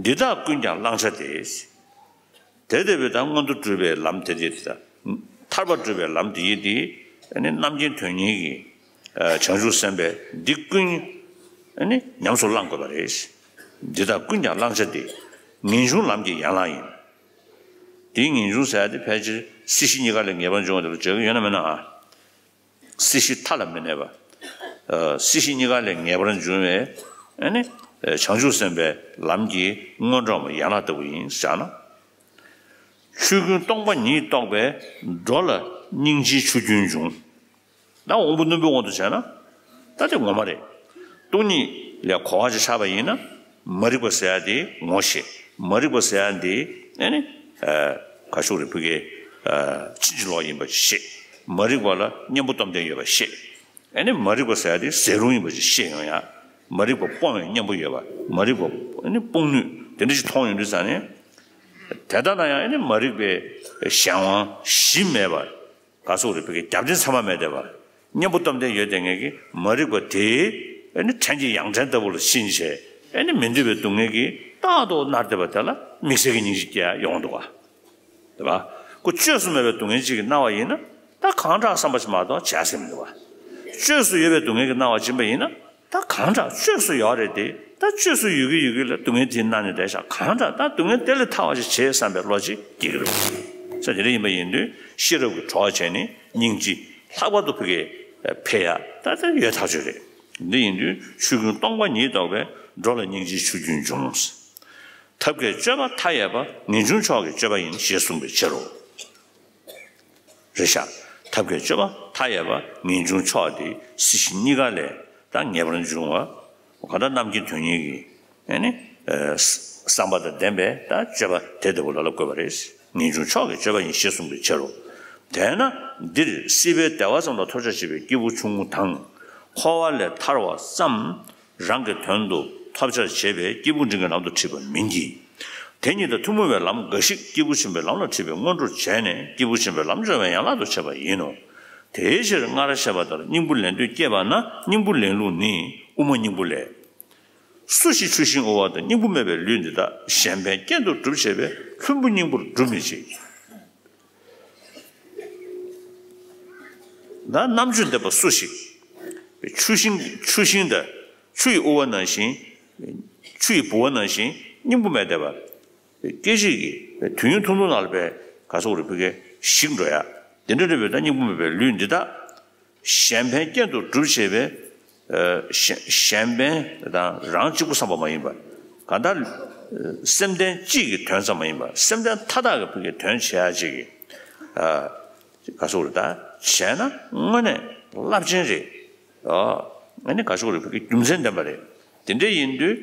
འདི་དག་ཀུན་ཀྱང་བླང་བྱ་སྟེ། དེ་ལྟ་བུའི་ད་མངོན་མཐོ་སྒྲུབ་པའི་ལམ་དེ་དེ་དེ་དང་། ཐར་པ་སྒྲུབ་པའི་ལམ་དེ་ཡི་དེ། ཨེ་ནི་རྣམ་མཁྱེན་དོན་གཉེར་གྱི། བྱང་ཆུབ་སེམས་དཔའི་འདི་ཀུན། ཨེ་ནི་ཉམས་སུ་བླང་དགོས་པ་རེད། འདི་དག་ཀུན་ཀྱང་བླང་བྱ་སྟེ། ངེས་འབྱུང་ལམ་གྱི་ཡན་ལག་ཡིན། དེའི་ངེས་འབྱུང་ཟེར་ཡ་དེ་ཕལ་ཆེར་སྲིད་ཞི་གཉིས་ཀ་ལས་ངེས་པར་འབྱུང་བ་དེ་ལ་བརྗོད་ཀྱི་ཡོད་ན་མེད་ན་ཨ། སྲིད་ཞི་མཐའ་ལ་མི་གནས་པ། སྲིད་ཞི་གཉིས་ཀ་ལས་ངེས་པར་འབྱུང་བའི། ཨེ་ནི། བྱང་ཆུབ་སེམས་དཔའི་ལམ་གྱི་སྔོན་འགྲོ་མ་ཡན་ལག་ལྟ་བུ་ཡིན་བཞག་ན། ཆོས་ཀུན་སྟོང་པ་ཉིད་རྟོགས་པས། འགྲོ་ལ་སྙིང་རྗེའི་ཆུ་རྒྱུན་འབྱུང་། ད་དབང་པོ་རྣོན་པོའི་དབང་དུ་བྱས་ན། ད་དེ་ངོ་མ་རེད། སྟོང་ཉིད་ལས་གོ་བ་ཅིག་ཆགས་པ་ཡིན་ན། མ་རིག་པ་ཟེར་ཡ་དེ་ངོ་ཤེས། མ་རིག་པ་ཟེར་ཡ་དེ་ཨེ་ནི། ཨ། ག་ཤོག་རེ་ཕུ་གེ། ཨ། ཕྱིན་ཅི་ལོག་ཡིན་པ་ཤེས། མ་རིག་པ་ལ་གཉེན་པོ་སྟོབས་ལྡན་ཡོད་པ་ཤེས། ཨེ་ནི་མ་རིག་པ་ཟེར་ཡ་དེ་ཟད་རུང་ཡིན་པ་ཅིག་ཤེས་ཡོང་ཡ། མ་རིག་པ་སྤོང་བའི་གཉེན་པོ་ཡོད་པ། མ་རིག་པ་ཨེ་ནི་སྤོང་ནུས་དེ་འདྲ་ཞིག་མཐོང་ཡོང་དུས་ཙང་ནས། དེ་ལྟ་ན་ཡང་ཨེ་ནི་མ་རིག་པའི་གཞན་དབང་གཞི་མེད་པ། ག་སོགས་རེ་ཕུ་གེ་རྒྱབ་རྟེན་ཚང་མ་མེད་བསྡད་པ། གཉེན་པོ་སྟོབས་ལྡན་ཡོད་བསྡད་མཁན་གྱི་མ་རིག་པ་དེ་ཨེ་ནི་བྲན་གྱི་ཡང་བྲན་ལྟ་བུ་ལ་ཕྱིན་བྱས། ཨེ་ནི་མི་འདོད་པའི་སྡུག་བསྔལ་གྱིས་རྟག་ཏུ་མནར་བསྡད་པ་དེ་ལ་དམིགས་བསལ་གྱི་སྙིང་རྗེ་སྐྱེ་ཡ་ཡོང་འདུག་ག། རེད་པ། ཁོ་བཅོས་སུ་མེད་པའི་སྡུག་བསྔལ་གཅིག་གིས་མནར་བ་ཡིན་ན། ད་གང་དྲག་བསམ་པ་ཞིག་མ་གཏོགས་བྱས་ཟིན་མི་འདུག་བ། བཅོས་སུ་ཡོད་པའི་སྡུག་བསྔལ་གྱིས་མནར་བ་སྦྱིན་པ་ཡིན་ན། ད་གང་དྲག་བཅོས་སུ་ཡོད་རེད་དེ། ད་བཅོས་སུ་ཡོད་ཀྱི་ཡོད་ཀྱི་ལ་སྡུག་བསྔལ་དེ་མནར་ནས་བསྡད་ཤག། གང་དྲག་ད་སྡུག་བསྔལ་དེ་ལས་ཐར་བ་ཞིག་བྱེད་བསམ་པའི་བློ་ཅིག་སྐྱེ་གི་རེད། ས་དེ་འདྲ་ཡིན་པ་ཡིན་དུས་ཤེས་རབ་ཀྱི་གྲོགས་བྱས་ནས་སྙིང་རྗེ་ལྷག་པར་དུ་ཕུ་གེ་འཕེལ་ཡ་ད་ལྟ་ཡོད་ཐག་ཆོད་རེད། འདི་ཡིན་དུས་ཆོས་ཀུན་སྟོང་པ་ཉིད་རྟོགས་པས། འགྲོ་ལ་སྙིང་རྗེའི་ཆུ་རྒྱུན་འབྱུང་། ཐབས་མཁས་སྤྱོད་པ་མཐའ་ཡས་པ། ངེས་འབྱུང་མཆོག་གི་སྤྱོད་པ་ཡིན། ཞེས་གསུངས་པའི་ཕྱིར་རོ། རེད་ཤག། ཐབས་མཁས་སྤྱོད་པ་མཐའ་ཡས་པ། ངེས་འབྱུང་མཆོག་དེ་སྲིད་ཞི་གཉིས་ཀ་ལས་ད་ངེས་པར་འབྱུང་བ། གང་ལྟར་རྣམ་མཁྱེན་དོན་གཉེར་གྱི་ཨེ་ནི། བསམ་པ་དང་ལྡན་པའི་ད་སྤྱོད་པ་དེ་ལྟ་བུ་ལ་ལ་བཀོད་པ་རེད། ངེས་འབྱུང་མཆོག་གི་སྤྱོད་པ་ཡིན། ཞེས་གསུངས་པའི་ཕྱིར་རོ། དེས་ན་འདིར་སྲིད་པའི་བདེ་བ་ཙམ་ལ་ཐོབ་བྱ་བྱེད་པའི་སྐྱེས་བུ་ཆུང་ངུ་དང་། འཁོར་བ་ལས་ཐར་བ་ཙམ། རང་གི་དོན་དུ་ཐོབ་བྱར་བྱེད་པའི་སྐྱེས་བུ་འབྲིང་གི་ལམ་དུ་ཁྲིད་པ་མིན་གྱི། དེ་ཉིད་དང་ཐུན་མོང་བའི་ལམ་འགའ་ཞིག་སྐྱེས་བུ་ཆེན་པོའི་ལམ་ལ་ཁྲིད་པའི་སྔོན་འགྲོར་བྱས་ནས་སྐྱེས་བུ་ཆེན་པོའི་ལམ་སྦྱོང་བའི་ཡན་ལག་ཏུ་བྱེད་པ་ཡིན་ནོ། དེའི་ཕྱིར་སྔར་བཤད་པ་ལྟར་སྙིང་པོ་ལེན་འདོད་སྐྱེས་པ་ན་སྙིང་པོ་ལེན་ལུགས་ནི་དབུ་མ་སྙིང་པོ་ལས། སུ་ཞིག་ཆུ་ཤིང་དབུ་བ་དང་། སྙིང་པོ་མེད་པའི་ལུས་འདི་དག་གཞན་ཕན་རྐྱེན་དུ་སྒྲུབ་བྱེད་པའི་ལྷུན་པོ་སྙིང་པོར་སྒྲུབ་མི་བྱེད། ད་རྣམ་དཔྱོད་ལྡན་པ་སུ་ཞིག་ཆུ་ཤིང་ཆུ་ཤིང་དང་ཆུ་ཡི་དབུ་བ་ནང་བཞིན། ཆུ་ཡི་ལྦུ་བ་ནང་བཞིན་སྙིང་པོ་མེད་བསྡད་པ། སྐད་ཅིག་གིས་དུས་ཡུན་ཐུང་ཐུང་ནང་ལ་པའི་ག་སོགས་རིག་པའི་ཞིག་འགྲོ་ཡ། དེ་འདྲ་འདྲ་བའི་ད་སྙིང་པོ་མེད་པའི་ལུས་འདི་དག་གཞན་ཕན་རྐྱེན་དུ་སྒྲུབ་བྱེད་པའི། གཞན་གཞན་ཕན་དང་རང་གཅིག་པུ་བསམ་པ་མ་ཡིན་པར། གང་ལྟར་སེམས་ལྡན་གཅིག་གི་དོན་ཙམ་མ་ཡིན་པར་སེམས་ལྡན་མཐའ་དག་གི་ཕུགས་ཀྱི་དོན་བྱེད་ཡ་གཅིག་གི། ག་སོགས་རེད་ད་བྱས་ན་དངོས་གནས་རླབས་ཆེན་རེད། ཨ་ནི་ག་སོགས་རེད་ཕུགས་ཀྱི་རྒྱུ་མཚན་ལྡན་པ་རེད། དེ་འདྲ་ཡིན་དུས་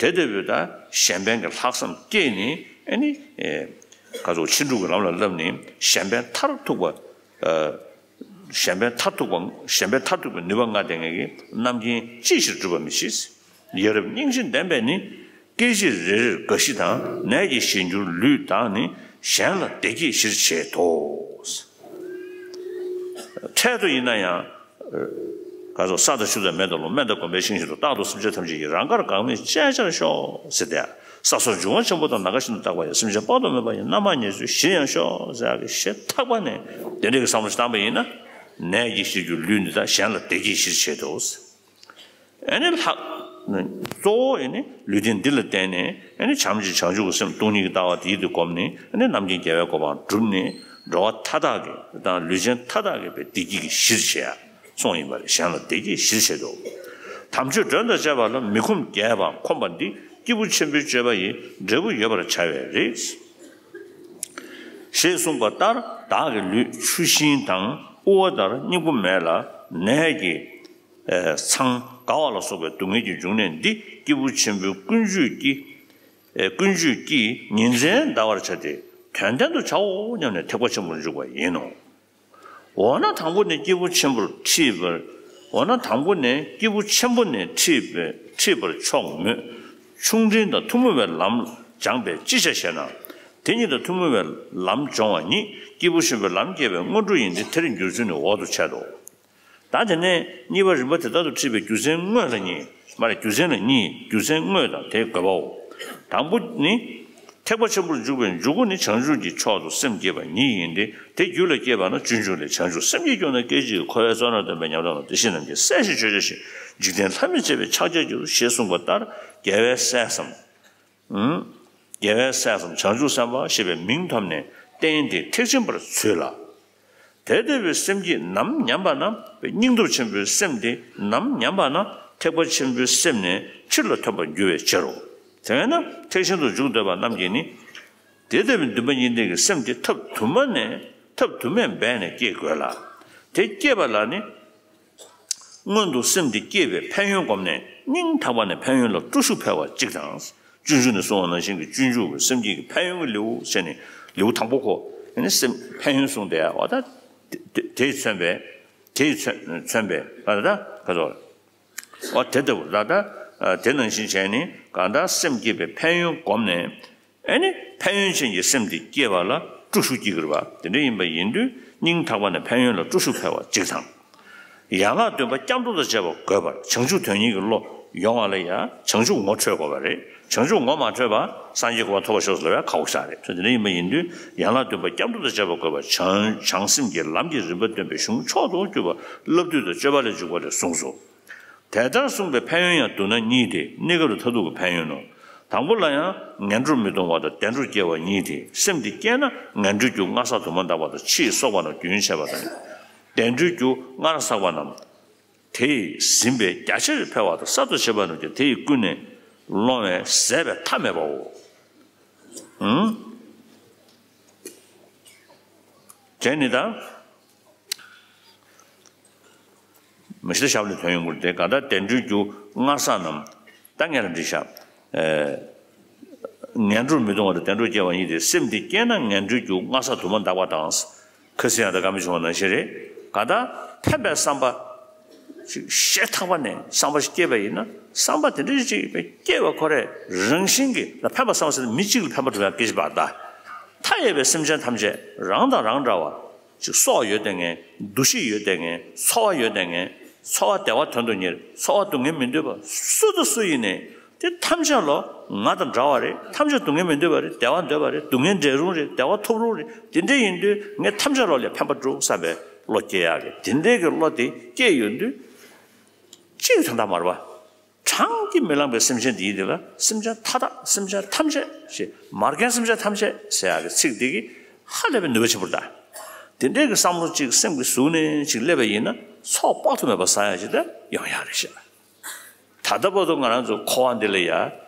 དེ་ལྟ་བུའི་ད་གཞན་ཕན་གྱི་ལྷག་བསམ་སྐྱེས་ནས་ཨ་ནི་ག་སོགས་ཕྱིན་དྲུག་གི་ལམ་ལ་བསླབས་ནས་གཞན་ཕན་མཐར་ཐུག་པ། གཞན་ཕན་མཐར་ཐུག་པ། གཞན་ཕན་མཐར་ཐུག་པའི་ནུས་པ་མངའ་ལྡན་ངེས་ཀྱི་རྣམ་མཁྱེན་ཅི་ཕྱིར་སྒྲུབ་པ་མི་ཤེས། ཡ་རབས་སྙིང་རྗེ་ལྡན་པས་ནི། སྐད་ཅིག་རེ་རེར་དགའ་བཞི་དང་། ནད་ཀྱིས་ཞེན་གྱུར་ལུས་དག་ནི། གཞན་ལ་བདེ་སྐྱིད་གཞིར་བྱེད་དོ། འཕྲལ་དུ་ཡིན་ན་ཡང་། ག་སོགས་ས་དང་ཆུ་དང་མེ་དང་རླུང་། སྨན་དང་གོམ་པའི་ཤིང་བཞིན་དུ། རྟག་ཏུ་སེམས་ཅན་ཐམས་ཅད་ཀྱི། རང་དགར་འགག་མེད་སྤྱད་བྱར་ཤོག་ཟེར་ཏེ། ས་སོགས་འབྱུང་བ་ཆེན་པོ་དང་། ནམ་མཁའ་བཞིན་དུ་རྟག་པ་ཡང་། སེམས་ཅན་དཔག་ཏུ་མེད་པ་ཡི། རྣམ་པར་ངེས་ཚུལ་གཞིར་ཡང་ཤོག་ཟེར་གི་ཞེ་ཐག་པ་ནས་དེ་འདྲའི་གི་བསམ་བློ་ཞིག་བཏང་པ་ཡིན་ན། ནད་ཀྱིས་ཞེན་གྱུར་ལུས་འདི་དག་གཞན་ལ་བདེ་སྐྱིད་གཞིར་བྱེད་དོ། ཨ་ནི་ལྷག་གཙོ་བོ་ཨེ་ནི་ལུས་རྟེན་འདི་ལ་བརྟེན་ནས་ཨེ་ནི་བྱམས་ཀྱི་བྱང་ཆུབ་ཀྱི་སེམས་སྟོང་ཉིད་ཀྱི་ལྟ་བ་དེའི་དེ་བསྒོམས་ནས་ཨེ་ནི་རྣམ་མཁྱེན་རྒྱལ་བའི་གོ་འཕང་བསྒྲུབས་ནས་འགྲོ་བ་མཐའ་དག་གི་དང་ལུས་ཅན་མཐའ་དག་གི་བདེ་སྐྱིད་ཀྱི་གཞིར་བྱེད་ཡ་གསུངས་ཡིན་པ་རེད། གཞན་ལ་བདེ་སྐྱིད་གཞིར་བྱེད་དོ། དམ་ཆོས་མགྲོན་དང་བཅས་པ་ལ་མི་ཁོམ་རྒྱས་པའམ་ཁོམ་པ་འདི་སྐྱེས་བུ་ཆེན་པོའི་སྤྱོད་པ་ཡི་འབྲས་བུ་ཡོད་པར་བྱ་བས་རེད། ཞེས་གསུངས་པ་ལྟར་བདག་གི་ལུས་ཆུ་ཤིང་དང་དབུ་བ་ལྟར་སྙིང་པོ་མེད་ལ་ནད་ཀྱིས་ཚང་འགག་པ་ལ་སོགས་པའི་སྡུག་བསྔལ་གྱི་འབྱུང་གནས་འདི་སྐྱེས་བུ་ཆེན་པོའི་ཀུན་སྤྱོད་ཀྱིས་ཀུན་སྤྱོད་ཀྱིས་ཉིན་མཚན་འདའ་བར་བྱ་སྟེ་དོན་ལྡན་དུ་བྱའོ་སྙམ་ནས་ཐེག་པ་ཆེན་པོར་འཇུག་པ་ཡིན་ནོ། འོ་ན་དང་པོ་ནས་སྐྱེས་བུ་ཆེན་པོར་ཁྲིད་པར། འོ་ན་དང་པོ་ནས་སྐྱེས་བུ་ཆེན་པོ་ནས་ཁྲིད་པར་ཁྲིད་པར་ཆོག་མོད། ཆུང་འབྲིང་དང་ཐུན་མོང་བའི་ལམ་སྦྱངས་པས་ཅི་བྱ་ཞེ་ན། དེ་ཉིད་དང་ཐུན་མོང་བའི་ལམ་སྦྱོང་བ་ཉིད་སྐྱེས་བུ་ཆེན་པོའི་ལམ་བསྐྱེད་པའི་སྔོན་འགྲོ་ཡིན་ཏེ་དེར་འགྱུར་ཚུལ་ནི་འོག་ཏུ་འཆད་དོ། ད་དེ་ནས་གཉིས་པ་རིམ་པ་དེ་ལྟར་དུ་ཁྲིད་པའི་རྒྱུ་མཚན་དངོས་ལ་གཉིས། མ་རེད། རྒྱུ་མཚན་ལ་གཉིས། རྒྱུ་མཚན་དངོས་དང་དེའི་དགོས་པའོ། དང་པོ་ནི། ཐེག་པ་ཆེན་པོར་འཇུག་པའི་འཇུག་སྒོ་ནི་བྱང་ཆུབ་ཀྱི་མཆོག་ཏུ་སེམས་བསྐྱེད་པ་ཉིད་ཡིན་ཏེ། དེ་རྒྱུད་ལ་སྐྱེས་པ་ན་སྤྱོད་འཇུག་ལས་བྱང་ཆུབ་སེམས་བསྐྱེད་སྐྱོང་ན་སྐད་ཅིག་གིས་འཁོར་བའི་བཙོན་རར་འདོན་པའི་ཉམས་ལེན་ལ་བདེ་གཤེགས་རྣམས་ཀྱི་སྲས་ཞེས་བརྗོད་བྱ་ཞིང་། འཇིག་རྟེན་ལྷ་མིར་བཅས་པའི་ཕྱག་རྒྱར་འགྱུར་ཞེས་གསུངས་པ་ལྟར། རྒྱལ་བའི་སྲས་སམ། རྒྱལ་བའི་སྲས་སམ་བྱང་ཆུབ་སེམས་དཔའ་ཞེས་པའི་མིང་ཐོབ་ནས་བསྟེན་ཏེ་ཐེག་ཆེན་པར་འཚོལ་ལ། དེ་ལྟ་བུའི་སེམས་བསྐྱེད་ནམ་ཉམས་པ་ན་སྙིང་སྟོབས་ཆེན་པོའི་སེམས་དེ་ནམ་ཉམས་པ་ན་ཐེག་པ་ཆེན་པོའི་སེམས་ནས་ཕྱིར་ལ་ཐོན་པར་འགྱུར་བའི་ཕྱིར་རོ། དེ་བས་ན་ཐེག་ཆེན་དུ་འཇུག་འདོད་པ་རྣམས་ཀྱིས་ནི། དེ་ལྟ་བུའི་འདུན་པ་གཉིས་ལྡན་གྱི་སེམས་དེ་ཐབས་དུ་མ་ནས་ཐབས་དུ་མས་འབད་ནས་བསྐྱེད་དགོས་ལ། དེ་བསྐྱེད་པ་ལ་ནི། སྔོན་དུ་སེམས་དེ་བསྐྱེད་པའི་ཕན་ཡོན་བསྒོམས་ནས་སྙིང་ཐག་པ་ནས་ཕན་ཡོན་ལ་སྤྲོ་ཤུགས་འཕེལ་བ་གཅིག་དང་། སྤྱོད་འཇུག་ནས་གསུངས་པ་ནང་བཞིན་གྱི་སྤྱོད་འཇུག་གི་སེམས་བསྐྱེད་ཀྱི་ཕན་ཡོན་གྱི་ལེའུ་བྱས་ནས་ལེའུ་དང་པོ་ཁོ། ཨ་ནི་སེམས་ཕན་ཡོན་གསུངས་ཏེ་འོ་ད་དེ་དེས་མཚོན་པའི་དེས་མཚོན་མཚོན་པའི་ད་ད་ག་ཚོད། འོ་དེ་ལྟ་བུ་ད་ད་དེ་ནང་བཞིན་བྱས་ནས་གང་ལྟར་སེམས་བསྐྱེད་པའི་ཕན་ཡོན་བསྒོམས་ནས། ཨ་ནི་ཕན་ཡོན་ཅན་གྱི་སེམས་དེ་སྐྱེ་བ་ལ་སྤྲོ་ཤུགས་སྐྱེ་གི་རེད་པ། དེ་འདྲ་ཡིན་པ་ཡིན་དུས་སྙིང་ཐག་པ་ནས་ཕན་ཡོན་ལ་སྤྲོ་ཤུགས་འཕེལ་བ་གཅིག་དང་། ཡན་ལག་བདུན་པ་སྐྱབས་འགྲོ་དང་བཅས་པ་དགོས་པར་བྱང་ཆུབ་དོན་གཉེར་གྱི་བློ་ཡོང་བ་ལ་ཡང་བྱང་ཆུབ་ངོ་འཕྲོད་དགོས་པ་རེད། བྱང་ཆུབ་ངོ་མ་འཕྲོད་པ་སངས་རྒྱས་གོ་འཕང་ཐོབ་པར་ཤོག་ཟེར་བའི་ཁག་པོ་ཞིག་རེད། དེ་འདྲ་ཡིན་པ་ཡིན་དུས་ཡན་ལག་བདུན་པ་སྐྱབས་འགྲོ་དང་བཅས་པ་དགོས་པར་བྱང་བྱང་སེམས་ཀྱི་ལམ་གྱི་རིམ་པ་སྟོན་པའི་གཞུང་མཆོག་ཏུ་གྱུར་པ་བསླབ་བཏུས་དང་སྤྱོད་པ་ལས་འཇུག་པ་ལས་གསུངས་སོ། དེ་ལྟར་གསུངས་པའི་ཕན་ཡོན་ཡང་བསྡུ་ན་གཉིས་ཏེ། གནས་སྐབས་དང་མཐར་ཐུག་གི་ཕན་ཡོན་ནོ། དང་པོ་ལ་ཡང་ངན་འགྲོར་མི་ལྟུང་བ་དང་བདེ་འགྲོར་སྐྱེ་བ་གཉིས་ཏེ། སེམས་འདི་སྐྱེས་ན་ངན་འགྲོའི་རྒྱུ་སྔར་བསགས་དུ་མ་འདག་པ་དང་ཕྱིས་གསོག་པ་རྣམས་རྒྱུན་ཆད་པ་དང་། བདེ་འགྲོའི་རྒྱུ་སྔར་བསགས་པ་རྣམས་དེས་ཟིན་པས་རྒྱ་ཆེར་འཕེལ་བ་དང་གསར་དུ་བྱེད་པ་རྣམས་ཀྱང་དེ་ཡིས་ཀུན་ནས་སློང་བས་ཟད་པའི་མཐའ་མེད་པའོ། ཨང་། དེ་ནི་ད། མི་ཤི་ད་ཞབས་ལས་ཐོན་ཡོང་གི་རེད་དེ། གང་ལྟར་བདེ་འགྲོའི་རྒྱུ་སྔར་བསགས་རྣམས་ད་ངས་ལ་འདྲི་ཤག་ངན་འགྲོར་མི་ལྟུང་བ་དང་བདེ་འགྲོར་སྐྱེ་བ་ཉིད་དེ། སེམས་འདི་སྐྱེས་ན་ངན་འགྲོའི་རྒྱུ་སྔར་བསགས་དུ་མ་འདག་པ་དང་། ཁ་སང་ཡང་ད་བཀའ་མོལ་བྱུང་བ་ནང་བཞིན་རེད། གང་ལྟར་ཕན་པའི་བསམ་པ་ཞིག་ཞེ་ཐག་པ་ནས་བསམ་པ་ཞིག་སྐྱེས་པ་ཡིན་ན། བསམ་པ་དེ་འདྲ་ཞིག་སྐྱེས་པ་ཁོ་རང་རང་བཞིན་གྱིས་ལ་ཕན་པ་བསམ་ཟེར་ན་མི་གཅིག་ལ་ཕན་པ་སྒྲུབ་ཡག་སྐད་ཆ་པར་ད། མཐའ་ཡས་པའི་སེམས་ཅན་ཐམས་ཅད་རང་དང་རང་འདྲ་བ། ཅིག་སྲོག་ཡོད་དེ་ངན། འདུ་ཤེས་ཡོད་དེ་ངན། ཚོར་བ་ཡོད་དེ་ངན། ཚོར་བ་བདེ་བ་དོན་དུ་གཉེར། ཚོར་བ་སྡུག་བསྔལ་མི་འདོད་པ། སུ་དང་སུ་ཡིན་ནའི་དེ་ཐམས་ཅད་ལོ་ང་དང་འདྲ་བ་རེད། ཐམས་ཅད་སྡུག་བསྔལ་མི་འདོད་པ་རེད། བདེ་བ་འདོད་པ་རེད། སྡུག་བསྔལ་འདྲེན་རུང་རེད། བདེ་བ་ཐོབ་རུང་རེད། དེ་འདྲ་ཡིན་དུས་ངས་ཐམས་ཅད་ལོ་ལ་ཕན་པ་སྒྲུབ་བསམ་པའི་བློ་སྐྱེ་ཡག་གི་དེ་འདྲའི་གི་བློ་དེ་སྐྱེས་ཡོང་དུས་གཅིག་དོན་དག་མ་རེད་པ། གྲངས་ཀྱིས་མི་ལངས་པའི་སེམས་ཅན་འདིའི་དེ་ལ་སེམས་ཅན་མཐའ་དག་སེམས་ཅན་ཐམས་ཅད་ཞེས་མ་རྒན་སེམས་ཅན་ཐམས་ཅད་ཟེར་ཡག་གི་ཚིག་འདི་གིས་ཧ་ལས་པའི་ནུས་པ་ཆེན་པོ་རེད་ད། དེ་འདྲའི་གི་བསམ་བློ་གཅིག་སེམས་ཀྱི་ཟུར་ནས་གཅིག་སླེབས་པ་ཡིན་ན་ཚོགས་དཔག་ཏུ་མེད་པ་བསགས་ཡག་ཅིག་ད་ཡོང་ཡག་རེད་ཤག་ད་ལྟ་བར་དུ་ང་རང་ཚོ་འཁོར་བ་འདི་ལ་ཡ་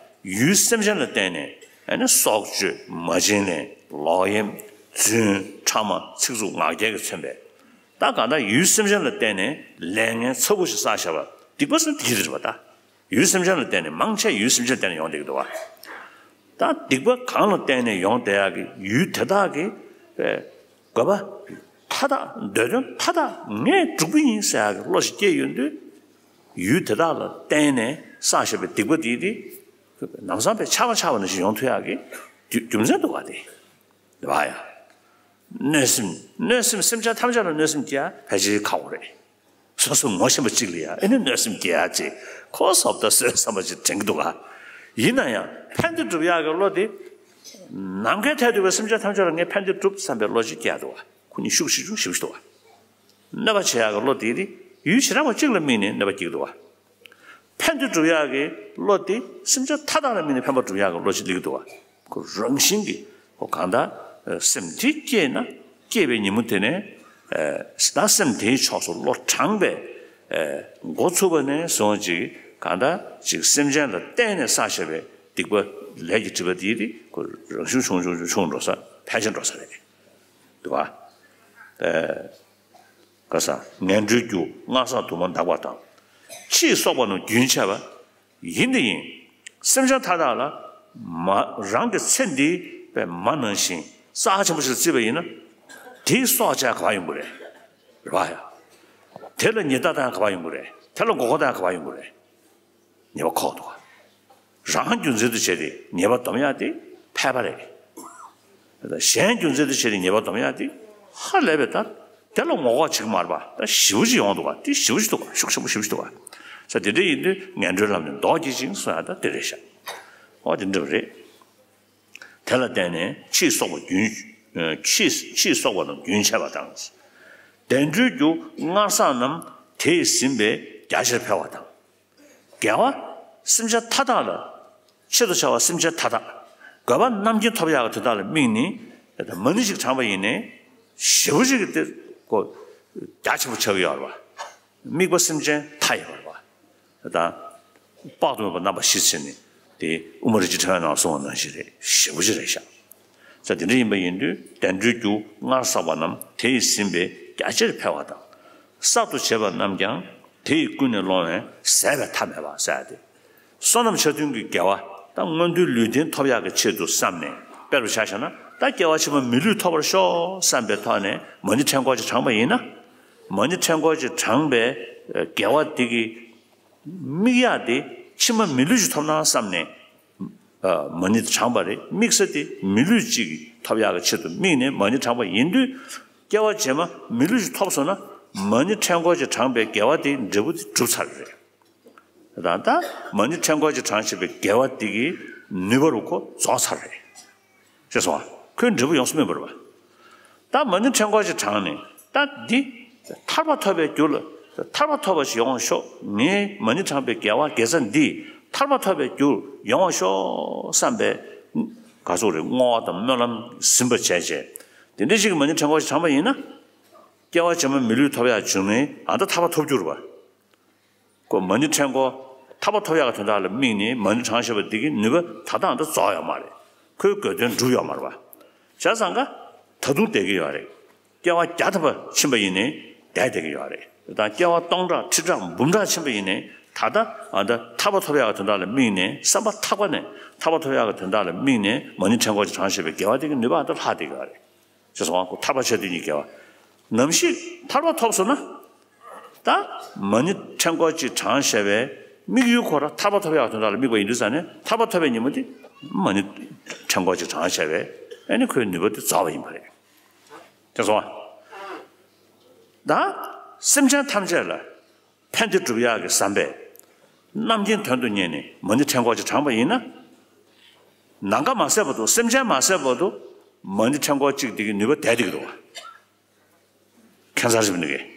ཡུལ་སེམས་ཅན་ལ་བརྟེན་ནས་ཨ་ནི་སྲོག་གཅོད་མ་བྱིན་ལེན་ལོག་གཡེམ་རྫུན་ཕྲ་མ་ཚིག་རྩུབ་ངག་འཁྱལ་གྱིས་མཚོན་པའི་ད་གང་ལྟར་ཡུལ་སེམས་ཅན་ལ་བརྟེན་ནས་ལས་ངན་ཚ་པོ་ཞིག་བསགས་བཞག་པ་སྡིག་པ་ཟེར་ན་དེ་གི་རེད་པ་ད། ཡུལ་སེམས་ཅན་ལ་བརྟེན་ནས་མང་ཆེ་ཡུལ་སེམས་ཅན་ལ་བརྟེན་ནས་ཡོང་བསྡད་ཀྱི་འདུག་བ། ད་སྡིག་པ་གང་ལ་བརྟེན་ནས་ཡོང་བསྡད་ཡག་གི་ཡུལ་དེ་དག་གི་དགོས་པ་མཐའ་དག་འདོད་དོན་མཐའ་དག་ངས་སྒྲུབ་ཀྱི་ཡིན་ཟེར་ཡག་གི་བློ་ཞིག་སྐྱེས་ཡོང་དུས། ཡུལ་དེ་དག་ལ་བརྟེན་ནས་བསགས་བཞག་པའི་སྡིག་པ་དེ་དེ་ལམ་སང་དཔེ་ཆག་པ་ཆག་པ་ནང་བཞིན་ཡོང་ཐུབ་ཡག་གི་རྒྱུ་རྒྱུ་མཚན་འདུག་བ་དེ། རེད་བ་ཡ། གནོད་སེམས་གནོད་སེམས་སེམས་ཅན་ཐམས་ཅད་ལ་གནོད་སེམས་སྐྱེ་ཡ་ཕལ་ཆེར་ཁག་པོ་རེད། སོ་སོ་ངོ་ཤེས་པ་གཅིག་ལ་ཡ་ཨེ་ནི་གནོད་སེམས་སྐྱེ་ཡ་ཅེས་ཁོ་བཟོ་ལྟ་བཟོས་བསམ་པ་ཅིག་དྲན་གྱི་འདུག་ག་ཡིན་ན་ཡང་ཕན་བདེ་སྒྲུབ་ཡག་གི་བློ་དེ། ནམ་མཁའི་མཐས་གཏུགས་པའི་སེམས་ཅན་ཐམས་ཅད་ལ་ངས་ཕན་བདེ་སྒྲུབ་བསམ་པའི་བློ་ཅིག་སྐྱེ་ཡ་འདུག་ག་ཁོ་གཉིས་ཤུགས་ཆེ་ཆུང་ཞེ་པོ་ཞིག་འདུག་ག་གནོད་པ་བྱེད་ཡག་གི་བློ་དེ་དེ་ཡུལ་ཞེ་དྲག་པ་གཅིག་ལ་དམིགས་ནས་གནོད་པ་སྐྱེལ་གྱི་འདུག་ག་ཕན་བདེ་སྒྲུབ་ཡག་གི་བློ་དེ་སེམས་ཅན་མཐའ་དག་ལ་དམིགས་ནས་ཕན་པ་སྒྲུབ་ཡག་གི་བློ་ཞིག་སླེབས་འདུག་བ། ཁོ་རང་བཞིན་གྱིས་ཁོ་གང་ལྟར་སེམས་དེ་སྐྱེས་ན་སྐྱེས་པའི་ཉིན་མོ་དེ་ནས་ད་སེམས་དེའི་ཕྱོགས་སུ་བློ་དྲངས་པའི་འགོ་ཚུགས་པ་ནས་བཟུང་ཅིག་གང་ལྟར་ཅིག་སེམས་ཅན་ལ་བརྟེན་ནས་བསགས་བཞག་པའི་སྡིག་པ་ལས་ཀྱི་སྒྲིབ་པ་དེ་དེ་ཁོ་རང་བཞིན་ཆུང་ཆུང་ཆུང་ཆུང་འགྲོ་ས་ཕལ་ཆེར་འགྲོ་ས་རེད་འདུག་བ། ག་ས་ངན་འགྲོའི་རྒྱུ་སྔར་བསགས་དུ་མ་འདག་པ་དང་། ཕྱིས་གསོག་པ་རྣམས་རྒྱུན་ཆད་པ། ཡིན་དེ་ཡིན། སེམས་ཅན་མཐའ་དག་ལ་མ་རང་གི་ཚེ་འདིའི་པའི་མ་ནང་བཞིན་རྩ་ཆེན་པོ་ཞིག་བརྩིས་པ་ཡིན་ན། དེའི་སྲོག་བཅད་ག་པར་ཡོང་གི་རེད། རེད་བ་ཡ། དེ་ལ་ཉེས་བརྡ་བཏང་ག་པར་ཡོང་གི་རེད། དེ་ལ་མགོ་སྐོར་བཏང་ག་པར་ཡོང་གི་རེད། ཉེས་པ་ཁོག་འདུག་ག་རང་རྒྱུ་མཚན་དུ་བྱས་ཏེ་ཉེས་པ་སྡོམ་ཡག་དེ་ཕལ་པ་རེད། གཞན་རྒྱུ་མཚན་དུ་བྱས་ཏེ་ཉེས་པ་སྡོམ་ཡག་དེ་ཧ་ལས་པའི་ད་དེ་ལ་ངོ་ལྐོག་བྱེད་ཀྱི་མ་རེད་པ། ད་ཞེ་པོ་ཅིག་ཡོང་འདུག་ག་དེ་ཞེ་པོ་ཅིག་འདུག་ག་ཤུགས་ཆེན་པོ་ཞེ་པོ་ཅིག་འདུག་ག་ས་དེ་འདྲ་ཡིན་དུས་ངན་འགྲོའི་ལམ་ནི་ལྡོག་གི་ཅིང་གསུང་ཡག་ད་དེ་རེད་ཤག་འོ་དེ་འདྲ་རེད། དེ་ལ་བརྟེན་ནས་ཕྱིས་གསོག་པ་རྒྱུན་ཕྱིས་ཕྱིས་གསོག་པ་རྣམས་རྒྱུན་ཆད་པ་དང་། བདེ་འགྲོའི་རྒྱུ་སྔར་བསགས་རྣམས་དེས་ཟིན་པས་རྒྱ་ཆེར་འཕེལ་བ་དང་། དགེ་བ་སེམས་ཅན་མཐའ་དག་ལ། ཆེད་དུ་བྱ་བ་སེམས་ཅན་མཐའ་དག་དགེ་བ་རྣམ་མཁྱེན་ཐོབ་ཡག་གི་དོན་དག་ལ་དམིགས་ནས་མ་ཎི་ཞིག་བགྲངས་པ་ཡིན་ནའི་ཞེ་པོ་ཅིག་གི་དེ་ཀོ་རྒྱ་ཆེན་པོ་ཆགས་ཀྱི་ཡོད་རེད་བ། དམིགས་པ་སེམས་ཅན་མཐའ་ཡས་པ་རེད་བ། ད་དཔག་ཏུ་མེད་པ་རྣམ་པ་བཞི་བྱས་ནས་དེ་དབུ་མ་རིན་ཆེན་ཕྲེང་བའི་ནང་གསུངས་པ་ནང་བཞིན་རེད། ཞེ་པོ་ཅིག་རེད་ཤག་ས་དེ་འདྲ་ཡིན་པ་ཡིན་དུས་བདེ་འགྲོའི་རྒྱུ་སྔར་བསགས་པ་རྣམས་དེས་ཟིན་པས་རྒྱ་ཆེར་འཕེལ་བ་དང་། གསར་དུ་བྱས་པ་རྣམས་ཀྱང་དེ་ཡིས་ཀུན་ནས་སློང་བས་ཟད་པའི་མཐའ་མེད་པ་ཟེར་ཏེ། བསོད་ནམས་ཆ་མཐུན་གྱི་དགེ་བ་དང་མངོན་མཐོའི་ལུས་རྟེན་ཐོབ་ཡག་གི་ཆེད་དུ་བསམ་ནས་དཔེ་རུ་ཆ་བཞག་ན་ད་སྐྱེ་བ་ཕྱི་མ་མི་ལུས་ཐོབ་པར་ཤོག་བསམ་པའི་ཐོག་ནས་མ་ཎི་ཕྲེང་སྐོར་ཅིག་བགྲངས་པ་ཡིན་ན། མ་ཎི་ཕྲེང་སྐོར་ཅིག་བགྲངས་པའི་དགེ་བ་དེ་གི་དམིགས་ཡག་དེ་ཕྱི་མ་མི་ལུས་ཅིག་ཐོབ་ན་བསམ་ནས། མ་ཎི་དྲངས་པ་རེད། དམིགས་ས་དེ་མི་ལུས་གཅིག་གི་ཐོབ་ཡག་གི་ཆེད་དུ་དམིགས་ནས་མ་ཎི་དྲངས་པ་ཡིན་དུས། སྐྱེ་བ་རྗེས་མ་མི་ལུས་ཅིག་ཐོབ་སོང་ན་མ་ཎི་ཕྲེང་སྐོར་ཅིག་དྲངས་པའི་དགེ་བ་དེའི་འབྲས་བུ་དེ་གྲུབ་ཚར་རེད། ད་ལྟ་མ་ཎི་ཕྲེང་སྐོར་ཅིག་དྲངས་བྱས་པའི་དགེ་བ་དེ་གི་ནུས་པ་རུ་ཁོ་རྫོགས་ཚར་རེད། ཤེས་སོང་ཨ། ཁོའི་འབྲས་བུ་ཡོངས་སུ་སྨིན་པ་རེད་པ། ད་མ་ཎི་ཕྲེང་སྐོར་ཅིག་དྲངས་ནས་ད་འདི་ཐར་པ་ཐོབ་པའི་རྒྱུ་ལ་ཐར་པ་ཐོབ་པ་ཞིག་ཡོང་ཤོག་ངས་མ་ཎི་དྲངས་པའི་དགེ་བ་དགེ་རྩ་འདི་ཐར་པ་ཐོབ་པའི་རྒྱུ་ཡོང་ཤོག་བསམ་པའི་ག་ཚོད་རེད་བསྔོ་བ་དང་སྨོན་ལམ་ཟིན་པ་བྱས་བྱས་དེ་འདྲ་ཞིག་གི་མ་ཎི་ཕྲེང་སྐོར་ཅིག་དྲངས་པ་ཡིན་ན། སྐྱེ་བ་ཕྱི་མ་མི་ལུས་ཐོབ་ཡག་བྱུང་ནས་ཨ་ད་ཐར་པ་ཐོབ་རྒྱུ་རེད་པ། ཁོ་མ་ཎི་ཕྲེང་སྐོར་ཐར་པ་ཐོབ་ཡག་གི་དོན་དག་ལ་དམིགས་ནས་མ་ཎི་བགྲངས་བཞག་པ་འདི་གི་ནུས་པ་ད་ལྟའང་ད་རྫོགས་ཡོད་མ་རེད། ཁོའི་དགོས་དོན་འགྲུབ་ཡོད་མ་རེད་པ། བྱས་ཙང་ཀ་ད་དུང་བསྡད་ཀྱི་ཡོད་རེད། སྐྱེ་བ་བརྒྱ་ཐམ་པ་ཕྱིན་པ་ཡིན་ནའི་བསྡད་བསྡད་ཀྱི་ཡོད་རེད། ད་སྐྱེ་བ་སྟོང་ཕྲག་ཁྲི་ཕྲག་འབུམ་ཕྲག་ཕྱིན་པ་ཡིན་ནའི་ད་ལྟ་ཨ་ད་ཐར་པ་ཐོབ་ཡག་གི་དོན་དག་ལ་དམིགས་ནས་བསམ་པ་ཐག་པ་ནས་ཐར་པ་ཐོབ་ཡག་གི་དོན་དག་ལ་དམིགས་ནས་མ་ཎི་ཕྲེང་སྐོར་ཅིག་བགྲངས་བཞག་པའི་དགེ་བ་དེ་གི་ནུས་པ་ཨ་ད་ལྷག་བསྡད་ཀྱི་ཡོད་རེད། ཅེས་སོང་ཁོ་ཐར་པ་ཆ་མཐུན་གྱི་དགེ་བ། ནམ་ཞིག་ཐར་པ་ཐོབ་སོང་ན། ད་མ་ཎི་ཕྲེང་སྐོར་ཅིག་བགྲངས་བཞག་པའི་དམིགས་ཡུལ་ཁོ་རང་ཐར་པ་ཐོབ་ཡག་དོན་དག་ལ་དམིགས་པ་ཡིན་དུས་ཙང་ནས་ཐར་པ་ཐོབ་པའི་ཉིན་མོ་དེ་མ་ཎི་ཕྲེང་སྐོར་ཅིག་བགྲངས་བཞག་པའི་ཨ་ནི་ཁོའི་ནུས་པ་དེ་རྫོགས་པ་ཡིན་པ་རེད། ཅེས་སོང་བ། ད་སེམས་ཅན་ཐམས་ཅད་ལ་ཕན་བདེ་སྒྲུབ་ཡག་གི་བསམ་པས་རྣམ་མཁྱེན་དོན་དུ་གཉེར་ནས་མ་ཎི་ཕྲེང་སྐོར་ཅིག་བགྲངས་པ་ཡིན་ན། ནམ་མཁའ་མ་ཟད་བར་དུ་སེམས་ཅན་མ་ཟད་བར་དུ་མ་ཎི་ཕྲེང་སྐོར་གཅིག་དེ་གི་ནུས་པ་བསྡད་བསྡད་ཀྱི་འདུག་བ། ཁྱད་མཚར་ཞིག་མི་འདུག་གས།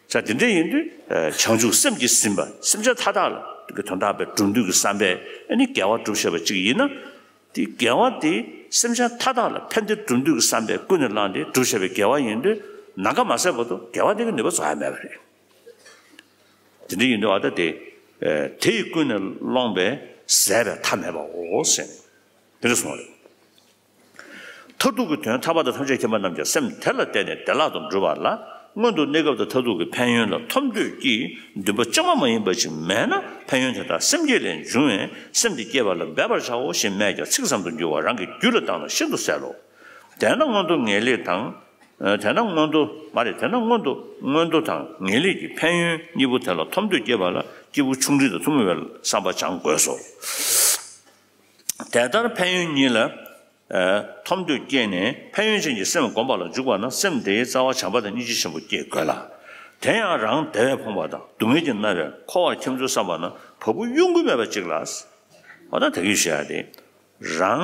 ས་དེ་འདྲ་ཡིན་དུས་བྱང་ཆུབ་སེམས་ཀྱིས་ཟིན་པ་སེམས་ཅན་མཐའ་དག་ལ་དེ་གི་དོན་དག་པའི་སྒྲུབ་འདོད་ཀྱི་བསམ་པས་ཨ་ནི་དགེ་བ་སྒྲུབ་བཞག་པ་གཅིག་ཡིན་ན། དེ་དགེ་བ་དེ་སེམས་ཅན་མཐའ་དག་ལ་ཕན་བདེ་སྒྲུབ་འདོད་ཀྱི་བསམ་པས་ཀུན་ནས་བསླངས་ཏེ་སྒྲུབ་བཞག་པའི་དགེ་བ་ཡིན་དུས་ནམ་མཁའ་མ་ཟད་བར་དུ་དགེ་བ་དེ་གི་ནུས་པ་རྫོགས་ཡ་མེད་པ་རེད། དེ་འདྲ་ཡིན་དུས་ཨ་ད་དེ། དེ་ཡིས་ཀུན་ནས་བསླངས་པས་ཟད་པའི་མཐའ་མེད་པའོ་ཟེར་ནས། དེ་འདྲ་གསུངས་པ་རེད། མཐར་ཐུག་གི་དོན་ཐར་པ་དང་ཐམས་ཅད་མཁྱེན་པ་རྣམས་ཀྱང་སེམས་དེ་ལ་བརྟེན་ནས་བདེ་བླག་ཏུ་འགྲུབ་པ་ལ་སྔོན་དུ་གནས་སྐབས་དང་མཐར་ཐུག་གི་ཕན་ཡོན་ལ་ཐོབ་འདོད་ཀྱི་འདུན་པ་བཅོས་མ་མ་ཡིན་པ་ཞིག་མེད་ན་ཕན་ཡོན་དེ་དག་སེམས་བསྐྱེད་ལས་འབྱུང་བས་སེམས་དེ་བསྐྱེད་པ་ལ་འབད་པར་བྱའོ་ཞེས་སྨྲས་ཀྱང་ཚིག་ཙམ་དུ་འགྱུར་བ་རང་གི་རྒྱུད་ལ་བཏང་ན་ཤིན་ཏུ་གསལ་ལོ། དེས་ན་མངོན་མཐོ་ངེས་ལེགས་དང་། དེས་ན་མངོན་མཐོ་མ་རེད། དེས་ན་མངོན་མཐོ་མངོན་མཐོ་དང་ངེས་ལེགས་ཀྱི་ཕན་ཡོན་གཉིས་པོ་དེ་ལ་ཐོབ་འདོད་སྐྱེས་པ་ལ་སྐྱེས་བུ་ཆུང་འདྲིས་དང་ཐུན་མོང་བའི་བསམ་པ་སྦྱང་དགོས་སོ། དེ་ལྟར་ཕན་ཡོན་གཉིས་ལ་ཐོབ་འདོད་སྐྱེས་ནས་ཕན་ཡོན་ཅན་གྱི་སེམས་བསྒོམ་པ་ལ་འཇུག་པ་ན་སེམས་དེའི་རྩ་བ་བྱམས་པ་དང་སྙིང་རྗེ་ཆེན་པོ་སྐྱེ་དགོས་ལ། དེ་ཡང་རང་བདེ་བས་ཕོངས་པ་དང་སྡུག་བསྔལ་གྱིས་མནར་བས་འཁོར་བར་འཁྱམས་ཚུལ་བསམ་པ་ན་བ་སྤུ་གཡོ་འགུལ་མེད་པ་ཅིག་ལ། འོ་ད་དེ་གི་བཤད་ཡ་དེ། རང་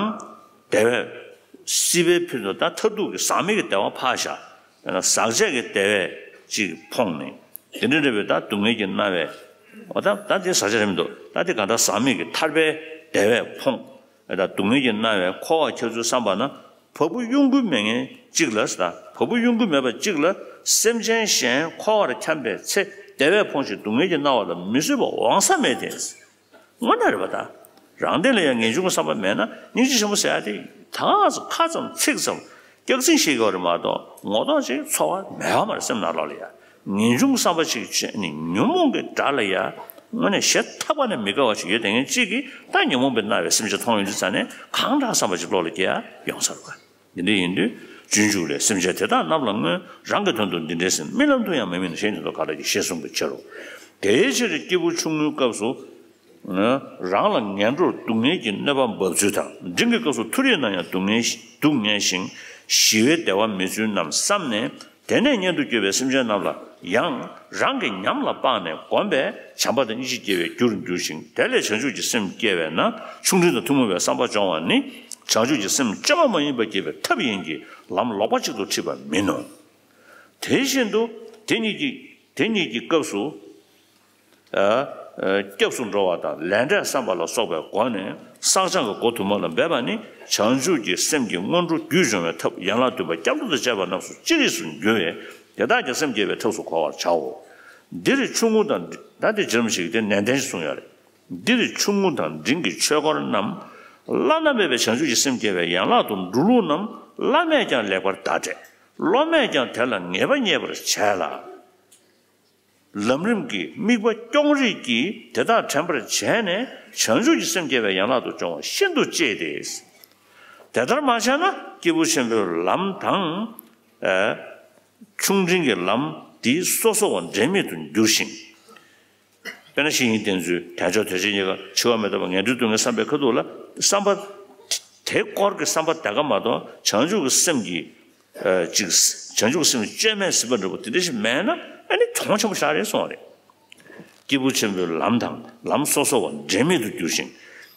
བདེ་བས་སྲིད་པའི་ཕུན་ཚོགས་ད་མཐར་ཐུག་གི་ཟག་མེད་ཀྱི་བདེ་བ་ཕར་བཞག་ཡང་ན་ཟག་བཅས་ཀྱི་བདེ་བས་ཅིག་ཕོངས་ནས་དེ་འདྲ་འདྲ་བའི་ད་སྡུག་བསྔལ་གྱིས་མནར་བའི་ འོ་ད་ད་དེ་ཟག་བཅས་རེད་མི་འདུག་ད་དེ་གང་ལྟར་ཟག་མེད་ཀྱི་ཐར་པའི་བདེ་བས་ཕོངས། ད་སྡུག་བསྔལ་གྱིས་མནར་བའི་འཁོར་བ་ཁྱབ་ཚུལ་བསམ་པ་ན། བ་སྤུ་གཡོ་འགུལ་མེད་མཁན་གཅིག་ལ་ཟེར། ད་བ་སྤུ་གཡོ་འགུལ་མེད་པ་གཅིག་ལ། སེམས་ཅན་གཞན་འཁོར་བར་འཁྱམས་པའི་ཚེ། བདེ་བས་ཕོངས་ཤིང་སྡུག་བསྔལ་གྱིས་མནར་བ་ལ། མི་བཟོད་པ་འོང་ས་མེད་དེ། དངོས་གནས་རེད་པ་ད། རང་སྟེང་ལ་ཡང་ངེས་འབྱུང་གི་བསམ་པ་མེད་ན། སྙིང་རྗེ་ཆེན་པོ་ཟེར་ཡ་དེ་ད་ཁ་ཙམ་ཚིག་ཙམ་སྐྱག་རྫུན་བཤད་ཀྱི་ཡོད་རེད་མ་གཏོགས། ངོ་ཐོག་ཅིག་ཚོར་བ་མེད་པ་མ་རེད། སེམས་ནང་ལོགས་ལ་ཡ། ངེས་འབྱུང་གི་བསམ་པ་ཅིག་བྱས་ནས་ཉོན་མོངས་ཀྱི་དགྲ་ལ་ཡ། དངོས་གནས་ཞེ་ཐག་པ་ནས་མི་དགའ་བ་ཞིག་ཡོད་དེ། ངན་གཅིག་གིས་ད་ཉོན་མོངས་པས་མནར་བའི་སེམས་ཅན་མཐོང་ཡོང་དུས་ཙ་ནས། གང་དྲག་བསམ་པ་ཅིག་བློ་ལ་སྐྱེ་ཡ་ཡོང་ས་རེད་པ། འདི་འདྲ་ཡིན་དུས། སྤྱོད་འཇུག་ལས། སེམས་ཅན་དེ་དག་རྣམས་ལ་སྔོན། རང་གི་དོན་དུ་འདི་འདྲའི་སེམས། རྨི་ལམ་དུ་ཡང་མི་རྨི་ནས། གཞན་དོན་དུ་ག་ལ་སྐྱེ། ཞེས་གསུངས་པའི་ཕྱིར་རོ། དེའི་ཕྱིར་སྐྱེས་བུ་ཆུང་ངུའི་སྐབས་སུ། རང་ལ་ངན་འགྲོར་སྡུག་བསྔལ་གྱི་གནོད་པ་འབབ་ཚུལ་དང་། འབྲིང་གི་སྐབས་སུ་མཐོ་རིས་ན་ཡང་སྡུག་བསྔལ་སྡུག་བསྔལ་ཞིང་ཞི་བའི་བདེ་བ་མེད་ཚུལ་རྣམས་བསམས་ནས། དེ་ནས་མངལ་དུ་སྐྱེས་པའི་སེམས་ཅན་རྣམས་ལ་ཡང་རང་གི་ཉམས་ལ་དཔགས་ནས་བསྒོམས་པས་བྱམས་པ་དང་སྙིང་རྗེ་སྐྱེ་བའི་རྒྱུར་འགྱུར་ཞིང་། དེ་ལས་བྱང་ཆུབ་ཀྱི་སེམས་སྐྱེ་བས་ན། ཆུང་འབྲིང་དང་ཐུན་མོང་བའི་བསམ་པ་སྦྱོང་བ་ནི། བྱང་ཆུབ་ཀྱི་སེམས་བཅོས་མ་མ་ཡིན་པ་སྐྱེ་བའི་ཐབས་ཡིན་གྱི། ལམ་ལོག་པ་གཅིག་ཏུ་ཁྲིད་པ་མིན་ནོ། དེ་བཞིན་དུ་དེ་གཉིས་ཀྱི་དེ་གཉིས་ཀྱི་སྐབས་སུ། ཨ། ཨ། སྐྱབས་སུ་འགྲོ་བ་དང་ལས་འབྲས་བསམ་པ་ལ་སོགས་པའི་སྒོ་ནས་བསགས་སྦྱང་གི་སྒོ་དུ་མ་ལ་འབད་པ་ནི། བྱང་ཆུབ་ཀྱི་སེམས་ཀྱི་སྔོན་འགྲོ་རྒྱུད་སྦྱོང་བའི་ཐབས་ཡན་ལག་བདུན་པ་སྐྱབས་འགྲོ་དང་བཅས་པ་རྣམས་སུ་ཅི་རིགས་སུ་འགྱུར་བས། དེ་དག་ཀྱང་སེམས་བསྐྱེད་པའི་ཐབས་སུ་གོ་བར་བྱའོ། འདིར་ཆུང་ངུ་དང་། ད་དེ་རྗེ་རིན་པོ་ཆེ་གིས་དེ་ནན་ཏན་ཞིག་གསུངས་ཡོད་རེད། འདིར་ཆུང་ངུ་དང་འབྲིང་གི་ཆོས་སྐོར་རྣམས། བླ་ན་མེད་པའི་བྱང་ཆུབ་ཀྱི་སེམས་སྐྱེ་བའི་ཡན་ལག་ཏུ་འགྲོ་ལུགས་རྣམས། བླ་མས་ཀྱང་ལེགས་པར་བརྡ་སྤྲད། སློབ་མས་ཀྱང་དེ་ལ་ངེས་པ་རྙེད་པར་བྱས་ལ། ལམ་རིམ་གྱི་དམིགས་པ་སྐྱོང་རིས་ཀྱིས་དེ་དག་དྲན་པར་བྱས་ནས། བྱང་ཆུབ་ཀྱི་སེམས་སྐྱེ་བའི་ཡན་ལག་ཏུ་སྦྱོང་བ་ཤིན་ཏུ་གཅེས་ཏེ། དེ་ལྟར་མ་བྱས་ན་སྐྱེས་བུ་ཆེན་པོའི་ལམ་དང་། ཨ། ཆུང་འབྲིང་གི་ལམ་འདི་སོ་སོ་བ་འབྲལ་མེད་དུ་འགྱུར་ཞིང་། དཔེར་ན་བཤེས་གཉེན་བསྟེན་ཚུལ། དལ་འབྱོར་དོན་ཆེན་རྙེད་དཀའ། འཆི་བ་མི་རྟག་པ། ངན་འགྲོའི་སྡུག་བསྔལ་བསམ་པའི་ཁ་ཐུག་ལ། བསམ་པ་དེ་སྐོར་གྱི་བསམ་པ་དེ་ག་མ་གཏོགས། བྱང་ཆུབ་ཀྱི་སེམས་ཀྱི། ཨ། ཅིག་བྱང་ཆུབ་ཀྱི་སེམས་བཅོས་མའི་ཟིན་པ་འདྲ་པོ་དེ་འདྲ་ཞིག་མེད་ན། ཨ་ནི་གྱོང་ཆེན་པོ་ཞིག་རེད་གསུངས་པ་རེད། སྐྱེས་བུ་ཆེན་པོའི་ལམ་དང་ལམ་སོ་སོ་བ་འབྲལ་མེད་དུ་འགྱུར་ཞིང་།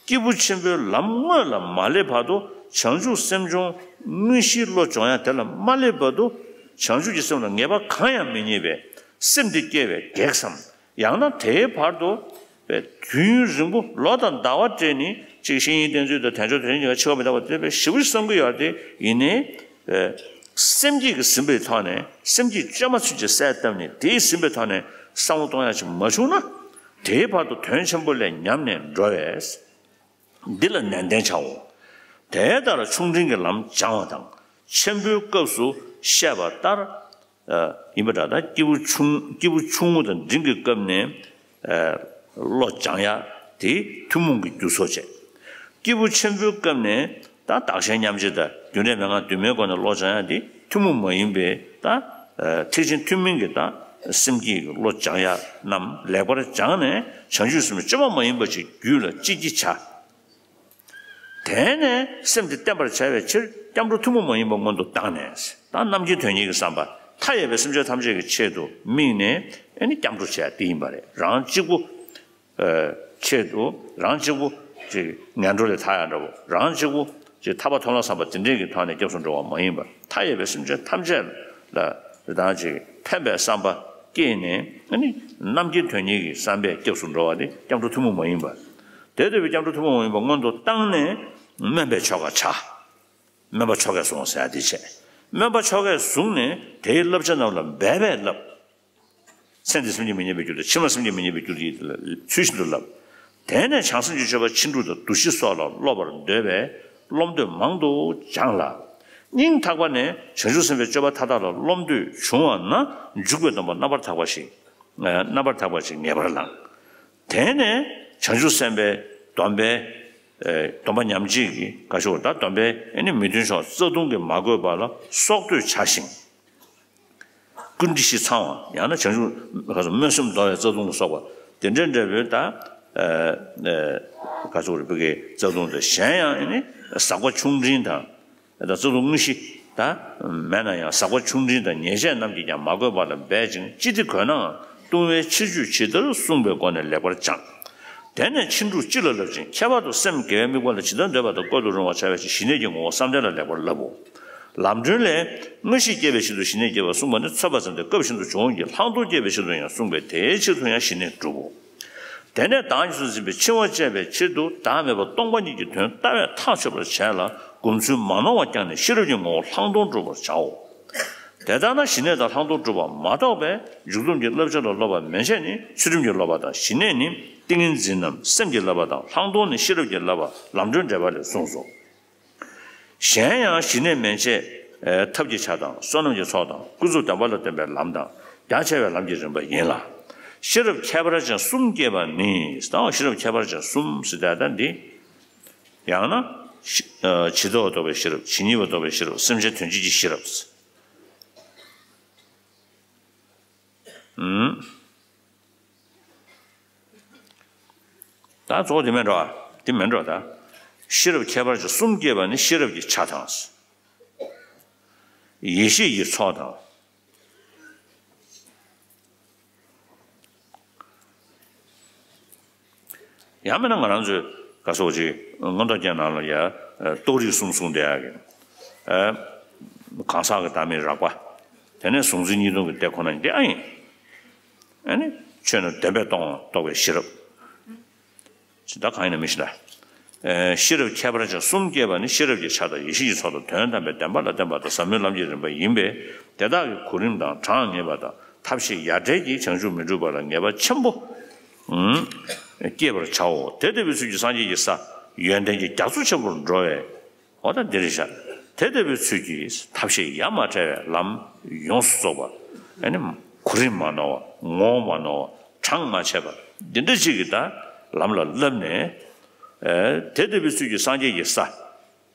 སྐྱེས་བུ་ཆེན་པོའི་ལམ་དངོས་ལ་མ་སླེབས་བར་དུ། བྱང་ཆུབ་སེམས་བྱུང་དངོས་གཞིའི་བློ་སྦྱོང་ཡ་དེ་ལ་མ་སླེབས་བར་དུ། བྱང་ཆུབ་ཀྱི་སེམས་ལ་ངེས་པ་གང་ཡང་མི་རྙེད་པས། སེམས་འདི་སྐྱེ་བའི་གེགས་སམ། ཡང་ན་དེའི་བར་དུ་དུས་ཡུན་རིང་པོ་ལོ་དང་ཟླ་བ་སྤྲད་ནས། ཅིག་བཤེས་གཉེན་བསྟེན་ཚུལ་དང་། དལ་འབྱོར་དོན་ཆེན་རྙེད་དཀའ། འཆི་བ་མི་རྟག་པ། དེ་བས་ཞེ་པོ་བསམ་གྱི་ཡོད་དེ། ཡིན་ནའི། ཨ། སེམས་བསྐྱེད་ཀྱིས་ཟིན་པའི་ཐོག་ནས། སེམས་བསྐྱེད་བཅོས་མ་ཚུན་ཆད་གསལ་བཏབ་ནས། དེས་ཟིན་པའི་ཐོག་ནས་བསམ་བློ་གཏོང་ཡ་ཞིག་མ་བྱུང་ན། དེའི་བར་དུ་དོན་ཆེན་པོ་ལས་ཉམས་ནས་འགྲོ་བས། འདི་ལ་ནན་ཏན་བྱའོ། དེ་ལྟར་ཆུང་འབྲིང་གི་ལམ་སྦྱང་བ་དང་། ཆེན་པོའི་སྐབས་སུ་བཤད་པ་ལྟར། ཨ། ཡིན་པ་འདྲ། ད་སྐྱེས་བུ་ཆུང་སྐྱེས་བུ་ཆུང་ངུ་དང་འབྲིང་གི་སྐབས་ནས། ཨ། བློ་སྦྱང་ཡ་དེ་ཐུན་མོང་གི་རྒྱུ་ཚོགས་བྱས། སྐྱེས་བུ་ཆེན་པོའི་སྐབས་ནས་ད་བདག་གཞན་མཉམ་བརྗེ་དང་རྒྱུ་འབྲས་མན་ངག་དུ་མའི་སྒོ་ནས་བློ་སྦྱང་ཡ་དེ་ཐུན་མོང་མ་ཡིན་པའི། ད་ཨ། ཐེག་ཆེན་ཐུན་མིན་གྱི་ད་སེམས་བསྐྱེད་ཀྱི་བློ་སྦྱང་ཡ་རྣམས་ལེགས་པར་སྦྱངས་ནས། བྱང་ཆུབ་སེམས་བཅོས་མ་མ་ཡིན་པ་ཞིག་རྒྱུད་ལ་ཅི་བགྱིས་བྱ། དེ་ནས་སེམས་དེ་བརྟན་པར་བྱ་བའི་ཕྱིར། སྐྱབས་འགྲོ་ཐུན་མོང་མ་ཡིན་པ་སྔོན་དུ་བཏང་ནས། ད་རྣམ་མཁྱེན་དོན་གཉེར་གྱི་བསམ་པ། མཐའ་ཡས་པའི་སེམས་ཅན་ཐམས་ཅད་ཀྱི་ཆེད་དུ་དམིགས་ནས། ཨ་ནི་སྐྱབས་འགྲོ་བྱས་དེ་ཡིན་པ་རེད། རང་གཅིག་པུ། ཨ། ཆེད་དུ། རང་གཅིག་པུ་ཅིག་ངན་འགྲོ་ལས་ཐར་ཡ་འདྲ་པོ། རང་གཅིག་པུ་ཅིག་ཐར་པ་ཐོབ་ལ་བསམ་པ་དེ་འདྲས་ཀྱི་ཐོག་ནས་སྐྱབས་སུ་འགྲོ་བ་མ་ཡིན་པར། མཐའ་ཡས་པའི་སེམས་ཅན་ཐམས་ཅད་ལ་རང་ཅིག་ཕན་པའི་བསམ་པ་སྐྱེས་ནས། ཨ་ནི་རྣམ་མཁྱེན་དོན་གཉེར་གྱི་བསམ་པས་སྐྱབས་སུ་འགྲོ་བ་དེ་སྐྱབས་འགྲོ་ཐུན་མོང་མ་ཡིན་པ། དེ་ལྟ་བུའི་སྐྱབས་འགྲོ་ཐུན་མོང་མ་ཡིན་པ་སྔོན་དུ་བཏང་ནས། སྨོན་པའི་ཆོ་ག་བྱ། སྨོན་པ་ཆོ་གས་བཟུང་ཟེར་ཡ་དེ་བྱས། སྨོན་པ་ཆོ་གས་བཟུང་ནས། དེའི་བསླབ་བྱ་རྣམས་ལ་འབད་པས་བསླབ། ཚེ་འདིར་སེམས་ཅན་མི་ཉམས་པའི་རྒྱུ་དང་། ཕྱི་མར་སེམས་ཅན་མི་ཉམས་པའི་རྒྱུ་དེ་ཚུལ་བཞིན་དུ་བསླབ། དེ་ནས་བྱང་སེམས་ཀྱི་སྤྱོད་པ་ཕྱིན་དྲུག་དང་། འདུ་ཤེས་སོགས་ལ་སློབ་པར་འདོད་པས་སློབ་འདོད་མང་དུ་སྦྱངས་ལ། སྙིང་ཐག་པ་ནས་བྱང་ཆུབ་སེམས་དཔའི་སྤྱོད་པ་མཐའ་དག་ལ་སློབ་འདོད་བྱུང་བ་ན། འཇུག་པའི་སྡོམ་པ་རྣམ་པར་དག་པ་ཞིག་རྣམ་པར་དག་པ་ཞིག་ངེས་པར་བླང་། དེ་ནས་བྱང་ཆུབ་སེམས་དཔའི་སྡོམ་པའི། ཨ། སྡོམ་པ་ཉམས་བྱེད་ཀྱི་ག་ཤོག་ད་སྡོམ་པའི། ཨ་ནི་མི་མཐུན་ཕྱོགས་རྩ་ལྟུང་གིས་མ་གོས་པ་ལ་སྲོག་བསྡོས་བྱ་ཞིང་། ཀུན་དཀྲི་ཞི་ཚང་བ། ཡང་ན་བྱང་ཆུབ་ག་ཚོད་སྨོན་སེམས་འདོར་བའི་རྩ་ལྟུང་ལ་སོགས་པ་དེ་འདྲའི་འདྲ་བའི་ད། ཨ། ཨ། ག་ཚོད་རེ་བུ་གའི་རྩ་ལྟུང་དང་། གཞན་ཡང་ཨ་ནི་ཟག་པ་ཆུང་འབྲིང་དང་། ད་རྩ་ལྟུང་དངོས་གཞི་ད་མེད་ན་ཡང་། ཟག་པ་ཆུང་འབྲིང་དང་ཉེས་བྱས་རྣམས་ཀྱིས་ཀྱང་མ་གོས་པ་ལ་འབད་ཅིང་། ཅི་སྟེ་གོས་ནའང་ལྟུང་བའི་ཕྱིར་བཅོས་ཇི་ལྟར་གསུངས་པའི་སྒོ་ནས་ལེགས་པར་སྦྱངས། དེ་ནས་ཕྱིན་དྲུག་སྤྱི་ལ་བསླབ་ཅིང་། ཁྱད་པར་དུ་སེམས་དགེ་བའི་དམིགས་པ་ལ་ཇི་ལྟར་འདོད་པ་དང་བཀོད་དུ་རུང་བར་བྱ་བའི་ཕྱིར་ཞི་གནས་ཀྱི་ངོ་བོ་བསམ་གཏན་ལ་ལེགས་པར་བསླབ་བོ། ལམ་སྒྲོན་ལས། དངོས་གཞི་སྐྱེ་བའི་ཕྱིར་དུ་ཞི་གནས་སྐྱེ་བར་གསུངས་པ་ནི་ཚོད་དཔག་ཙམ་སྟེ། སྐབས་ཤིན་ཏུ་འབྱུང་བའི་ཕྱིར་ལྷག་མཐོང་སྐྱེ་བའི་ཕྱིར་དུ་ཡང་གསུངས་པས། དེའི་ཕྱིར་དུ་ཡང་ཞི་གནས་སྒྲུབ་བོ། དེ་ནས་བདག་གཉིས་སུ་འཛིན་པའི་འཆིང་བ་བཅད་པའི་ཕྱིར་དུ་བདག་མེད་པ་སྟོང་པ་ཉིད་ཀྱི་དོན་ལྟ་བས་ཐག་ཆོད་པར་བྱས་ལ། སྒོམ་ཚུལ་མ་ནོར་བ་བསྐྱངས་ནས་ཤེས་རབ་ཀྱི་ངོ་བོ་ལྷག་མཐོང་བསྒྲུབ་པར་བྱའོ། དེ་ལྟར་ན་ཞི་གནས་དང་ལྷག་མཐོང་སྒྲུབ་པ་མ་གཏོགས་པའི་མཇུག་སྡོམ་གྱི་བསླབ་བྱ་ལ་སློབ་པ་མན་ཆད་ནི་ཚུལ་ཁྲིམས་ཀྱི་སློབ་པ་དང་། ཞི་གནས་ནི་ཏིང་ངེ་འཛིན་ནམ་སེམས་ཀྱི་བསླབ་པ་དང་། ལྷག་མཐོང་ནི་ཤེས་རབ་ཀྱི་བསླབ་པ་ལམ་སྒྲོན་འགྲེལ་པ་ལས་གསུངས་སོ། གཞན་ཡང་ཞི་གནས་མན་ཆད་ཐབས་ཀྱི་ཆ་དང་། བསོད་ནམས་ཀྱི་ཚོགས་དང་། ཀུན་རྫོབ་བདེན་པ་ལ་བརྟེན་པའི་ལམ་དང་། རྒྱ་ཆེ་བའི་ལམ་གྱི་རིམ་པ་ཡིན་ལ། ཤེས་རབ་ཁྱད་པར་ཅན་གསུམ་སྐྱེས་པ་ནི། ད་ཤེས་རབ་ཁྱད་པར་ཅན་གསུམ་ཟེར་ད་ལྟ་འདི། ཡང་ན། ཇི་ལྟ་བ་རྟོགས་པའི་ཤེས་རབ། ཇི་སྙེད་པ་རྟོགས་པའི་ཤེས་རབ། སེམས་ཅན་དོན་བྱེད་ཀྱི་ཤེས་རབ། ཨུམ། ད་གཙོ་བོ་དེ་མིན་འགྲོ། དེ་མིན་འགྲོ་ད། ཤེས་རབ་ཁྱད་པར་ཅན་གསུམ་སྐྱེས་པ་ནི་ཤེས་རབ་ཀྱི་ཆ་དང་། ཡེ་ཤེས་ཀྱི་ཚོགས་དང་། ཡང་མིན་ན་ང་རང་ཚོའི་ག་སོགས་ཅིག་མངོན་རྟོགས་རྒྱན་ནང་ལ་ཡ། རྟོགས་རིགས་གསུམ་གསུངས་བསྡད་ཡག་གི། གང་ཟག་གི་བདག་མེད་རགས་པ། དེ་ནས་གཟུང་འཛིན་གཉིས་སྟོང་གི་དེ་ཁོ་ན་ཉིད་དེ་ཨ་ཡིན། ཨ་ནི་ཆོས་རྣམས་བདེན་པས་སྟོང་རྟོགས་པའི་ཤེས་རབ། ཇི་ལྟར་གང་ཡིན་ན་མི་ཤེས་ལ། ཤེས་རབ་ཁྱད་པར་ཅན་གསུམ་སྐྱེས་པ་ནི་ཤེས་རབ་ཀྱི་ཆ་དང་། ཡེ་ཤེས་ཀྱི་ཚོགས་དང་། དོན་དམ་པའི་བདེན་པ་ལ་བརྟེན་པ་དང་། ཟབ་མོའི་ལམ་གྱི་རིམ་པ་ཡིན་པས། དེ་དག་གི་གོ་རིམ་དང་གྲངས་ངེས་པ་དང་། ཐབས་ཤེས་ཡ་བྲལ་གྱིས་བྱང་ཆུབ་མི་འགྲུབ་པ་ལ་ངེས་པ་ཆེན་པོ་སྐྱེད་པར་བྱའོ། དེ་ལྟ་བུའི་ཚུལ་གྱིས་སངས་རྒྱས་ཀྱི་ས་ཡོན་ཏན་གྱི་རྒྱ་མཚོ་ཆེན་པོར་འགྲོ་བས། འོ་ད་འདི་རེད་ཤག་དེ་ལྟ་བུའི་ཚུལ་གྱིས་ཐབས་ཤེས་ཡ་མ་བྲལ་བའི་ལམ་ཡོངས་སུ་རྫོགས་པ། ཨ་ནི་གོ་རིམ་མ་ནོར་བ། ངོ་བོ་མ་ནོར་བ། གྲངས་མ་ཆད་པ། འདི་འདྲ་ཅིག་གི་ད་ལམ་ལ་བསླབས་ནས། ཨེ་དེ་ལྟ་བུའི་ཚུལ་གྱིས་སངས་རྒྱས་ཀྱི་ས་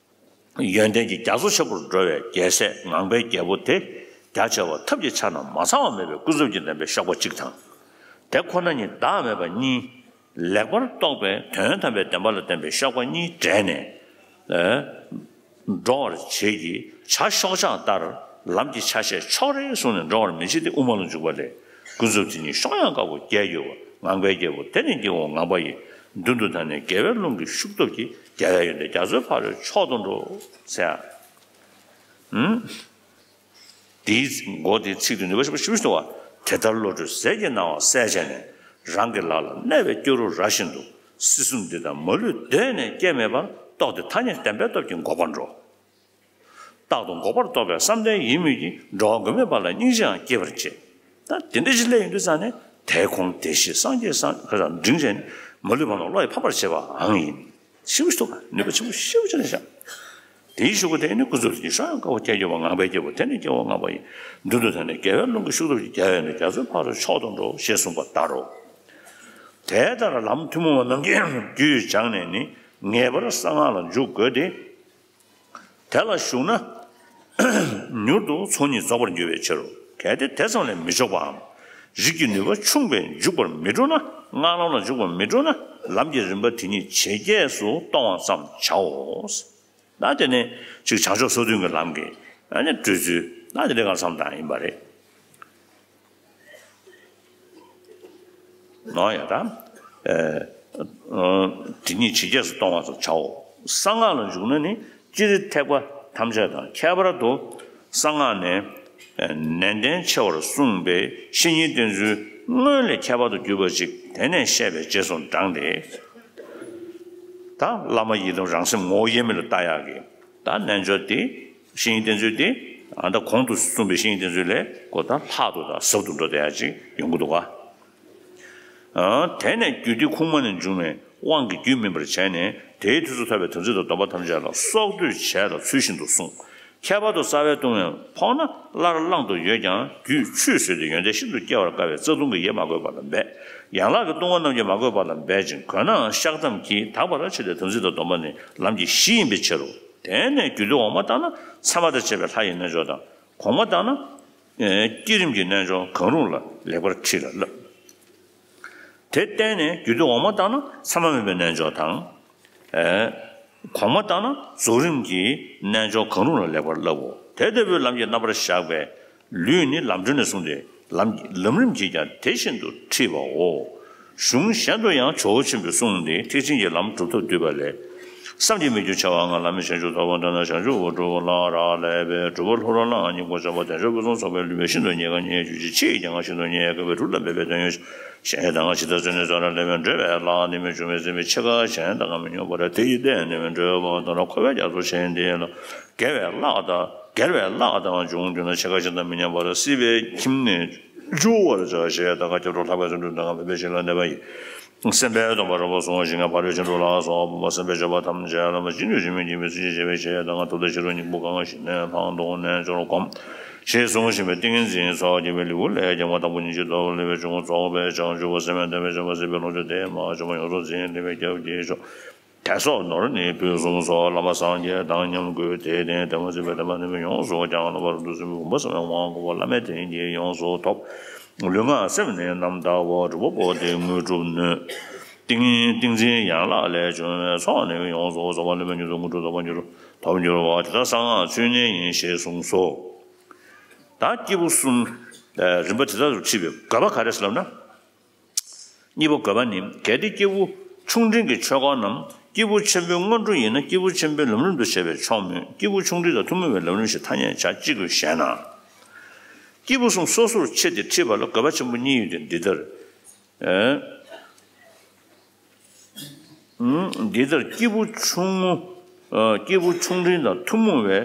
ཡོན་ཏན་གྱི་རྒྱ་མཚོ་ཆེན་པོར་འགྲོ་བའི་རྒྱལ་སྲས་ངང་པའི་རྒྱལ་པོ་དེ། རྒྱ་ཆེ་བ་ཐབས་ཀྱི་ཆ་རྣམས་མ་ཚང་བ་མེད་པའི་ཀུན་རྫོབ་ཀྱི་བདེན་པའི་གཤེགས་པ་གཅིག་དང་། དེ་ཁོ་ན་ཉིད་བདག་མེད་པ་གཉིས། ལེགས་པར་རྟོགས་པའི་དོན་དམ་པའི་བདེན་པ་ལ་བརྟེན་པའི་གཤེགས་པ་གཉིས་བསྒྲལ་ནས། ཨེ། འགྲོ་བར་བྱེད་ཀྱི་བྱ་གཤོག་ཆག་ལྟར་ལམ་གྱི་ཆ་ཤས་ཕྱོགས་རེ་བཟུང་ནས་འགྲོ་བར་མི་བྱེད་དེ། དབུ་མ་ལ་འཇུག་པ་ལས། ཀུན་རྫོབ་དེ་ཉིད་གཤོག་ཡངས་དཀར་པོ་རྒྱས་གྱུར་པ། ངང་པའི་རྒྱལ་པོ་དེ་ནི་སྐྱེ་བོ་ངང་པ་ཡི། མདུན་དུ་བདར་ནས་དགེ་བའི་རླུང་གི་ཤུགས་སྟོབས་ཀྱིས། རྒྱལ་བའི་ཡོན་ཏན་རྒྱ་མཚོའི་ཕ་རོལ་མཆོག་ཏུ་འགྲོ། ཟེར་ཡ། ཨུམ། དེའི་མགོ་དེའི་ཚིག་ཏུ་ནུས་པ་ཆེན་པོ་ཞེས་པ་ཞིག་འདུག་པ། དེ་ལྟར་བློ་གྲོས་ཟས་ཀྱི་སྣང་བ་གསལ་བྱས་ནས། རང་གི་ལག་ལ་གནས་པའི་སྐྱུ་རུ་ར་བཞིན་དུ། སྲིད་གསུམ་འདི་དག་མ་ལུས་གདོད་ནས་སྐྱེ་མེད་པར། རྟོགས་ཏེ་ཐ་སྙད་བདེན་པའི་སྟོབས་ཀྱིས་འགོག་པར་འགྲོ། རྟག་ཏུ་འགོག་པར་རྟོགས་པའི་བསམ་གཏན་ཡིན་མོད་ཀྱི། འགྲོ་བ་མགོན་མེད་པ་ལ་སྙིང་རྗེའང་སྐྱེད་པར་བྱེད། ད་དེ་འདྲ་ཞིག་སླེབས་ཡོང་དུས་ཙང་ནས། དེ་ཁོང་དེ་ཤེས་སངས་རྒྱས་སངས་ཁ་སང་འབྲིང་ཆེན་མ་ལུས་བར་སྣང་བློ་ཡིས་ཕམ་པར་བྱེད་པའང་ཡིན། ཞེ་པོ་ཞིག་འདུག་ག་ནུས་པ་ཆེན་པོ་ཞེ་པོ་ཅིག་རེད་ཤག་དེའི་གཞུག་གུ་དེ་ནི་ཀུན་རྫོབ་དེ་ཉིད་གཤོག་ཡངས་དཀར་པོ་རྒྱས་གྱུར་པ། ངང་པའི་རྒྱལ་པོ་དེ་ནི་སྐྱེ་བོ་ངང་པ་ཡི། མདུན་དུ་བདར་ནས་དགེ་བའི་རླུང་གི་ཤུགས་སྟོབས་ཀྱིས། རྒྱལ་བའི་ཡོན་ཏན་རྒྱ་མཚོའི་ཕ་རོལ་མཆོག་ཏུ་འགྲོ། ཞེས་གསུངས་པ་ལྟར་རོ། དེ་ལྟར་ལམ་ཐུན་མོང་བ་རྣམས་ཀྱི་རྒྱུད་སྦྱངས་ནས་ནི། ངེས་པར་གསང་སྔགས་ལ་འཇུག་དགོས་ཏེ། དེ་ལ་ཞུགས་ན་མྱུར་དུ་ཚོགས་གཉིས་རྫོགས་པར་འགྱུར་བའི་ཕྱིར་རོ། གལ་ཏེ་དེ་ཙམ་ལས་མི་ལྕོགས་པའམ། རིགས་ཀྱི་ནུས་པ་ཆུང་བས་འཇུག་པར་མི་འགྲོ་ན། སྔགས་ལམ་ལ་འཇུག་པར་མི་འགྲོ་ན། ལམ་གྱི་རིམ་པ་དེ་ཉིད་ཇེ་རྒྱས་སུ་གཏོང་བ་ཙམ་བྱའོ། ད་དེ་ནི་ཅིག་བྱང་ཕྱོགས་སོ་བདུན་གྱི་ལམ་གྱི་ཨ་ནི་བགྲོད་ཚུལ་ད་དེ་འདྲ་གང་བསམ་སྟངས་ཡིན་པ་རེད། ནོ་ཡ་ད། ཨེ། ཨ། དེ་ཉིད་ཇེ་རྒྱས་སུ་གཏོང་བར་བྱའོ། གསང་སྔགས་ལ་འཇུག་ན་ནི་སྤྱིར་ཐེག་པ་ཐམས་ཅད་དང་ཁྱད་པར་དུ་གསང་སྔགས་ནས། ཨེ། ནན་ཏན་ཆེ་བར་གསུངས་པའི་བཤེས་གཉེན་བསྟེན་ཚུལ་སྔོན་ལས་ཁྱད་པར་དུ་གྱུར་པ་ཅིག་དེ་ནས་བཤད་པའི་རྗེས་སུ་འབྲངས་ཏེ། ད་བླ་མ་ཡི་དམ་རང་སེམས་ངོ་བོ་དབྱེར་མེད་ལ་ལྟ་ཡག་གི་ད་རྣལ་འབྱོར་དེ། བཤེས་གཉེན་བསྟེན་ཚུལ་དེ། ཨ། ད་གོང་དུ་གསུངས་པའི་བཤེས་གཉེན་བསྟེན་ཚུལ་ལས་གོ་ད་ལྷག་ཏུ་ད་ཟབ་ཏུ་འགྲོ་བསྡད་ཡག་ཅིག་ཡོང་གི་འདུག་ག་ཨ། དེ་ནས་རྒྱུད་སྡེ་ཁུངས་མ་ནས་འབྱུང་བའི་དབང་གིས་རྒྱུད་སྨིན་པར་བྱས་ནས། དེའི་དུས་སུ་ཐོབ་པའི་དམ་ཚིག་དང་སྡོམ་པ་ཐམས་ཅད་ལ་སྲོག་བསྡོས་བྱས་ལ་ཚུལ་བཞིན་དུ་བསྲུང་། ཁྱད་པར་དུ་རྩ་བའི་ལྟུང་བས་ཕོག་ན་སླར་བླང་དུ་ཡོད་ཀྱང་། རྒྱུད་ཆུད་ཟོས་ཏེ་ཡོན་ཏན་ཤིན་ཏུ་སྐྱེ་བར་དཀའ་བས་རྩ་ལྟུང་གི་ཡིད་མ་བསྒོས་པ་ལ་འབད། ཡན་ལག་གི་ལྟུང་བ་རྣམས་ཀྱིས་མ་གོས་པ་ལ་འབད་ཅིང་། གོས་ནའང་བཤགས་ཐམས་ཀྱིས་དག་པར་བྱས་ཏེ། དམ་ཚིག་དང་སྡོམ་པ་ནི་ལམ་གྱི་གཞི་ཡིན་པའི་ཕྱིར་རོ། དེ་ནས་རྒྱུད་སྡེ་འོག་མ་ལྟར་ན་ཚད་མ་དང་བཅས་པའི་ལྷ་ཡི་རྣལ་འབྱོར་དང་། གོང་མ་ལྟར་ན། ཨེ། བསྐྱེད་རིམ་གྱི་རྣལ་འབྱོར་གང་རུང་ལ་ལེགས་པར་ཁྲིད་ལ་བསླབ། དེ་བརྟེན་ནས་རྒྱུད་སྡེ་འོག་མ་ལྟར་ན་ཚད་མ་མེད་པའི་རྣལ་འབྱོར་དང་། ཨེ། གོང་མ་ལྟར་ན་རྫོགས་རིམ་གྱི་རྣལ་འབྱོར་གང་རུང་ལ་ལེགས་པར་བསླབ་བོ། དེ་ལྟ་བུའི་ལམ་གྱི་རྣམ་པར་བཞག་པའི་ལུས་ནི་ལམ་སྒྲོན་ནས་གསུངས་ཏེ། ལམ་ལམ་རིམ་གྱིས་ཀྱང་དེ་བཞིན་དུ་ཁྲིད་པའོ། གཞུང་གཞན་དུ་ཡང་ཇོ་བོ་ཆེན་པོས་གསུངས་ཏེ། ཐེག་ཆེན་གྱི་ལམ་སྒྲུབ་ཐབས་བསྡུས་པ་ལས། བསམ་གྱིས་མི་ཁྱབ་བྱ་བ་ལྔ། བླ་མེད་བྱང་ཆུབ་ཐོབ་པར་འདོད་ན། བྱང་ཆུབ་འགྲོ་བ་ལ་རག་ལས་པས། གྲུབ་པ་ལྷུན་གྲུབ་ལའང་སྙིང་པོར་བྱ་བ། དལ་འབྱོར་ཕུན་སུམ་ཚོགས་པའི་ལུས་པས་ཤིན་ཏུ་རྙེད་དཀའ། རྙེད་འགྱུར་གྱི་ཕྱིར་ཡིན་ཀྱང་ངག་བཞིན་དུ་རྙེད་དཀའ་བས། གྲུབ་ལ་འབད་པའི་དོན་ཡོད་ཞེས་དང་། ཇི་ལྟར་བརྩོན་ནས་བརྩོན་རབ་ལས་པས། འགྲོ་བའི་ལྷག་ནི་མི་འབྱུང་བས། ཟིན་པའི་ཕྱིར་ཁ་གཞན་དག་མི་འབྱུང་བར། དེ་ཡི་རྟེན་ནི་མི་འགྲོ་བ་དང་། འཁོར་བའི་རྒྱ་མཚོ་ཆེན་འདི་ལ། རྒལ་བའི་གླགས་དང་རྒལ་བའི་གླགས་དང་འབྱུང་གྱུར་ན། ཕྱིར་ཁ་གཞན་དག་མི་འབྱུང་བར། སྲིད་པའི་ཁྱིམ་ནས་སྐྱོབ་པར་བྱ་ཞེས་དང་། ཁ་སྐྱབས་འགྲོ་ལྷག་པའི་བརྩོན་འགྲུས་དང་། འབད་པའི་ཞིང་ལ་གནས་པ་ཡི། སེམས་དཔའི་སྡོམ་པ་རབ་ཏུ་བཟུང་བ་ཞིག་ངེས་པར་བྱིན་དྲུག་ལ་སོགས་པ། སེམས་དཔའི་སྤྱོད་པ་ཐམས་ཅད་ལ། མ་བྱིན་གྱུར་ཅིག་མི་བྱིན་པའི་ཚུལ་གྱིས་བྱེད་པའི་ཕྱིར་དང་། ཐུབ་བསྟན་ཕྱི་རོལ་སྙིང་པོ་གང་ཞིག་ནས། ལྷག་མཐོང་རྣལ་འབྱོར་སྒོམ་ཞེས་གསུངས་བཞིན་པའི་ཏིང་ངེ་འཛིན་སོགས་བསྐྱེད་པའི་ལེའུ་ལས་ཀྱང་། མ་དང་པོ་ཉིད་ཀྱིས་ཐོབ་པ་ལེགས་པའི་ཆུང་ངུ་རྫོགས་པའི་བྱང་ཆུབ་པ། སེམས་དཔའི་སྡོམ་པའི་བྱང་ཆུབ་པ། སྲིད་པའི་ལོངས་སྤྱོད་དེ་མ་བྱུང་བ་ཡོངས་སུ་འཛིན། ལེགས་པའི་སྐྱབས་ཀྱི་མཆོག་དད་སོགས་ནོར་ནི་ཕུན་སུམ་ཚོགས། བླ་མ་སངས་རྒྱས་དང་མཉམ་དགོས་ཏེ། དེ་ནས་དེ་མ་ཚད་པའི་དམ་པ་རྣམས་ཡོངས་སུ་སྦྱངས་ལ། བར་དུ་གསོན་པའི་འོད་དཔག་མེད་དབང་བསྐུར་བ། བླ་མའི་དོན་གྱིས་ཡོངས་སུ་ཐོབ། ལུས་ངག་སེམས་ནི་རྣམ་དག་པ། སྒྲུབ་པ་པོ་དེས་དངོས་གྲུབ་ནོད། ཏིང་ངེ་ཏིང་འཛིན་ཡན་ལག་ལས་བྱུང་བའི་ཚོགས་ནི་ཡོངས་སུ་རྫོགས་པ། བླ་མའི་སྙིང་པོ་དངོས་གྲུབ་རྫོགས་པར་འགྱུར། ཐོབ་འགྱུར་བ། དེ་དག་གསང་སྔགས་ཆོས་ཉིད་ཡིན་ཞེས་གསུངས་སོ། ད་སྐྱེས་བུ་གསུམ། རིམ་པ་དེ་དག་ཏུ་ཁྲིད་པའི་དགོས་པ་ག་རེ་ཟེར་ལབ་ན། གཉིས་པ་དགོས་པ་ནི། གལ་ཏེ་སྐྱེས་བུ་ཆུང་འབྲིང་གི་ཆོས་སྐོར་རྣམས་སྐྱེས་བུ་ཆེན་པོའི་སྔོན་འགྲོ་ཡིན་ན། སྐྱེས་བུ་ཆེན་པོའི་ལམ་རིམ་དུ་བྱས་པས་ཆོག་མོད། སྐྱེས་བུ་ཆུང་འབྲིང་དང་ཐུན་མོང་བའི་ལམ་རིམ་ཞེས་ཐ་སྙད་བྱ་ཅི་དགོས་ཞེ་ན། སྐྱེས་བུ་གསུམ་སོ་སོར་ཕྱེ་སྟེ་ཁྲིད་པ་ལ་དགོས་པ་ཆེན་པོ་གཉིས་ཡོད་དེ། འདི་ལྟར། འདི་ལྟར་སྐྱེས་བུ་ཆུང་ངུ། སྐྱེས་བུ་ཆུང་འབྲིང་དང་ཐུན་མོང་བའི་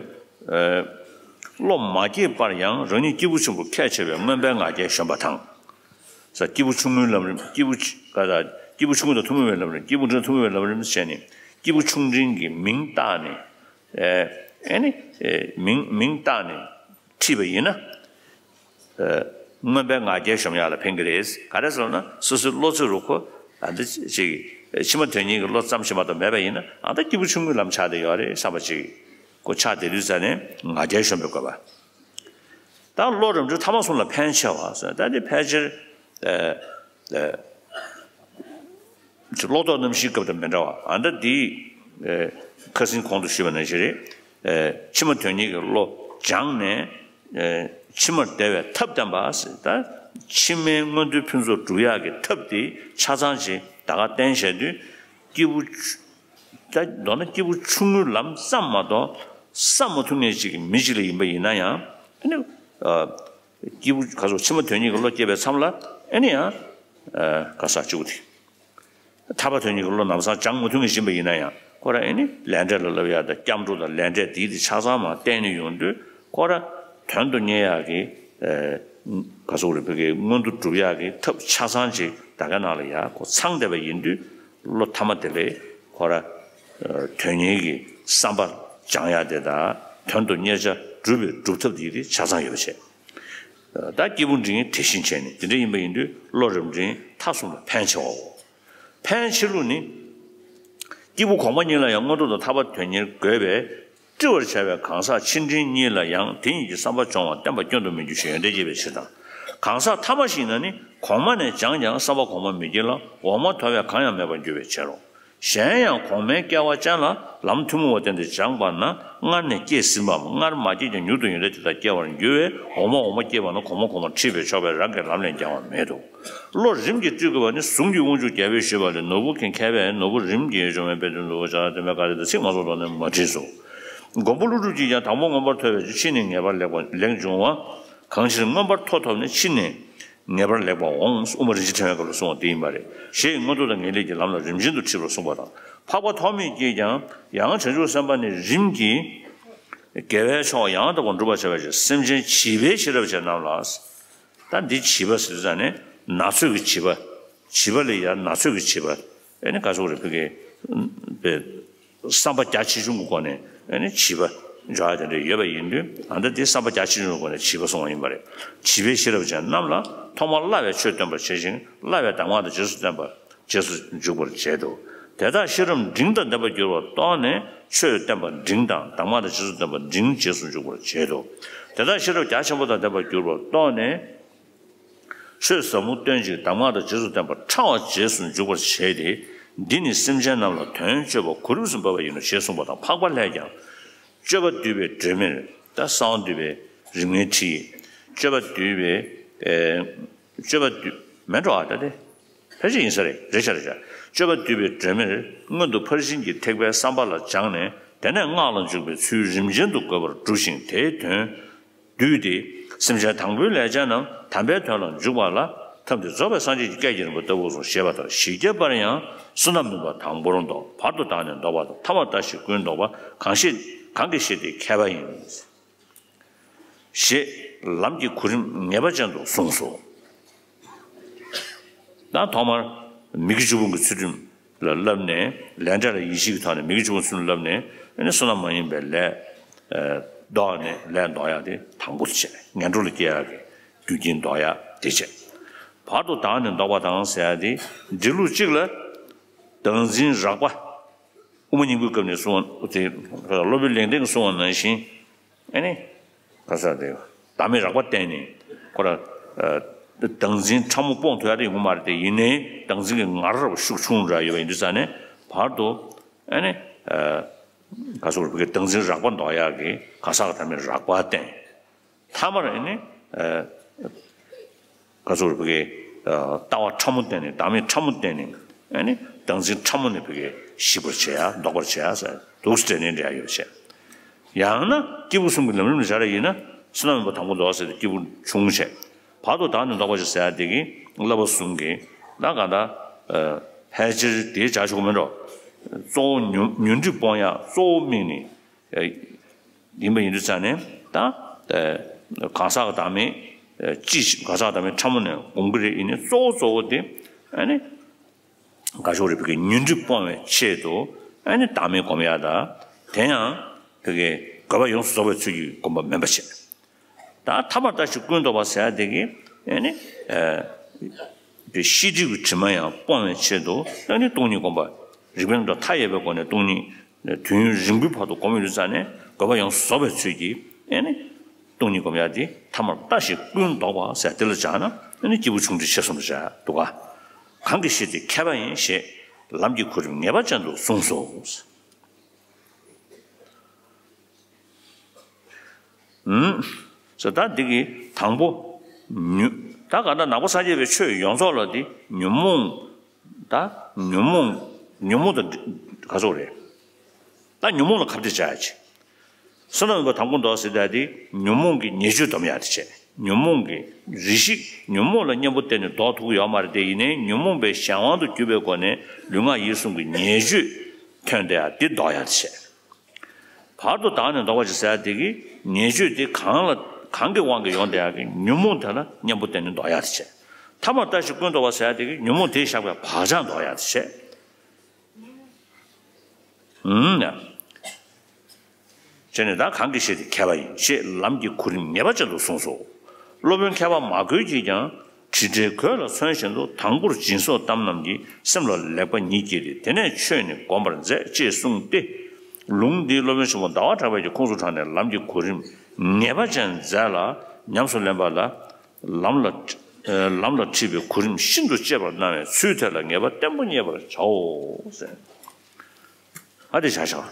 བློ་མ་སྐྱེས་པར་ཡང་རང་ཉིད་སྐྱེས་བུ་ཆེན་པོ་ཁས་འཆེ་བའི་མངོན་པའི་ང་རྒྱལ་གཞོམ་པ་དང་། ས། སྐྱེས་བུ་ཆུང་ངུའི་ལམ་རིམ། སྐྱེས་བུ་ཆ་ག་ད། སྐྱེས་བུ་ཆུང་ངུ་དང་ཐུན་མོང་བའི་ལམ་རིམ། སྐྱེས་བུ་འབྲིང་ཐུན་མོང་བའི་ལམ་རིམ་བྱས་ནས། སྐྱེས་བུ་ཆུང་འབྲིང་གི་མིང་བཏགས་ནས། ཨེ་ནི། མིང་མིང་བཏགས་ནས་ཁྲིད་པ་ཡིན་ན། མངོན་པའི་ང་རྒྱལ་གཞོམ་ཡག་ལ་ཕན་གྱི་རེད། ག་རེ་ཟེར་ན། སོ་སོའི་བློ་ཚོད་རུ་ཁོ། ཨ་འདི་ཅིག་ཕྱི་མ་དོན་གཉེར་གྱི་བློ་ཙམ་ཞིག་མ་གཏོགས་མེད་པ་ཡིན་ན། ཨ་ད་སྐྱེས་བུ་ཆུང་ངུའི་ལམ་ཆགས་བསྡད་ཡོད་རེད་བསམ་པ་ཅིག་ཁོ་ཆགས་བསྡད་དུས་ཙ་ནས་ང་རྒྱལ་གཞོམ་པའི་དགོས་པ། ད་བློ་རིམ་གྲོ་ཐ་མ་གསུམ་ལ་ཕན་ཆེ་བ་ཟེར། ད་འདི་ཕལ་ཆེར། ཨེ་ཨེ་ཅིག་བློ་ལྡོག་རྣམ་བཞིའི་སྐབས་དང་མི་འདྲ་བ། ཨ་ད་འདི། ཨེ་ཁ་སང་གོང་དུ་ཞུས་པ་ནང་བཞིན་རེད། ཨེ་ཕྱི་མ་དོན་གཉེར་གྱི་བློ་སྦྱངས་ནས། ཨེ་ཕྱི་མར་བདེ་བའི་ཐབས་བསྟན་པ་ཟེར། ད་ཕྱི་མའི་མངོན་མཐོའི་ཕུན་ཚོགས་སྒྲུབ་ཡག་གི་ཐབས་དེ་ཆ་ཚང་ཅིག་ད་ག་བསྟན་བྱས་དུས། སྐྱེས་བུ་ཆུ། ད་མདོར་ན་སྐྱེས་བུ་ཆུང་ངུའི་ལམ་ཙམ་མ་གཏོགས་བསམ་མ་ཐུབ་མཁན་ཅིག་གི་མི་ཅིག་ལ་ཡིན་པ་ཡིན་ན་ཡང་། ཨ་ནི། ཨ་སྐྱེས་བུ་ག་ཚོད་ཕྱི་མ་དོན་གཉེར་གྱི་བློ་སྐྱེས་པའི་མཚམས་ལ། ཨ་ནི་ཡང་། ཨ་ག་ས་གཅིག་པུ་དེ། ཐར་པ་དོན་གཉེར་གྱི་བློ་ལམ་སང་སྦྱང་མ་ཐུབ་མཁན་ཞིག་ཡིན་པ་ཡིན་ན་ཡང་། ཁོ་རང་ཨ་ནི་ལས་འབྲས་ལ་བསླབ་ཡག་དང་སྐྱབས་འགྲོ་དང་ལས་འབྲས་དེའི་དེ་ཆ་ཚང་མ་བསྟན་ནས་ཡོང་དུས། ཁོ་རང་དོན་དུ་གཉེར་ཡག་གི། ཨ་ག་ཚོད་རེད། བོད་ཀྱི་མངོན་མཐོ་སྒྲུབ་ཡག་གི་ཐབས་ཆ་ཚང་ཅིག་ད་ག་ནང་ལ་ཡ་ཁོ་ཚང་བསྡད་པ་ཡིན་དུས། བློ་ཐ་མ་དེ་ལས་ཁོ་ར། དོན་གཉེར་གྱི་བསམ་པ་སྦྱང་ཡ་དེ་དང་། དོན་དུ་གཉེར་བྱ་སྒྲུབ་པའི་སྒྲུབ་ཐབས་དེ་དེ་ཆ་ཚང་ཡོད་པ་བྱས། ད་སྐྱེས་བུ་འབྲིང་དེ་བཞིན་བྱས་ནས། དེ་འདྲ་ཡིན་པ་ཡིན་དུས་བློ་རིམ་འབྲིང་ཐ་གསུམ་ལ་ཕན་ཆེ་བའོ། ཕན་ཆེ་ལུགས་ནི། སྐྱེས་བུ་གོང་མ་གཉིས་ལ་ཡང་མངོན་མཐོ་དང་ཐར་པ་དོན་གཉེར་དགོས་པས། བཀྲི་བར་བྱ་བའི་གང་ཟག་ཆེ་འབྲིང་གཉིས་ལ་ཡང་དེ་ཉིད་ཀྱི་བསམ་པ་སྦྱོང་བ་བསྟན་པ་སྐྱོན་དུ་མི་འགྱུར་ཞེས་ཡོན་ཏན་བསྐྱེད་པའི་ཕྱིར་དང་། གང་ཟག་ཐ་མ་ཞིག་ན་ནི་གོང་མ་ནས་སྦྱངས་ཀྱང་བསམ་པ་གོང་མ་མི་སྐྱེ་ལ། འོག་མ་དོར་བས་གང་ཡང་མེད་པར་འགྱུར་བའི་ཕྱིར་རོ། གཞན་ཡང་གོང་མའི་སྐལ་བ་ཅན་ལ་ལམ་ཐུན་མོང་བ་བསྟན་ཏེ་སྦྱངས་པ་ན། སྔར་ནས་སྐྱེས་ཟིན་པའམ་སྔར་མ་སྐྱེས་ཀྱང་མྱུར་དུ་ཡོན་ཏན་དེ་དག་སྐྱེ་བར་འགྱུར་བས། འོག་མ་འོག་མ་སྐྱེས་པ་ན་གོང་མ་གོང་མར་ཁྲིད་པས་ཆོག་པས་རང་གི་ལམ་ལས་འགལ་བ་མེད་དོ། བློ་རིམ་གྱིས་བཀྲི་དགོས་པ་ནི། གཟུངས་ཀྱི་དབང་ཕྱུག་རྒྱལ་པོས་ཞུས་པ་ལས། ནོར་བུ་གི་མཁས་པས་ནོར་བུ་རིམ་གྱིས་འཇོམས་པའི་དཔེ་དོན་དུ་བྱ་སྟེ། མེད་ག་རེ་དང་ཚིག་མ་སོགས་དོན་ནི་མ་བྲིས་སོ། མགོན་པོ་ཀླུ་སྒྲུབ་ཀྱིས་ཀྱང་དང་པོ་མངོན་པར་མཐོ་བའི་ཕྱིར་ནི་ངེས་པར་ལེགས་པ་ལེགས་འབྱུང་བ། གང་ཕྱིར་མངོན་པར་མཐོ་ཐོབ་ནས་ཕྱིས་ནས་ངེས་པར་ལེགས་པར་འོང་། དབུ་མ་རིན་ཆེན་ཕྲེང་བའི་སྐབས་ལ་གསུངས་པ་དེ་ཡིན་པ་རེད། ཞེས་མངོན་མཐོ་དང་ངེས་ལེགས་ཀྱི་ལམ་ལ་རིམ་བཞིན་དུ་ཁྲིད་པར་གསུངས་པ་དང་། འཕགས་པ་ཐོགས་མེད་ཀྱིས་ཀྱང་ཡང་བྱང་ཆུབ་སེམས་དཔའ་ནི་རིམ་གྱིས་དགེ་བའི་ཕྱོགས་ཡང་དག་པར་འགྲུབ་པར་བྱ་བའི་ཕྱིར། སེམས་ཅན་བྱིས་པའི་ཤེས་རབ་ཅན་རྣམས་ལ། ད་འདི་བྱིས་པ་ཟེར་དུས་ཙང་ནས་ན་ཚོད་ཀྱི་བྱིས་པ། བྱིས་པ་ལ་ཡང་ན་ཚོད་ཀྱི་བྱིས་པ། ཨེ་ནི་ག་ཚོད་རེད། བོད་ཀྱི་བསམ་པ་རྒྱ་ཆེ་ཆུང་གི་སྒོ་ནས་ཨེ་ནི་བྱིས་པ་འཇོག་ཡ་དེ་འདྲ་ཡོད་པ་ཡིན་དུས། ཨ་ད་དེ་བསམ་པ་རྒྱ་ཆེ་ཆུང་གི་སྒོ་ནས་བྱིས་པ་གསུངས་པ་ཡིན་པ་རེད། བྱིས་པའི་ཤེས་རབ་ཅན་རྣམས་ལ་ཐོག་མར་སླ་བའི་ཆོས་སྟོན་པར་བྱེད་ཅིང་། སླ་བའི་གདམས་ངག་དང་རྗེས་སུ་སྟོན་པར་རྗེས་སུ་འཇུག་པར་བྱེད་དོ། དེ་དག་ཤེས་རབ་འབྲིང་དང་ལྡན་པར་གྱུར་པར་རྟོགས་ནས། ཆོས་བསྟན་པ་འབྲིང་དང་གདམས་ངག་དང་རྗེས་སུ་སྟོན་པ་འབྲིང་རྗེས་སུ་འཇུག་པར་བྱེད་དོ། དེ་དག་ཤེས་རབ་རྒྱ་ཆེན་པོ་དང་ལྡན་པར་གྱུར་པར་རྟོགས་ནས། ཆོས་ཟབ་མོ་སྟོན་ཅིང་གདམས་ངག་དང་རྗེས་སུ་སྟོན་པ་ཕྲ་བ་རྗེས་སུ་འཇུག་པར་བྱེད་དེ། འདི་ནི་སེམས་ཅན་རྣམས་ལ་དོན་སྤྱོད་པ་གོ་རིམས་སུ་འབབ་པ་ཡིན་ནོ་ཞེས་གསུངས་པ་དང་། འཕགས་པ་ལྷས་ཀྱང་། སྤྱོད་པ་འདུལ་བའི་སྒྲོན་མེར། ད་གསང་བ་འདུས་པའི་རིམ་ལྔའི་ཁྲིད། སྤྱོད་པ་འདུལ་བའི། ཨེ་སྤྱོད་པ་འདུལ་མེད་འགྲོ་ཨ་ད་དེ། ཕལ་ཆེར་ཡིན་ས་རེད། རེད་ཤག་རེད་ཤག་སྤྱོད་པ་བསྡུས་པའི་སྒྲོན་མེར་མངོན་དུ་ཕར་ཕྱིན་གྱི་ཐེག་པའི་བསམ་པ་ལ་སྦྱངས་ནས། དེ་ནས་སྔགས་ལ་འཇུག་པའི་ཚུལ་རིམ་ཅན་དུ་དགོད་པར་བསྒྲུབས་ཤིང་། དེའི་དོན་བསྡུས་ཏེ། སེམས་ཅན་དང་པོའི་ལས་ཅན་རྣམས་དམ་པའི་དོན་ལ་འཇུག་པ་ལ་ཐབས་འདི་རྫོགས་པའི་སངས་རྒྱས་ཀྱི་སྐད་ཀྱི་རིམ་པ་ལྟ་བུ་གསུངས། ཞེས་པ་ལྟར་བཞི་བརྒྱ་པར་ཡང་བསོད་ནམས་མིན་པ་དང་པོར་བཟློག་བར་དུ་བདག་ནི་བཟློག་པ་དང་། ཐ་མར་ལྟ་ཞིག་ཀུན་བཟློག་པ། གང་ཞེས་གང་གིས་ཤེས་ཏེ་མཁས་པ་ཡིན། ཞེས་ལམ་གྱི་གོ་རིམ་ངེས་པ་ཅན་དུ་གསུངས་སོ། ད་ཐོག་མར་མི་དགེ་བཅུ་སྤོང་གི་ཚུལ་ཁྲིམས་ལ་བསླབས་ནས། ལས་འབྲས་ལ་ཡིད་ཆེས་ཀྱི་ཐོག་ནས་མི་དགེ་བཅུ་སྤོང་ཚུལ་ཁྲིམས་བསླབས་ནས། ཨ་ནི་བསོད་ནམས་མ་ཡིན་པའི་ལས་ཨ་བཟློག་ནས། ལས་བཟློག་ཡག་དེ་དང་པོར་བྱས། ངན་འགྲོ་ལ་སྐྱེ་ཡག་གི་རྒྱུ་རྐྱེན་བཟློག་ཡག་དེ་བྱས། བར་དུ་བདག་ནི་བཟློག་པ་དང་ཟེར་ཡག་དེ། འབྲི་ལུགས་གཅིག་ལ་བདག་འཛིན་རགས་པ། དབུ་མ་སྙིང་པོའི་སྐབས་ནས་གསུངས་པ་དེ། སློབ་དཔོན་ལེགས་ལྡན་གྱིས་གསུངས་པ་ནང་བཞིན། ཨ་ནི། ག་ས་དེ། བདག་མེད་རགས་པ་བསྟན་ནས། ཁོ་ར། ཨ། བདག་འཛིན་ཕྲ་མོ་སྤོང་ཐུབ་ཡག་དེ་ཡོང་གི་མ་རེད་དེ། ཡིན་ནའི་བདག་འཛིན་གྱི་ངར་ཤུགས་ཆུང་དྲགས་ཡོད་པ་ཡིན་དུས་ཙང་ནས། བར་དུ། ཨ་ནི། ཨ། ག་ས་རུ་བོད་ཀྱི་བདག་འཛིན་རགས་པ་བཟློག་ཡག་གི་གང་ཟག་གི་བདག་མེད་རགས་པ་བསྟན། ཐ་མར་ཨ་ནི། ཨ། ག་ཚོད་རེད། ཕ་གི། ཨ། ལྟ་བ་ཕྲ་མོ་བསྟན་ནས། བདག་མེད་ཕྲ་མོ་བསྟན་ནས། ཨ་ནི་བདག་འཛིན་ཕྲ་མོ་ནས་ཕ་གི་ཞིག་པར་བྱེད་ཡ། ལྡོག་པར་བྱེད་ཡ་ཟེར། འདུག་སེ་འདྲ་ནས་འདྲ་ཡོད་བྱས། ཡང་ན་སྐྱེས་བུ་གསུམ་གྱི་ལམ་རིམ་ལ་སྦྱར་ཡ་ཡིན་ན། བསོད་ནམས་མེད་པ་དང་པོ་བཟློག་ཟེར་ཏེ་སྐྱེས་བུ་ཆུང་བྱས། བར་དུ་བདག་ནི་བཟློག་པ་ཞེས་ཟེར་ཡ་དེ་གིས་བསླབ་པ་གསུམ་གྱི། ད་གང་ལྟར། ཨ། ཕལ་ཆེར་དེའི་བྱ་ཆོག་མིན་འགྲོ། གཙོ་བོ་ཉོན་ཉོན་སྒྲིབ་སྤོང་ཡ་གཙོ་བོ་དམིགས་ནས། ཨ། ཡིན་པ་ཡིན་དུས་ཙང་ནས། ད། ཨ། གང་ཟག་གི་བདག་མེད། ཨ། ཅི་ཞིག་གང་ཟག་གི་བདག་མེད་ཕྲ་མོ་ནས་སྒོམ་གྱི་རེད། ཡིན་ནའི་གཙོ་བོ་གཙོ་བོ་དེ། ཨ་ནི། ག་ཤོག་རེད། ཕ་གི་ཉོན་སྒྲིབ་སྤོང་བའི་ཆེད་དུ། ཨ་ནི་བདག་མེད་སྒོམ་ཡ་དང་། དེ་ཡང་ཕ་གི་དགོས་པ་ཡོངས་སུ་རྫོགས་པའི་ཚུལ་གྱིས་སྒོམ་པ་མིན་པ་བྱས། ད་ཐ་མར་ལྟ་ཞིག་ཀུན་བཟློག་པ་ཟེར་ཡ་དེ་གིས། ཨ་ནི། ཨ། དེ་ཤེས་སྒྲིབ་ཀྱི་དྲི་མ་ཡང་སྤོང་བའི་ཆེད་དུ། ཨ་ནི་སྟོང་ཉིད་སྒོམ་པ། རིགས་པའི་རྣམ་གྲངས་མཐའ་ཡས་པའི་སྒོ་ནས་སྟོང་ཉིད་དུས་ཡུན་རིང་པོའི་བར་དུ་སྒོམ་ཡོང་དུས་ཙང་ནས། དགོས་པ་ཡོངས་སུ་རྫོགས་པའི་ཚུལ་གྱིས། ཨ་ནི་སྟོང་ཉིད་སྒོམ་ཡ་དེ་ཐ་མར་ལྟ་ཞིག་ཀུན་བཟློག་པ་ཟེར་དེ་ལ་སྦྱར་ན། ཨ་ནི་སྐྱེས་བུ་ཆུང་འབྲིང་ཆེ་གསུམ་ལ་སྦྱར་འདུག་ག་གང་གིས་ཤེས་ཏེ་མཁས་པ་ཡིན། ཞེས་ལམ་གྱི་གོ་རིམ་ངེས་པ་ཅན་དུ་གསུངས་སོ། ཨུམ། ཟེར། ད་འདི་གི་དང་པོ། ཉོན། ད་ག་ད་ནང་པ་སངས་རྒྱས་པའི་ཆོས་ཡོངས་རྫོགས་ལ་འདི་ཉོན་མོངས། ད་ཉོན་མོངས། ཉོན་མོངས་དང་ག་ཚོད་རེད། ད་ཉོན་མོངས་ལ་ཁ་གཏད་བྱ་ཡ་ཆེ། བསོད་ནམས་མེད་པ་དང་པོ་བཟློག་ཟེར་ཡ་དེ་ཉོན་མོངས་ཀྱི་ཉེས་སྤྱོད་སྡོམ་ཡ་དེ་བྱས། ཉོན་མོངས་ཀྱི་རེ་ཞིག་ཉོན་མོངས་ལ་གཉེན་པོ་བསྟེན་ནས་ལྡོག་ཐུབ་ཀྱི་ཡོད་མ་རེད་དེ། ཡིན་ནའི་ཉོན་མོངས་པའི་གཞན་དབང་དུ་གྱུར་པའི་སྒོ་ནས་ལུས་ངག་ཡིད་གསུམ་གྱི་ཉེས་སྤྱོད་ཐོན་བསྡད་ཡ་དེ་ལྡོག་ཡ་དེ་བྱས། བར་དུ་བདག་ནི་བཟློག་པ་ཞེས་ཟེར་ཡ་དེ་གིས་ཉེས་སྤྱོད་དེ་གང་ལ་གང་གི་དབང་གིས་ཡོང་བསྡད་ཡ་གི་ཉོན་མོངས་དེ་ལ་གཉེན་པོ་བསྟེན་ནས་ལྡོག་ཡ་དེ་བྱས། ཐ་མར་ལྟ་ཞིག་ཀུན་བཟློག་པ་ཟེར་ཡ་དེ་གིས་ཉོན་མོངས་དེས་བཞག་པའི་བག་ཆགས་ལྡོག་ཡ་དེ་བྱས། ཨུམ། ཡ། བྱས་ནས་ད་གང་གིས་ཤེས་ཏེ་མཁས་པ་ཡིན། ཞེས་ལམ་གྱི་གོ་རིམ་ངེས་པ་ཅན་དུ་གསུངས་སོ། སློབ་དཔོན་མཁས་པ་མ་གོས་ཀྱིས་ཀྱང་དྲི་བྲལ་གོས་ལ་མཚོན་བཞིན་དུ། དང་པོར་སྦྱིན་སོགས་བཏབ་རྣམས་ཀྱིས། སེམས་ལ་ལེགས་པ་ཉིད་སྐྱེས་ཏེ། དེ་ནས་ཆོས་ནི་བསྒོམ་པར་མཛད། ཅེས་གསུངས་ཏེ། ལུང་འདིས་སློབ་དཔོན་ཆེན་པོ་ཟླ་བ་གྲགས་པའི་ཁོངས་སུ་དྲངས་ནས་ལམ་གྱི་གོ་རིམ་ངེས་པ་ཅན་མཛད་ལ། ཉམས་སུ་ལེན་པ་ལ། ལམ་ལ། ལམ་ལ་ཁྲིད་པའི་གོ་རིམ་ཤིན་ཏུ་གཅེས་པར་གནང་བའི་ཚུལ་དེ་ལ་ངེས་པ་བརྟན་པོ་རྙེད་པར་བྱའོ། ཟེར། ཨ་དེ་བྱ་བྱ།